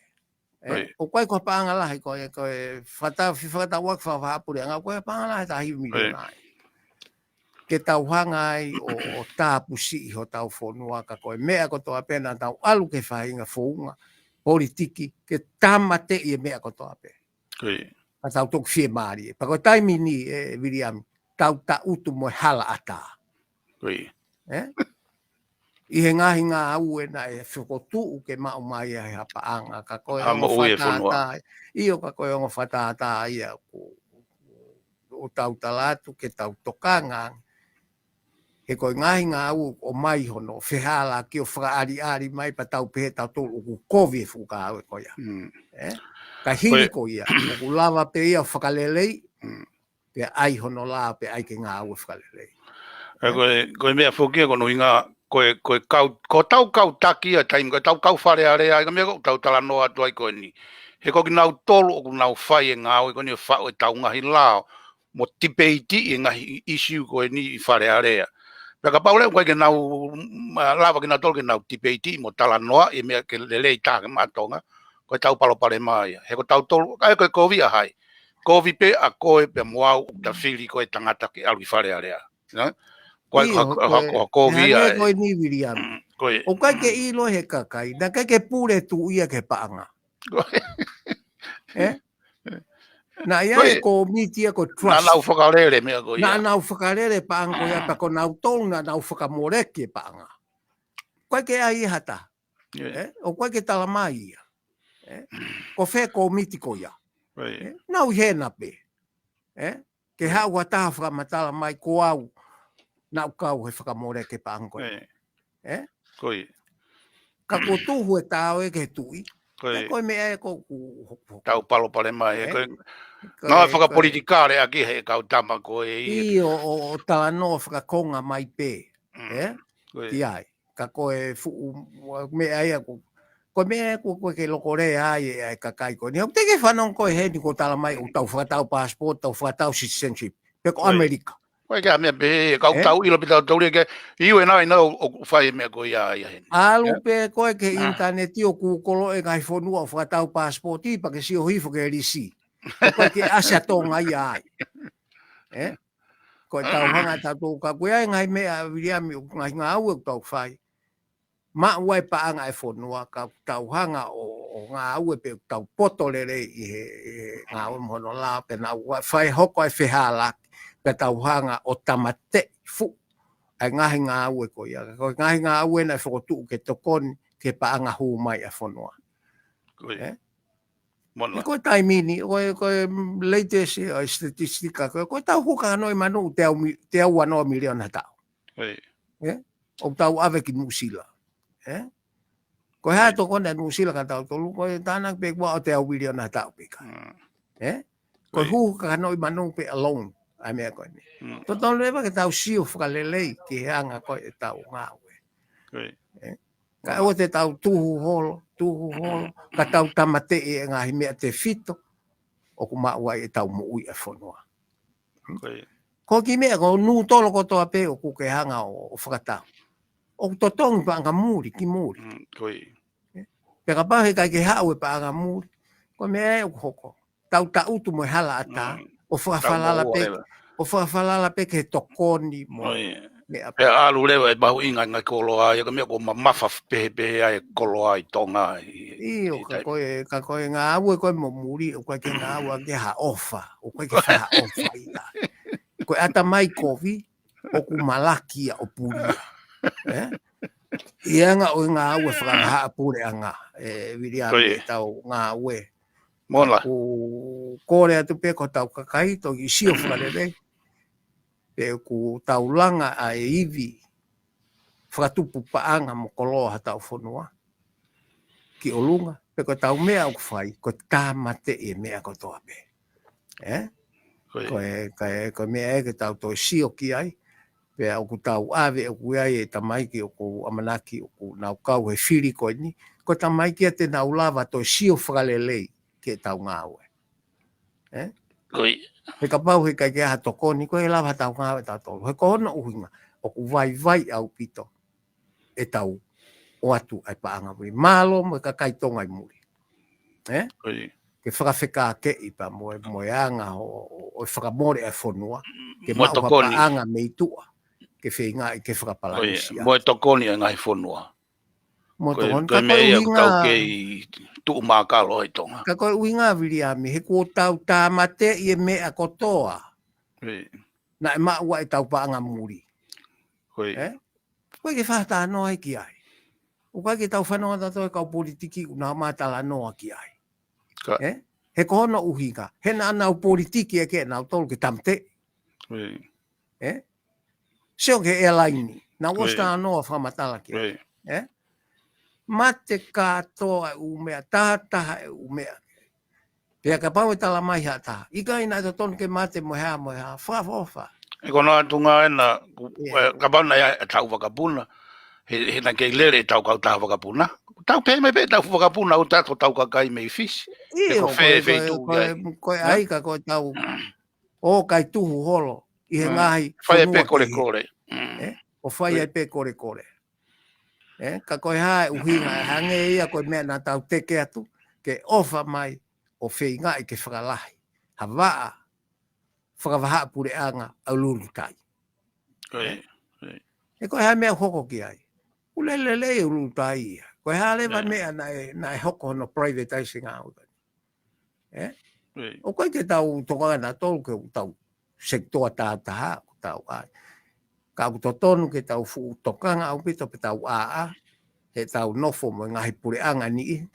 Ē? ʻOku ʻikai ko ha paʻanga lahi ko e, ko e fakatau, fefakatauʻaki fakapuleʻanga, ʻoku ʻikai paʻanga lahi taha hiva miliona ai. Ke tau hanga ai ʻo, ʻo tāpusiʻi hotau fonua ka ko e meʻa kotoa pē naʻa tau ʻalu ke faʻahinga founga, politiki, ke tāmateʻi e meʻa kotoa pē. Ka tau toki fiemālie. Pea ko e taimi ni ē, Viliami, tau taʻutu mo e hala ʻatā. Ē? ʻI he ngaahi ngāue naʻe fokotuʻu ke maʻu mai ai ha paʻanga, ka ko e ongo fakatātā, ʻio ka ko e ongo fakatātā ia ʻoku, ʻoku tau tala atu ke tau tokanga ange. He ko e ngaahi ngāue ʻoku ʻomai hono fehālaaki ʻo fakaʻaliʻali mai pea tau pehē tautolu ʻoku kovi e fuʻu ngāue ko ia. Ē? Ka hili ko ia, ʻoku lava pē ia ʻo fakalelei, pea ʻai hono lao, pea ʻai ke ngāue fakalelei. Ē, ko e, ko e meʻa foki ia ko hono ʻuhinga, ko e, ko e kau, ko hotau kau taki ia taimi, ko hotau kau Fale Alea, ʻa e meʻa ʻoku tau talanoa atu ai ko eni. He ko kinautolu ʻoku nau fai e ngāue ko eni ʻo faʻu e tau ngaahi lao, mo tipeitiʻi e ngaahi issue ko eni ʻi Fale Alea. Pea kapau leva ʻoku ʻikai ke nau, mm, lava kinautolu ke nau tipeitiʻi mo talanoaʻi e meʻa ke lelei taha ki he maʻa Tonga, ko e tau palopalema ia. He ko tautolu, ʻa ia ko e kovi ʻa hai. Kovi pē ʻa koe pea mo au ʻoku ta fili ko e tangata ke ʻalu ki Fale Alea. Nē? Ko e, ʻio, ko e, ko e, ko e kovi ia. Ko e ni Viliami. Mm, ko e. ʻOku ʻikai ke ʻilo he kakai, naʻe ʻikai ke pule tuʻu ia ki he paʻanga. Ko e. Ē? Naʻe ʻi ai e kōmiti ia ko e trust. Naʻa nau fakalele meʻa ko ia. Naʻa nau fakalele paʻanga ko ia, pea ko nautolu naʻa nau fakamoleki e paʻanga. ʻOku ʻikai ke ʻi ai ha taha. Ē? ʻOku ʻikai ke tala mai ia. Ē? Ko fē kōmiti ko ia. Ē? Nau ʻi hena pē. Ē? Ke haʻu ha taha fakamatala mai ko au naʻa ku kau he fakamoleki e paʻanga ko ē. Ē? Ka ko tuhu e tao ē ke tuʻi. Ko e meʻa ē ko, ko, ko tau palopalema ē. Ē? Ko e, ko e, ngāue fakapolitikale ʻaki he kau tama ko ē. ʻIo, ʻo, ʻo talanoa fakakonga mai pē. Ē? Ki ai. Ka ko e fuʻu meʻa ia ko, ko e meʻa ia ko, ko e ke loko lea ai e, e kakai ko eni. ʻOku teʻeki fanongo ko ē heni ko tala mai ʻoku tau fakatau passport, tau fakatau citizenship. Pe ko ʻAmelika. Ko e ke a meʻa pē, kau tau ʻilo pē tautolu ke, ʻio ē naʻa ʻi ai ʻoku fai e meʻa ko ia ia heni. ʻAlu pē ko ē ki he ʻinitaneti ʻo Google e ngaahi fonua ʻoku fakatau passport ʻi, pea ke sio hifo ki he lisi. Ko e ke ʻasi ʻa Tonga ia ai. Ē? Ko e tau hanga tautolu ka ko e ʻi ai ngaahi meʻa Viliami ʻoku ngaahi ngāue ʻoku tau fai. Maʻu ai paʻanga e fonua ka tau hanga ʻo, ʻo ngāue pē tau poto lelei ʻi he, ʻi he ngāue mo hono lao pea nau ua fai hoko ai fehālaaki pea tau hanga ʻo tāmateʻi fuʻu ʻa e ngaahi ngāue ko ia. Ko e ngaahi ngāue naʻe fokotuʻu ke tokoni ke paʻanga hū mai ʻa e fonua. Ē? Ē, ko e taimi ni, ko e, ko e latest ʻo e statistika, ko e, ko e tau hū kakanoʻi manu teau mi-, teau uanoa miliona ha taʻu. Ē? ʻOku tau ʻave ki Nuʻusila. Ē? Ko e hā tokoni ʻa Nuʻusila kia tautolu, ko e tānaki pē kuo ʻo teau miliona ha taʻu pē ka. Ē? Ko e hū kakanoʻi manu pē alone, ʻa e meʻa ko eni. Totonu leva ke tau sio fakalelei ki he anga ko ē ʻetau ngāue. Ē? Ka ʻoua te tau tuhu holo, tuhu holo, ka tau tāmateʻi e ngaahi meʻa tefito. ʻoku maʻu ai ʻetau moʻui ʻa e fonua. Ko e. Ko e kiʻi meʻa, ko e nūtolo kotoa pē ʻoku ke hanga ʻo, ʻo fakatau. ʻOku totongi paʻanga muli, ki muli. Mm, ko e. Pea kapau he ʻikai ke haʻu e paʻanga muli, ko e meʻa ē ʻoku hoko. Tau taʻutu mo e hala ʻatā, Mm. ʻo fakafalala Tau pē, moʻua ʻo fakafalala pē ki he tokoni mo Ko e. Meʻa Pea ʻalu leva e mahuʻinga ngaahi koloa, ia ka meʻa ʻoku mamafa pehē pehē ai e koloa ʻi Tonga ʻi, ʻIo, ʻi ka taimi. Ko e, ka ko e ngāue ko ē mo muli, ʻoku ʻikai ke ngāue ke ha ʻofa, ʻoku ʻikai ke faʻa ʻofa ia. Ko e ʻatamai kovi, ʻoku malaki ia ʻo pulia. Ē? ʻI he anga ʻo e ngāue fakavahaʻapuleʻanga, ʻe Viliami Ko e. ʻEtau ngāue. Mona. Ka ʻoku kole atu pē ko hotau kakai, toki sio fakalelei. Pe ʻoku tau langa ʻa e ivi fakatupu paʻanga mo koloa hotau fonua ki ʻolunga, pe ko ʻetau meʻa ʻoku fai, ko e tāmateʻi e meʻa kotoa pē. Ē? Ko e. Ko e, ka e, ko e meʻa ē ke tau toe sio ki ai, pea ʻoku tau ʻave ʻoku ʻi ai e tamaiki ʻoku ʻamanaki ʻoku nau kau he fili ko eni, ko e tamaiki ia te nau lava toe sio fakalelei ki heʻetau ngāue. Ē? Ko e. He kapau he ʻikai ke ʻi ai ha tokoni, ko e lava ʻetau ngāue ʻatautolu. He ko hono ʻuhinga, ʻoku vaivai ʻaupito ʻetau ʻoatu ʻa e paʻanga muli. Mālō mo e kakai Tonga ʻi muli. Ē? Ko e. Ke fakafekākeʻi pea mo e, mo e anga ʻo, ʻo, ʻo e fakamole ʻa e fonua. Ke Mo e maʻu ha tokoni. paʻanga mei tuʻa. Ke feingaʻi ke Ko e. fakapalanisia. Mo e tokoni ʻa e ngaahi fonua. Mo Ko e, tokoni, ko e ka ko e meʻa ia ʻoku ʻuhinga tau kei tuʻu mākalo ai Tonga. Ka ko e ʻuhinga Viliami, he kuo tau tāmateʻi e meʻa kotoa. Ko e. Naʻe maʻu ai ʻetau paʻanga muli. Ko e. Ē? ʻOku ʻikai ke faʻa talanoa ai ki ai. ʻOku ʻikai ke tau fanongo ʻatautolu e kau politiki ʻoku nau mātalanoa ki ai. Ka. Ē? He ko hono ʻuhinga, he naʻa nau politiki ʻe ke nautolu ke tāmateʻi. Ko e. Ē? Sio ki he airline. Naʻa Ko e. ʻosi talanoa fakamatala ki ai. Ko e. Ē? Mate kātoa e ʻū meʻa, tahataha e ʻū meʻa. Pea kapau ʻe tala mai ha taha. ʻIkai naʻe totonu ke mate mo e hā, mo e hā, fakaʻofoʻofa. ʻE ko hono ʻuhinga ena, ku-, ʻIo. ʻe, kapau naʻe ʻi ai ʻetau vakapuna. He, he naʻe kei lele ʻetau kautaha vakapuna. Tau pehē mai pē ʻetau vakapuna, ʻo tato tau kakai mei Fisi. ʻIo, He ko ko fē e, ko e, feituʻu ko ia e, ē? ko e Ē? ʻai ka ko e tau ō kai tuhu holo ʻi he Mm. ngaahi Fai e fonua pē kehe. kolekole. Mm. Ē? ʻO fai Ko e. ai pē kolekole. Ē? Ka ko e hā e ʻuhinga, ʻe hangē ia ko e meʻa naʻa tau teke atu, ke ʻofa mai, ʻo feingaʻi ke fakalahi. Ha vaʻa, fakavahaʻapuleʻanga ʻa Ululutai. Ko e. Ē? Ko e. He ko e hā e meʻa ʻoku hoko ki ai. ʻOku lele lelei e Ululutai ia. Ko e hā leva Ē. meʻa naʻe, naʻe hoko hono privatizing ʻa e ʻū Ē? Ko e. ʻOku ʻikai ke tau tokanga ʻatautolu ki heʻetau sekitoa tāutaha, ʻoku tau ʻai. Ka ʻoku totonu ke tau fuʻu tokanga ʻaupito pea tau ʻā, heʻetau nofo mo e ngaahi puleʻanga ni,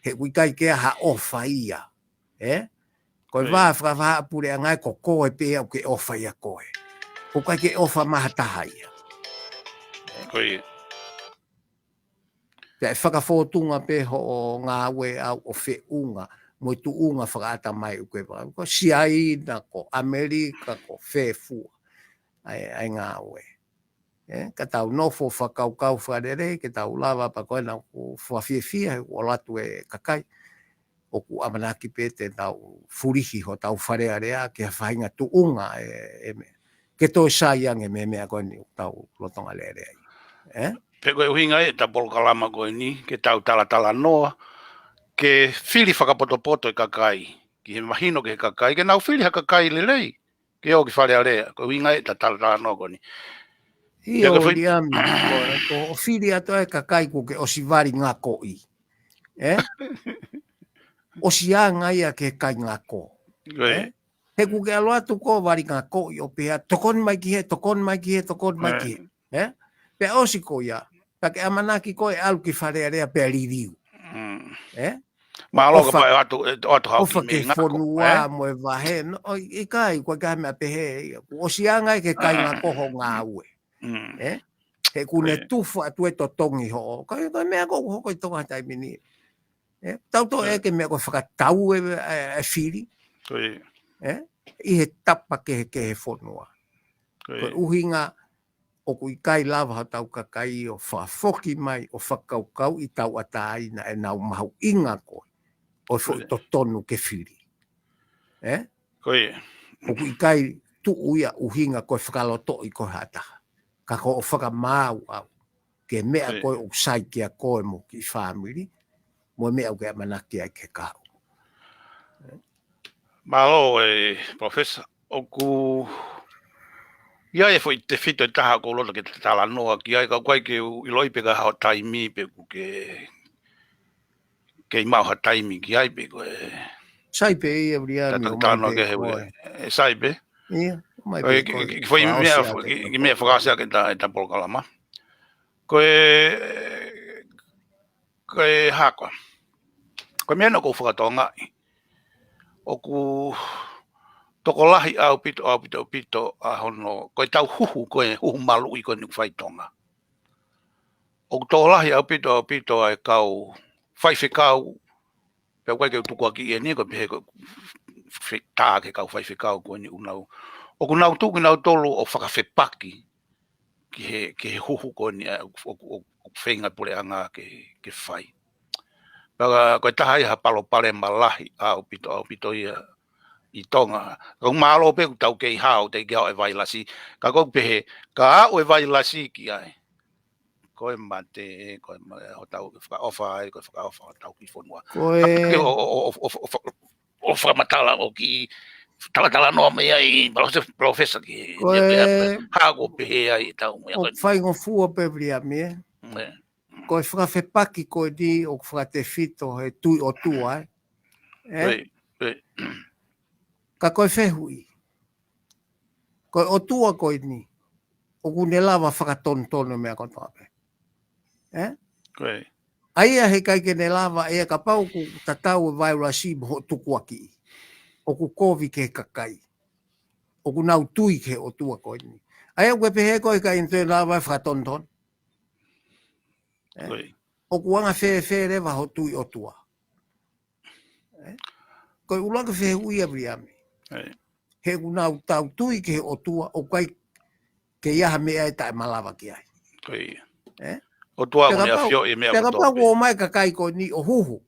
he ʻoku ʻikai ke ʻi ai ha ʻofa ia. Ē? Ko e Ko e. vā fakavahaʻapuleʻanga ē ko koe pē ʻoku ke ʻofa ia koe. ʻOku ʻikai ke ʻofa mai ha taha ia. Ko e. Pea ʻe fakafōtunga pē hoʻo ngāue ʻaʻau ʻo feʻunga, mo e tuʻunga fakaʻatamai ʻoku ke vā. Ko Siaina, ko ʻAmelika, ko fē fua. ʻAi, ʻai ngāue. Ē, ka tau nofo fakakaukau fakalelei, ke tau lava pea ko ena ʻoku fakafiefia, he ʻoku ʻalu atu e kakai. ʻOku ʻamanaki pē te tau fulihi hotau Fale Alea ki ha faʻahinga tuʻunga ē, ē meʻa. Ke toe sai ange mei he meʻa ko eni ʻoku tau lolotonga lele ai. Ē? Pea ko e ʻuhinga ē ʻeta polokalama ko eni, ke tau talatalanoa, ke fili fakapotopoto e kakai, ki he mahino ki he kakai, ke nau fili ha kakai lelei, ke ō ki Fale Alea, ko e ʻuhinga ē ʻeta talatalanoa ko eni. ʻIo, Pea ko e fai- Liami, ko, ko hoʻo fili atu e kakai kuo ke ʻosi vali ngakoʻi. Ē? ʻOsi anga ia ki he kai ngako. Ko e. Ē? He kuo ke ʻalu atu koe vali ngakoʻi ʻo pehē, tokoni mai ki hē, tokoni mai ki hē, tokoni mai Ē. ki hē. Ē? Pea ʻosi ko ia, pea ke ʻamanaki koe ʻalu ki Fale Alea pea liliu. Mm. Ē? Mālō ka ʻOfa, pea ʻoatu, ʻoatu hau ʻofa ki ki he ngako, fonua ē? mo e vahe, no, ʻo, ʻikai, ʻoku ʻikai ha meʻa pehē ia. Kuo ʻosi anga ia ki he kai ngako hoʻo ngāue. Mm. Ē? He kuo ne Ko e. tufa atu e totongi hoʻo. Ko e, ko e meʻa ko ē ʻoku hoko ʻi Tonga he taimi ni. Ē? Tau tō Ko e. ē ke meʻa ko e fakatau e, e, e fili. Ko e. Ē? ʻI he tapa kehekehe fonua. Ko Ko e e. ʻuhinga ʻoku ʻikai lava hotau kakai ʻo fakafoki mai ʻo fakakaukauʻi tauʻatāina ʻenau mahuʻinga ko ē. ʻO e foʻi Ko e. totonu ke fili. ʻOku ʻikai tuʻu ia ʻuhinga ko e fakalotoʻi ko ha taha. Ka ko hoʻo fakamaau au ki he meʻa ko ē ʻoku sai kia koe mo kiʻi fāmili, mo e meʻa ʻoku ke ʻamanaki ai ke kau. Mālō e Professor, ʻoku ʻi ai e foʻi tefito ʻe taha ʻoku ou loto ke talanoa ki ai, ka ʻoku ʻikai ke u ʻiloʻi pe ko e hā hoʻo taimi pe ʻoku ke kei maʻu ha taimi ki ai pe ko e. Sai pē ia, Viliami, ʻo mai pē ko e. ʻE sai pē? Ia, ʻo mai pē ko e. Ki foʻi meʻa, ki meʻa fakaʻosi ʻaki ʻeta polokalama. Ko e, ko e hā koā. Ko e meʻa naʻa ku fakatokangaʻi. ʻOku tokolahi ʻaupito, ʻaupito, ʻaupito ʻa hono, ko e tau huhu, ko e huhu maluʻi ko eni ʻoku fai ʻi Tonga. ʻOku tokolahi ʻaupito, ʻaupito ʻa e kau faifekau, pea ʻoku ʻikai ke u tukuakiʻi eni, ko e pehē ko e tā ki he kau faifekau ko eni ʻoku nau. ʻOku nau tuku kinautolu ʻo fakafepaki ki he, ki he huhu ko eni, ʻoku, ʻoku, ʻoku feinga puleʻanga ke, ke fai. Pea ko e taha ia ha palopalema lahi ʻaupito, ʻaupito ia ʻi Tonga. Ka ʻoku mālō pē ʻoku tau kei hao, teʻeki ke hao e vailasi. Ka ʻoku ou pehē, ka aʻu e vailasi ki ai, ko e mate, ko e mate, hotau fakaʻofa ai, ko e fakaʻofa hotau kiʻi fonua. Ko e. ʻO, ʻo, ʻo, ʻo, ʻo fakamatala ʻo kiʻi talatalanoa mai ai, Professor ki. Ko e. Hā ʻoku pehē ai ʻetau meʻa ko e. ʻOku faingofua pē, Viliami, ē? Ko e fakafepaki ko eni ʻoku fakatefito he tui ʻOtua, ē? Ka ko e fehuʻi. Ko e ʻOtua ko eni, ʻoku ne lava fakatonutonu e meʻa kotoa pē. Ē? ʻA ia heʻikai ke ne lava, ʻe kapau ʻoku tatau e vailasi mo hoʻo tukuakiʻi. ʻOku kovi ki he kakai. ʻOku nau tui ki he ʻOtua ko eni. ʻA ia ʻoku ke pehē ko e ʻikai ke ne lava fakatonutonu. ʻOku anga fēfē leva hoʻo tui ʻOtua. Ko e ʻuluaki fehuʻi ia, Viliami. He ʻoku nau tau tui ki he ʻOtua, ʻoku ʻikai ke ʻi ai ha meʻa ʻe taʻemalava ki ai. ʻOtua ʻoku ne ʻafioʻi e meʻa kotoa pē. Pea kapau ʻoku ō mai e kakai ko eni ʻo huhu,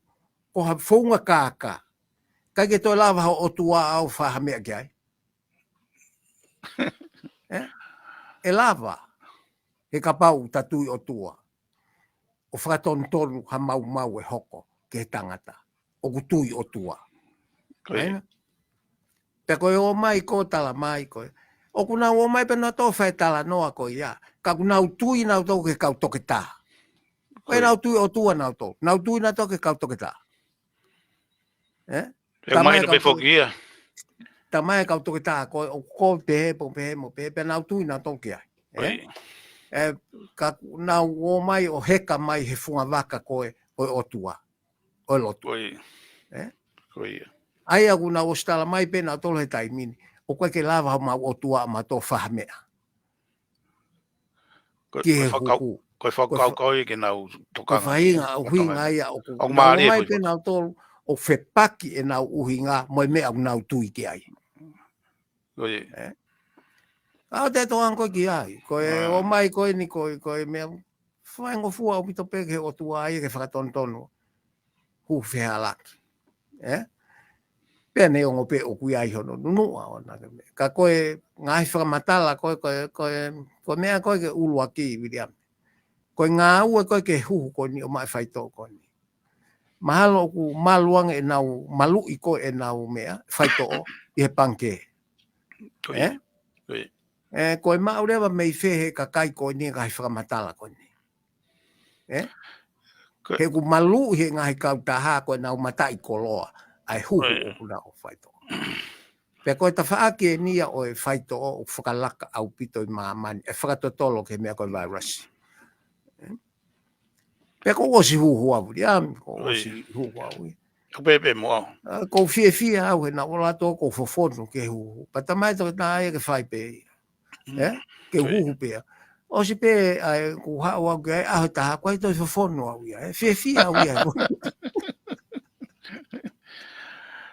ko ha founga kākā. ʻIkai ke toe lava hoʻo ʻOtua ʻo fai ha meʻa ki ai. ʻE lava, he kapau ʻoku ta tui ʻOtua. ʻO fakatonutonu ha maumau ʻe hoko ki he tangata ʻoku tui ʻOtua. Pea ko e ō mai ko e tala mai ko e. ʻOku nau ō mai pē nautolu ʻo fai e talanoa ko ia. Ka ʻoku nau tui nautolu ki he kau toketā. Ko e nau tui ʻOtua nautolu. Nau tui nautolu ki he kau toketā. Ē? Pea ʻoku mahino pē foki ia. Tamai e kau toketā ko e, ʻoku pehē, ʻoku pehē, mo pehē, pea nau tui nautolu ki ai. Ē? Ka nau ō mai ʻo heka mai he funga vaka ko e, ʻo e ʻOtua. ʻO e lotu. Ē? ʻA ia ʻoku nau ʻosi tala mai pē nautolu he taimi ni. ʻOku ʻikai ke lava homau ʻOtua ʻo maʻu ha meʻa. Ki he huhu. Ko e fakakaukau ia ke nau tokanga. Ko e faʻahinga ʻuhinga ia ʻoku nau ō mai pē nautolu ʻo fepaki ʻenau ʻuhinga mo e meʻa ʻoku nau tui ki ai. ʻA ʻoku te tokanga koe ki ai. Ko e ō mai ko eni ko e, ko e meʻa faingofua ʻaupito pē ki he ʻOtua ia ke fakatonutonu. Huhu fehālaaki. Ē? Pea neongo pē ʻoku ʻi ai hono nunuʻa ʻona ke meʻa. Ka ko e ngaahi fakamatala, ko e, ko e, ko e, ko e meʻa ko e ke ʻuluaki, Viliami. Ko e ngāue ko e ke huhu ko eni ʻo maʻu e faitoʻo ko eni. Mahalo ʻoku malu ange ʻenau maluʻi ko ē ʻenau meʻa, faitoʻo, ʻi he pangikē. Ē? Ē, ko e maʻu leva mei fē he kakai ko eni, ngaahi fakamatala ko eni. Ē? He ʻoku maluʻi he ngaahi kautaha ko ʻenau mataʻikoloa, ʻa e huhu ʻoku nau faitoʻo. Pea ko e tafaʻaki eni ia ʻo e faitoʻo ʻoku fakalaka ʻaupito ʻi māmani, ʻe fakatotolo ki he meʻa ko e vailasi. Ē? Pea ʻoku ou ʻosi huhu au, Viliami, ʻoku ou ʻosi huhu au ia. Ko pē pē mo au. ʻOku ou fiefia au he naʻa ku ʻalu atu ʻo fofonu ke huhu. Pea tamai toketā ia ke fai pē ia. Ē? Ke huhu pē ia. ʻOsi pē ʻa e ku haʻu au ki ai, ʻaho ʻe taha, ʻikai toe fofonu au ia. Ē? Fiefia au ia.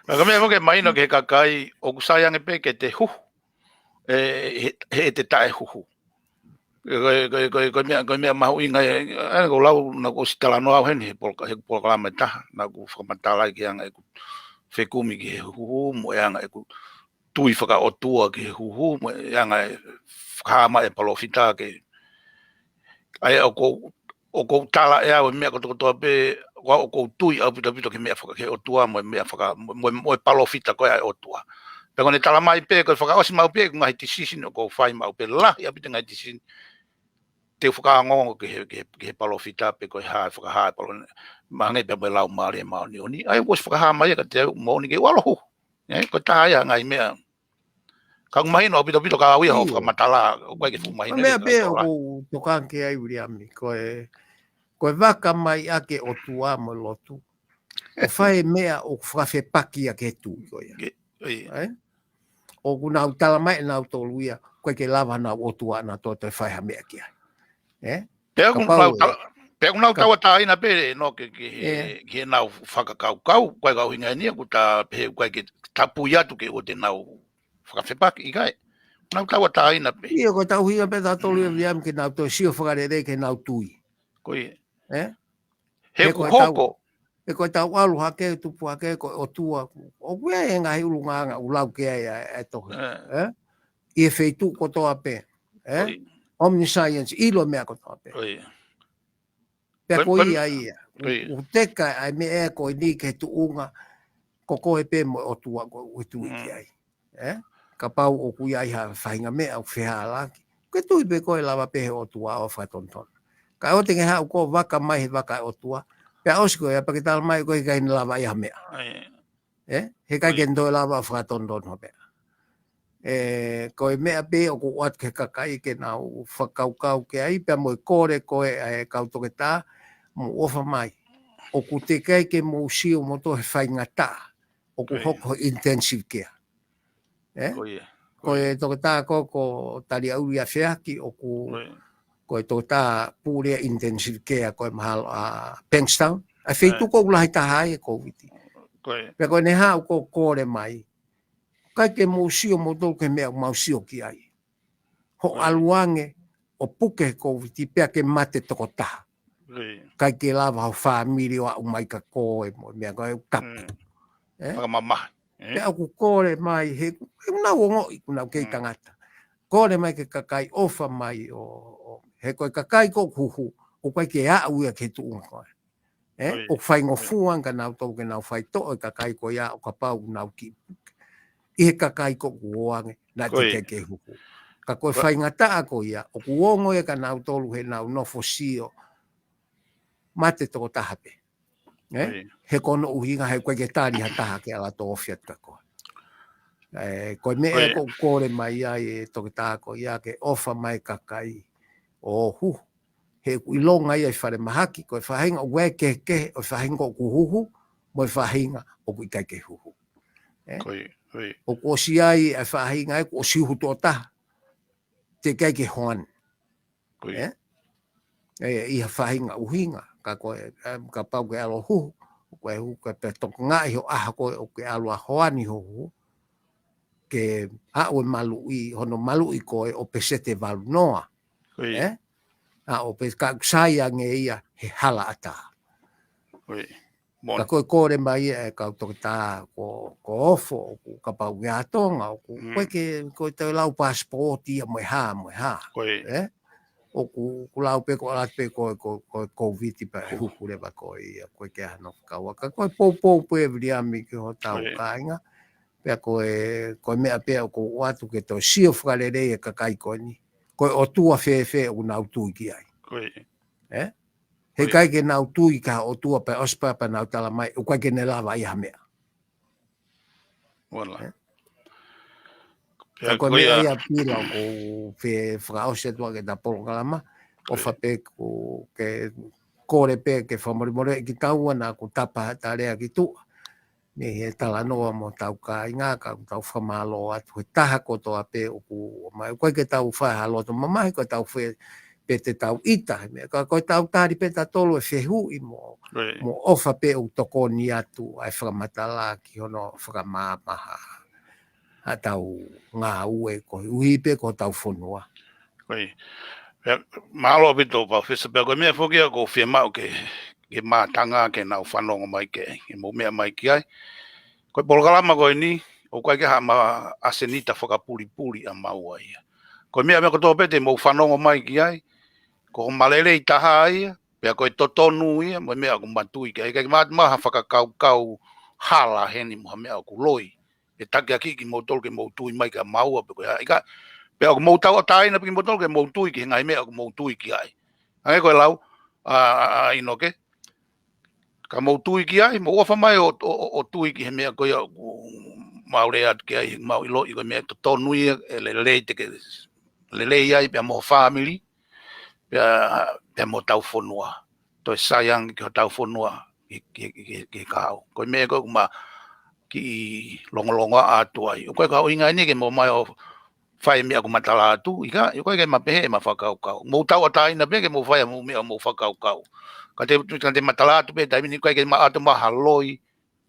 Ka ko e meʻa foki ʻe mahino ki he kakai, ʻoku sai ange pē ke te huhu. Ē, he, he te taʻehuhu. Ko e, ko e, ko e, ko e meʻa, ko e meʻa mahuʻinga ia, ʻa ia ʻoku ou lau, naʻa ku ʻosi talanoa au heni he poloka-, he polokalama ʻe taha, naʻa ku fakamatala ai ki he anga ʻeku fekumi ki he huhu, mo e anga ʻeku tui fakaʻotua ki he huhu, mo e anga e fakahā mai e palōfita ke, ʻa ia ʻoku ou, ʻoku ou tala ʻe au e meʻa kotokotoa pē, ʻoku ou tui ʻaupito ʻaupito ki he meʻa faka-, ki he ʻOtua, mo e meʻa faka-, mo, mo, mo e palōfita ko ē ʻa e ʻOtua. Pea ko ʻene tala mai pē, ko e fakaʻosi maʻu pē ʻeku ngaahi decision ʻoku ou fai maʻu pē, lahi ʻaupito ngaahi decision te u fakaongoongo ki he, ki he, ki he palōfita pe ko e hā e fakahā e palō-, mahalo pē mo e Laumālie Māʻoniʻoni. ʻA ia kuo ʻosi fakahā mai ia kiate au moʻoni ke u ʻalu ʻo huhu. ʻE, ko e taha ia e ngaahi meʻa. Ka ʻoku mahino ʻaupito ʻaupito kia au ia hoʻo fakamatala, ʻoku ʻikai ke fuʻu mahino. Ko e meʻa pē ʻoku ou tokanga ki ai, Viliami, ko e, ko e vaka mai ʻa e ʻOtua mo e lotu. ʻO fai e meʻa ʻoku fakafepaki ʻaki e tui ko ia. ʻIo. ʻOku nau tala mai ʻe nautolu ia, ʻoku ʻikai ke lava ʻenau ʻOtua ʻanautolu ʻo toe fai ha meʻa ki ai. ʻE? Pea ʻoku nau tauʻatāina pē ʻe nō ke, ke, ke nau fakakaukau, ko e kau hinga ni, ʻoku ta pehē ʻoku ʻikai ke tapui atu ke ʻoua te nau fakafepaki, ʻikai. Nau tauʻatāina pē. ʻIo, ko e tauhi ia pē tautolu ia, Viliami, ke nau toe sio fakalelei ke nau tui. Ko ia. ʻE? He ʻoku hoko. He ko e tau ʻalu hake, tupu hake, ko e ʻOtua. ʻOku ʻi ai e ngaahi ʻulungaanga ʻoku lau ki ai ʻa e tohi. ʻI he feituʻu kotoa pē. Omniscience, ʻilo meʻa kotoa pē. Pea ko ia ia. ʻOku teka ʻa e meʻa ko eni ki he tuʻunga, ko koe pē mo e ʻOtua ʻoku ke tui ki ai. ʻE? Kapau ʻoku ʻi ai ha faʻahinga meʻa ʻoku fehālaaki. Ke tui pē ko e lava pē he ʻOtua ʻo fakatonutonu. Ka ʻoua te ke haʻu ʻo vaka mai he vaka ʻOtua. Pea ʻosi ko ia pea ke tala mai ko e ʻikai ke ne lava ʻi ha meʻa. ʻE? He ʻikai ke ne toe lava ʻo fakatonutonu ha meʻa. ʻE, ko e meʻa pē ʻoku ou ʻoatu ki he kakai ke nau fakakaukau ki ai, pea mo e kole ko ē ʻa e kau toketā, mou ʻofa mai. ʻOku teʻeki ai ke mou sio moutolu he faingataʻa. ʻOku hoko he intensive care. ʻE? Ko e toketā ko, ko Taliaʻuli ʻa Feaki, ʻoku, ko e toketā pule intensive care, ko e mahalo ʻa Bankstown. ʻA e feituʻu ʻoku lahi taha ai e Kōviti. Pea ko ʻene haʻu ʻo kole mai. ʻIkai ke mou sio moutolu ki he meʻa ʻoku mau sio ki ai. Hoʻo ʻalu ange ʻo puke he Kōviti pea ke mate tokotaha. ʻIkai ke lava ho fāmili ʻo aʻu mai kia koe mo e meʻa ko e tapu. ʻE? Fakamamahi. Pea ʻoku kole mai he, he ʻoku nau ongoʻi, ʻoku nau kei tangata. Kole mai ki he kakai ʻofa mai ʻo, ʻo, he ko e kakai ko ē ʻoku huhu, ʻoku ʻikai ke aʻu ia ki he tuʻunga ko ē. ʻE? ʻOku faingofua ange kia nautolu ke nau faitoʻo e kakai ko ia ʻo kapau ʻoku nau kiʻi puke. ʻI he kakai ko ē ʻoku ō ange, naʻe teʻeki ke huhu. Ka ko e faingataʻa ko ia, ʻoku ongo ia kia nautolu heʻenau nofo sio, mate tokotaha pē. ʻE? He ko hono ʻuhinga he ʻoku ʻikai ke tali ha taha ke ala tō ofi atu kia koe. ʻE, ko e meʻa ʻoku kole mai ai e toketā ko ia ke ʻofa mai kakai ʻo huhu. He ʻoku ʻilonga ia ʻi falemahaki, ko e faʻahinga ʻoku ʻi ai e kehekehe ʻo e faʻahinga ʻoku huhu, mo e faʻahinga ʻoku ʻikai ke huhu. ʻE? ʻOku ʻosi ʻi ai e faʻahinga ʻoku ʻosi huhu tuʻo taha. Teʻeki ai ke hoani. ʻE? ʻE, ʻi ha faʻahinga ʻuhinga, ka ko e, ʻe, kapau ke ʻalu ʻo huhu, ko e huhu ke pea tokangaʻi ho ʻaho ko ē ʻoku ke ʻalu ʻo hoani ho huhu, ke aʻu e maluʻi, hono maluʻi ko ē ʻo peseti ʻe valu noa. ʻE? ʻA ʻo pe ka ʻoku sai ange ia he hala ʻatā. Ka ko e kole mai e kau toketā ko, ko Ofo, ʻoku kapau ʻi Tonga, ʻoku ʻikai ke, ko e tau lau passport ia mo e hā, mo e hā. ʻE? ʻOku, ʻoku lau pē ko e ʻalu atu pē ko, ko, ko e Kōviti pea huhu leva ko ia, ʻoku ʻikai ke ʻi ai hano fakaua. Ka ko e poupou pē Viliami ki hotau kāinga. Pea ko e, ko e meʻa pē ʻoku ou ʻoatu ke toe sio fakalelei e kakai ko eni. Ko e ʻOtua fēfē ʻoku nau tui ki ai. ʻE? He ʻikai ke nau tui ki ha ʻOtua pea ʻosi pea, pea nau tala mai, ʻoku ʻikai ke ne lava ʻi ha meʻa. ʻE? Ka ko e meʻa ia Pila ʻoku ou fie fakaʻosi atu ʻaki ʻeta polokalama, ʻofa pē ʻoku ke kole pē ke fakamolemoleʻi kitaua naʻa ku tapa haʻata lea ki tuʻa. Mei he talanoa mo hotau kāinga, ka ʻoku tau fakamālō atu he taha kotoa pē ʻoku ʻomai. ʻOku ʻikai ke tau fai ha loto mamahi, ko ʻetau fai pē te tau ʻita he meʻa. Ka ko ʻetau tali pē tautolu e fehuʻi mo, mo ʻofa pē ʻoku tokoni atu ʻa e fakamatala ki hono fakamaʻamaʻa haʻatau ngāue koeʻuhi pē ko hotau fonua. Mālō ʻaupito, Palōfesa, pea ko e meʻa foki ia ʻoku ou fiemaʻu ke, ke mātanga ke nau fanongo mai ke, ke mou meʻa mai ki ai. Ko e polokalama ko eni, ʻoku ʻikai ke ha ma ʻasenita fakapulipuli ʻa maua ia. Ko e meʻa, meʻa kotoa pē te mou fanongo mai ki ai, ko e meʻa lelei taha ia, pea ko e totonu ia, mo e meʻa ʻoku ma tui ki ai, ʻikai ke ma ʻatu mai ha fakakaukau hala heni mo ha meʻa ʻoku loi. ʻE takiekina kimoutolu ke mou tui mai kia maua pe ko e hā. ʻIkai, pea ʻoku mou tauʻatāina pē kimoutolu ke mou tui ki he ngaahi meʻa ʻoku mou tui ki ai. Hangē ko e lau ʻa, ʻa, ʻa ʻInoke, ka mou tui ki ai, mou ʻofa mai ʻo, ʻo, ʻo, ʻo tui ki he meʻa ko ia ʻoku mau lea atu ki ai, mau ʻiloʻi ko e meʻa totonu ia, ʻe lelei te ke lelei ai pea mo ho fāmili, pea, pea mo hotau fonua. Toe sai ange ki hotau fonua, ki, ki, ki, ki, ki he kahaʻu. Ko e meʻa ko ē ʻoku ma kiʻi longolongo atu ai. ʻOku ʻikai ko ha ʻuhinga eni ke mou ō mai ʻo fai e meʻa ʻoku ma tala atu, ʻikai, ʻoku ʻikai ke ma pehē ʻema fakakaukau. Mou tauʻatāina pē ke mou fai haʻamou meʻa ʻo mou fakakaukau. Ka te, ka te ma tala atu pē, taimi ni ʻoku ʻikai ke ma ʻatu mai ha loi,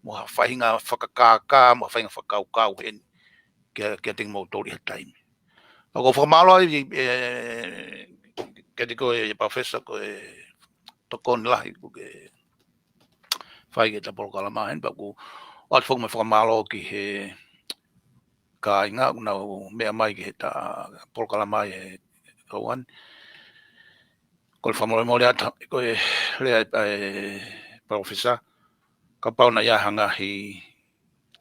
mo ha faʻahinga fakakākā, mo ha faʻahinga fakakaukau heni, kia, kiate kimoutolu ʻi he taimi. ʻOku ou fakamālō ai, ē, kiate koe, Palōfesa, ko e tokoni lahi kuo ke fai ki heʻeta polokalama heni, pea ʻoku ou ʻoatu foki mo e fakamālō ki he kāinga ʻoku nau meʻa mai ki heʻeta polokalama ʻi he ʻaho ni. Ko e fakamolemole atu, ko e lea ʻa e Palōfesa, kapau naʻe ʻi ai ha ngaahi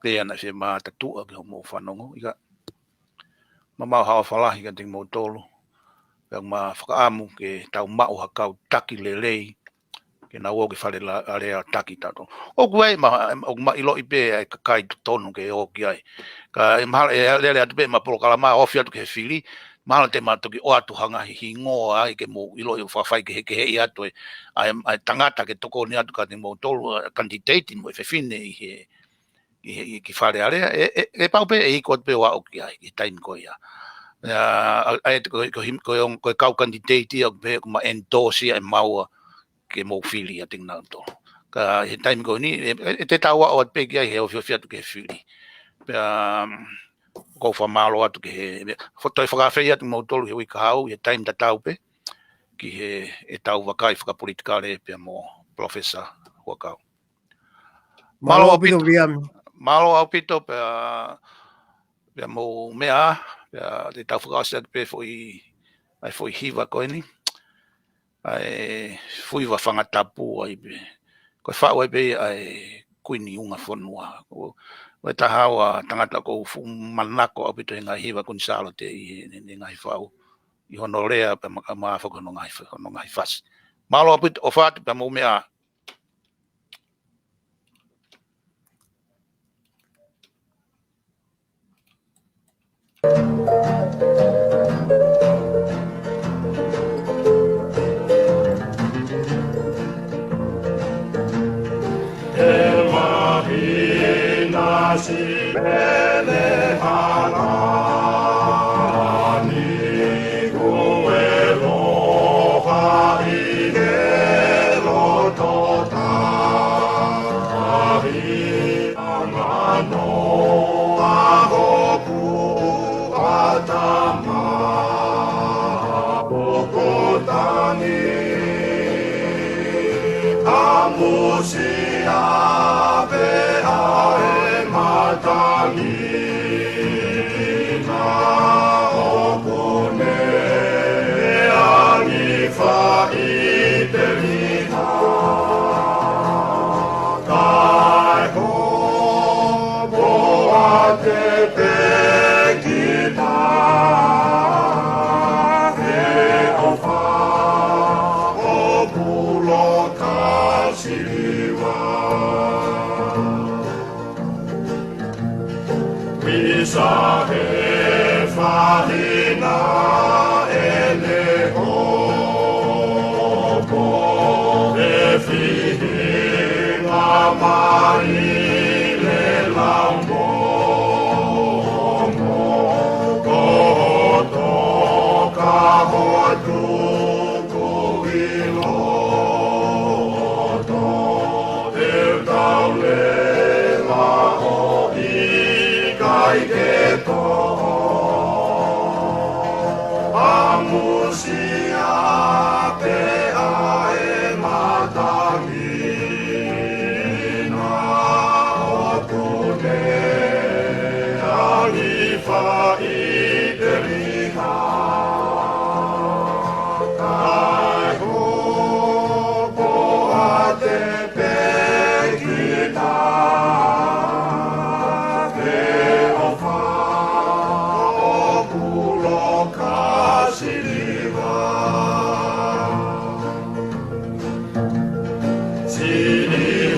lea naʻe fiemātuʻa ki hoʻomou fanongo, ʻikai. Mamaʻo ha ʻofa lahi kiate kimoutolu. Pea ʻoku ma fakaʻamu ke tau maʻu ha kau taki lelei, ke nau ō ki Fale la-, Alea ʻo taki tautolu. ʻOku ʻi ai, ma, ʻoku ma ʻiloʻi pē ʻa e kakai totonu ke ō ki ai. Ka ʻe mahalo, ʻe lele atu pē ʻema polokalama, ofi atu ki he fili, mahalo te ma toki ʻoatu ha ngaahi hingoa ai ke mou ʻiloʻi ʻo fakafai kehekeheʻi atu e, ʻa e, ʻa e tangata ke tokoni atu kiate kimoutolu, ʻa e kanititeiti mo e fefine ʻi he, ʻi he, ʻi he ki Fale Alea, ʻe, ʻe, ʻe pau pē ʻe iku atu pē ʻo aʻu ki ai, ʻi he taimi ko ia. ʻA, ʻa, ʻa e, ko, ko him-, ko e on-, ko e kau kanititeiti ia, pē ʻoku ma endorse ʻe maua ke mou fili ʻiate kinautolu. Ka ʻi he taimi ko eni, ʻe, ʻe, ʻe te tau aʻu atu pē ki ai he ofiofi atu ki he fili. Pea, um, ʻoku ou fakamālō atu ki he, fo-, toe fakaafeʻi atu kimoutolu he uike kahaʻu, ʻi he taimi tatau pē, ki heʻetau vakai fakapolitikale pea mo Palōfesa Huʻakau. Mālō ʻaupito, Viliami. Mālō ʻaupito pea, pea mou meʻa, pea te tau fakaʻosi atu pē foʻi, ʻa e foʻi hiva ko eni. ʻA e fuʻu hiva fanga tapu ai pē. Ko e faʻu ai pē ʻa e Kuini Ungafonua. Ko, ko e taha ʻo e tangata ʻoku ou fuʻu manako ʻaupito he ngaahi hiva Kuini Sālote ʻi he, he, he ngaahi faʻu. ʻI hono lea pea ma-, ma-, foki hono ngaahi fa-, hono ngaahi fasi. Mālō ʻaupito, ʻofa atu pea mou meʻa. He māhina si pene hana ni kuo ʻe loha ʻi he loto tahi. Mano ʻa hoku ʻatama, hoku tangi, ʻamusia pē ʻa e matangi, na ʻoku ne angi faʻiteliha. Kae hopo ʻa e tepekina he ʻofa ʻo puloka siliva. Visa he fahina ʻene hopo, he fihinga mai le lau momo, ko hoto ka hotu ko ilo. Te u tau leva ʻo ʻikai ke toʻo, ʻamusia pē ʻa e matangi, na ʻoku ne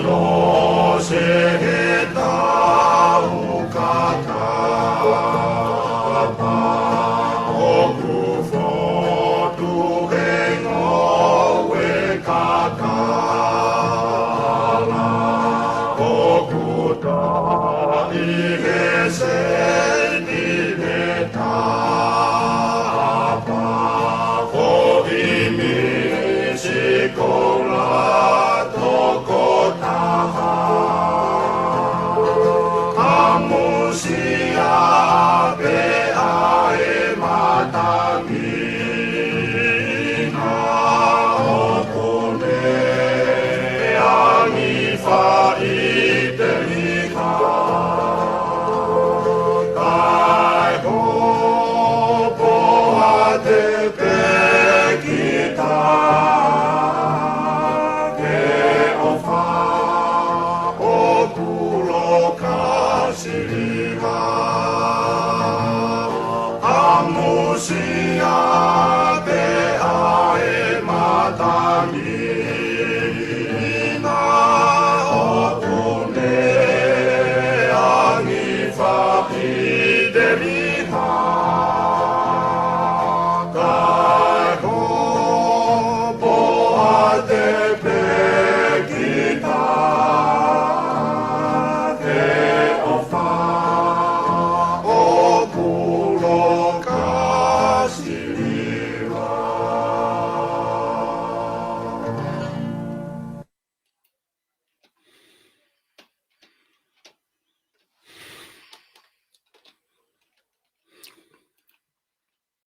Tose he tau kakapa, ʻoku fotu he ngoue kakala, ʻoku taʻi he se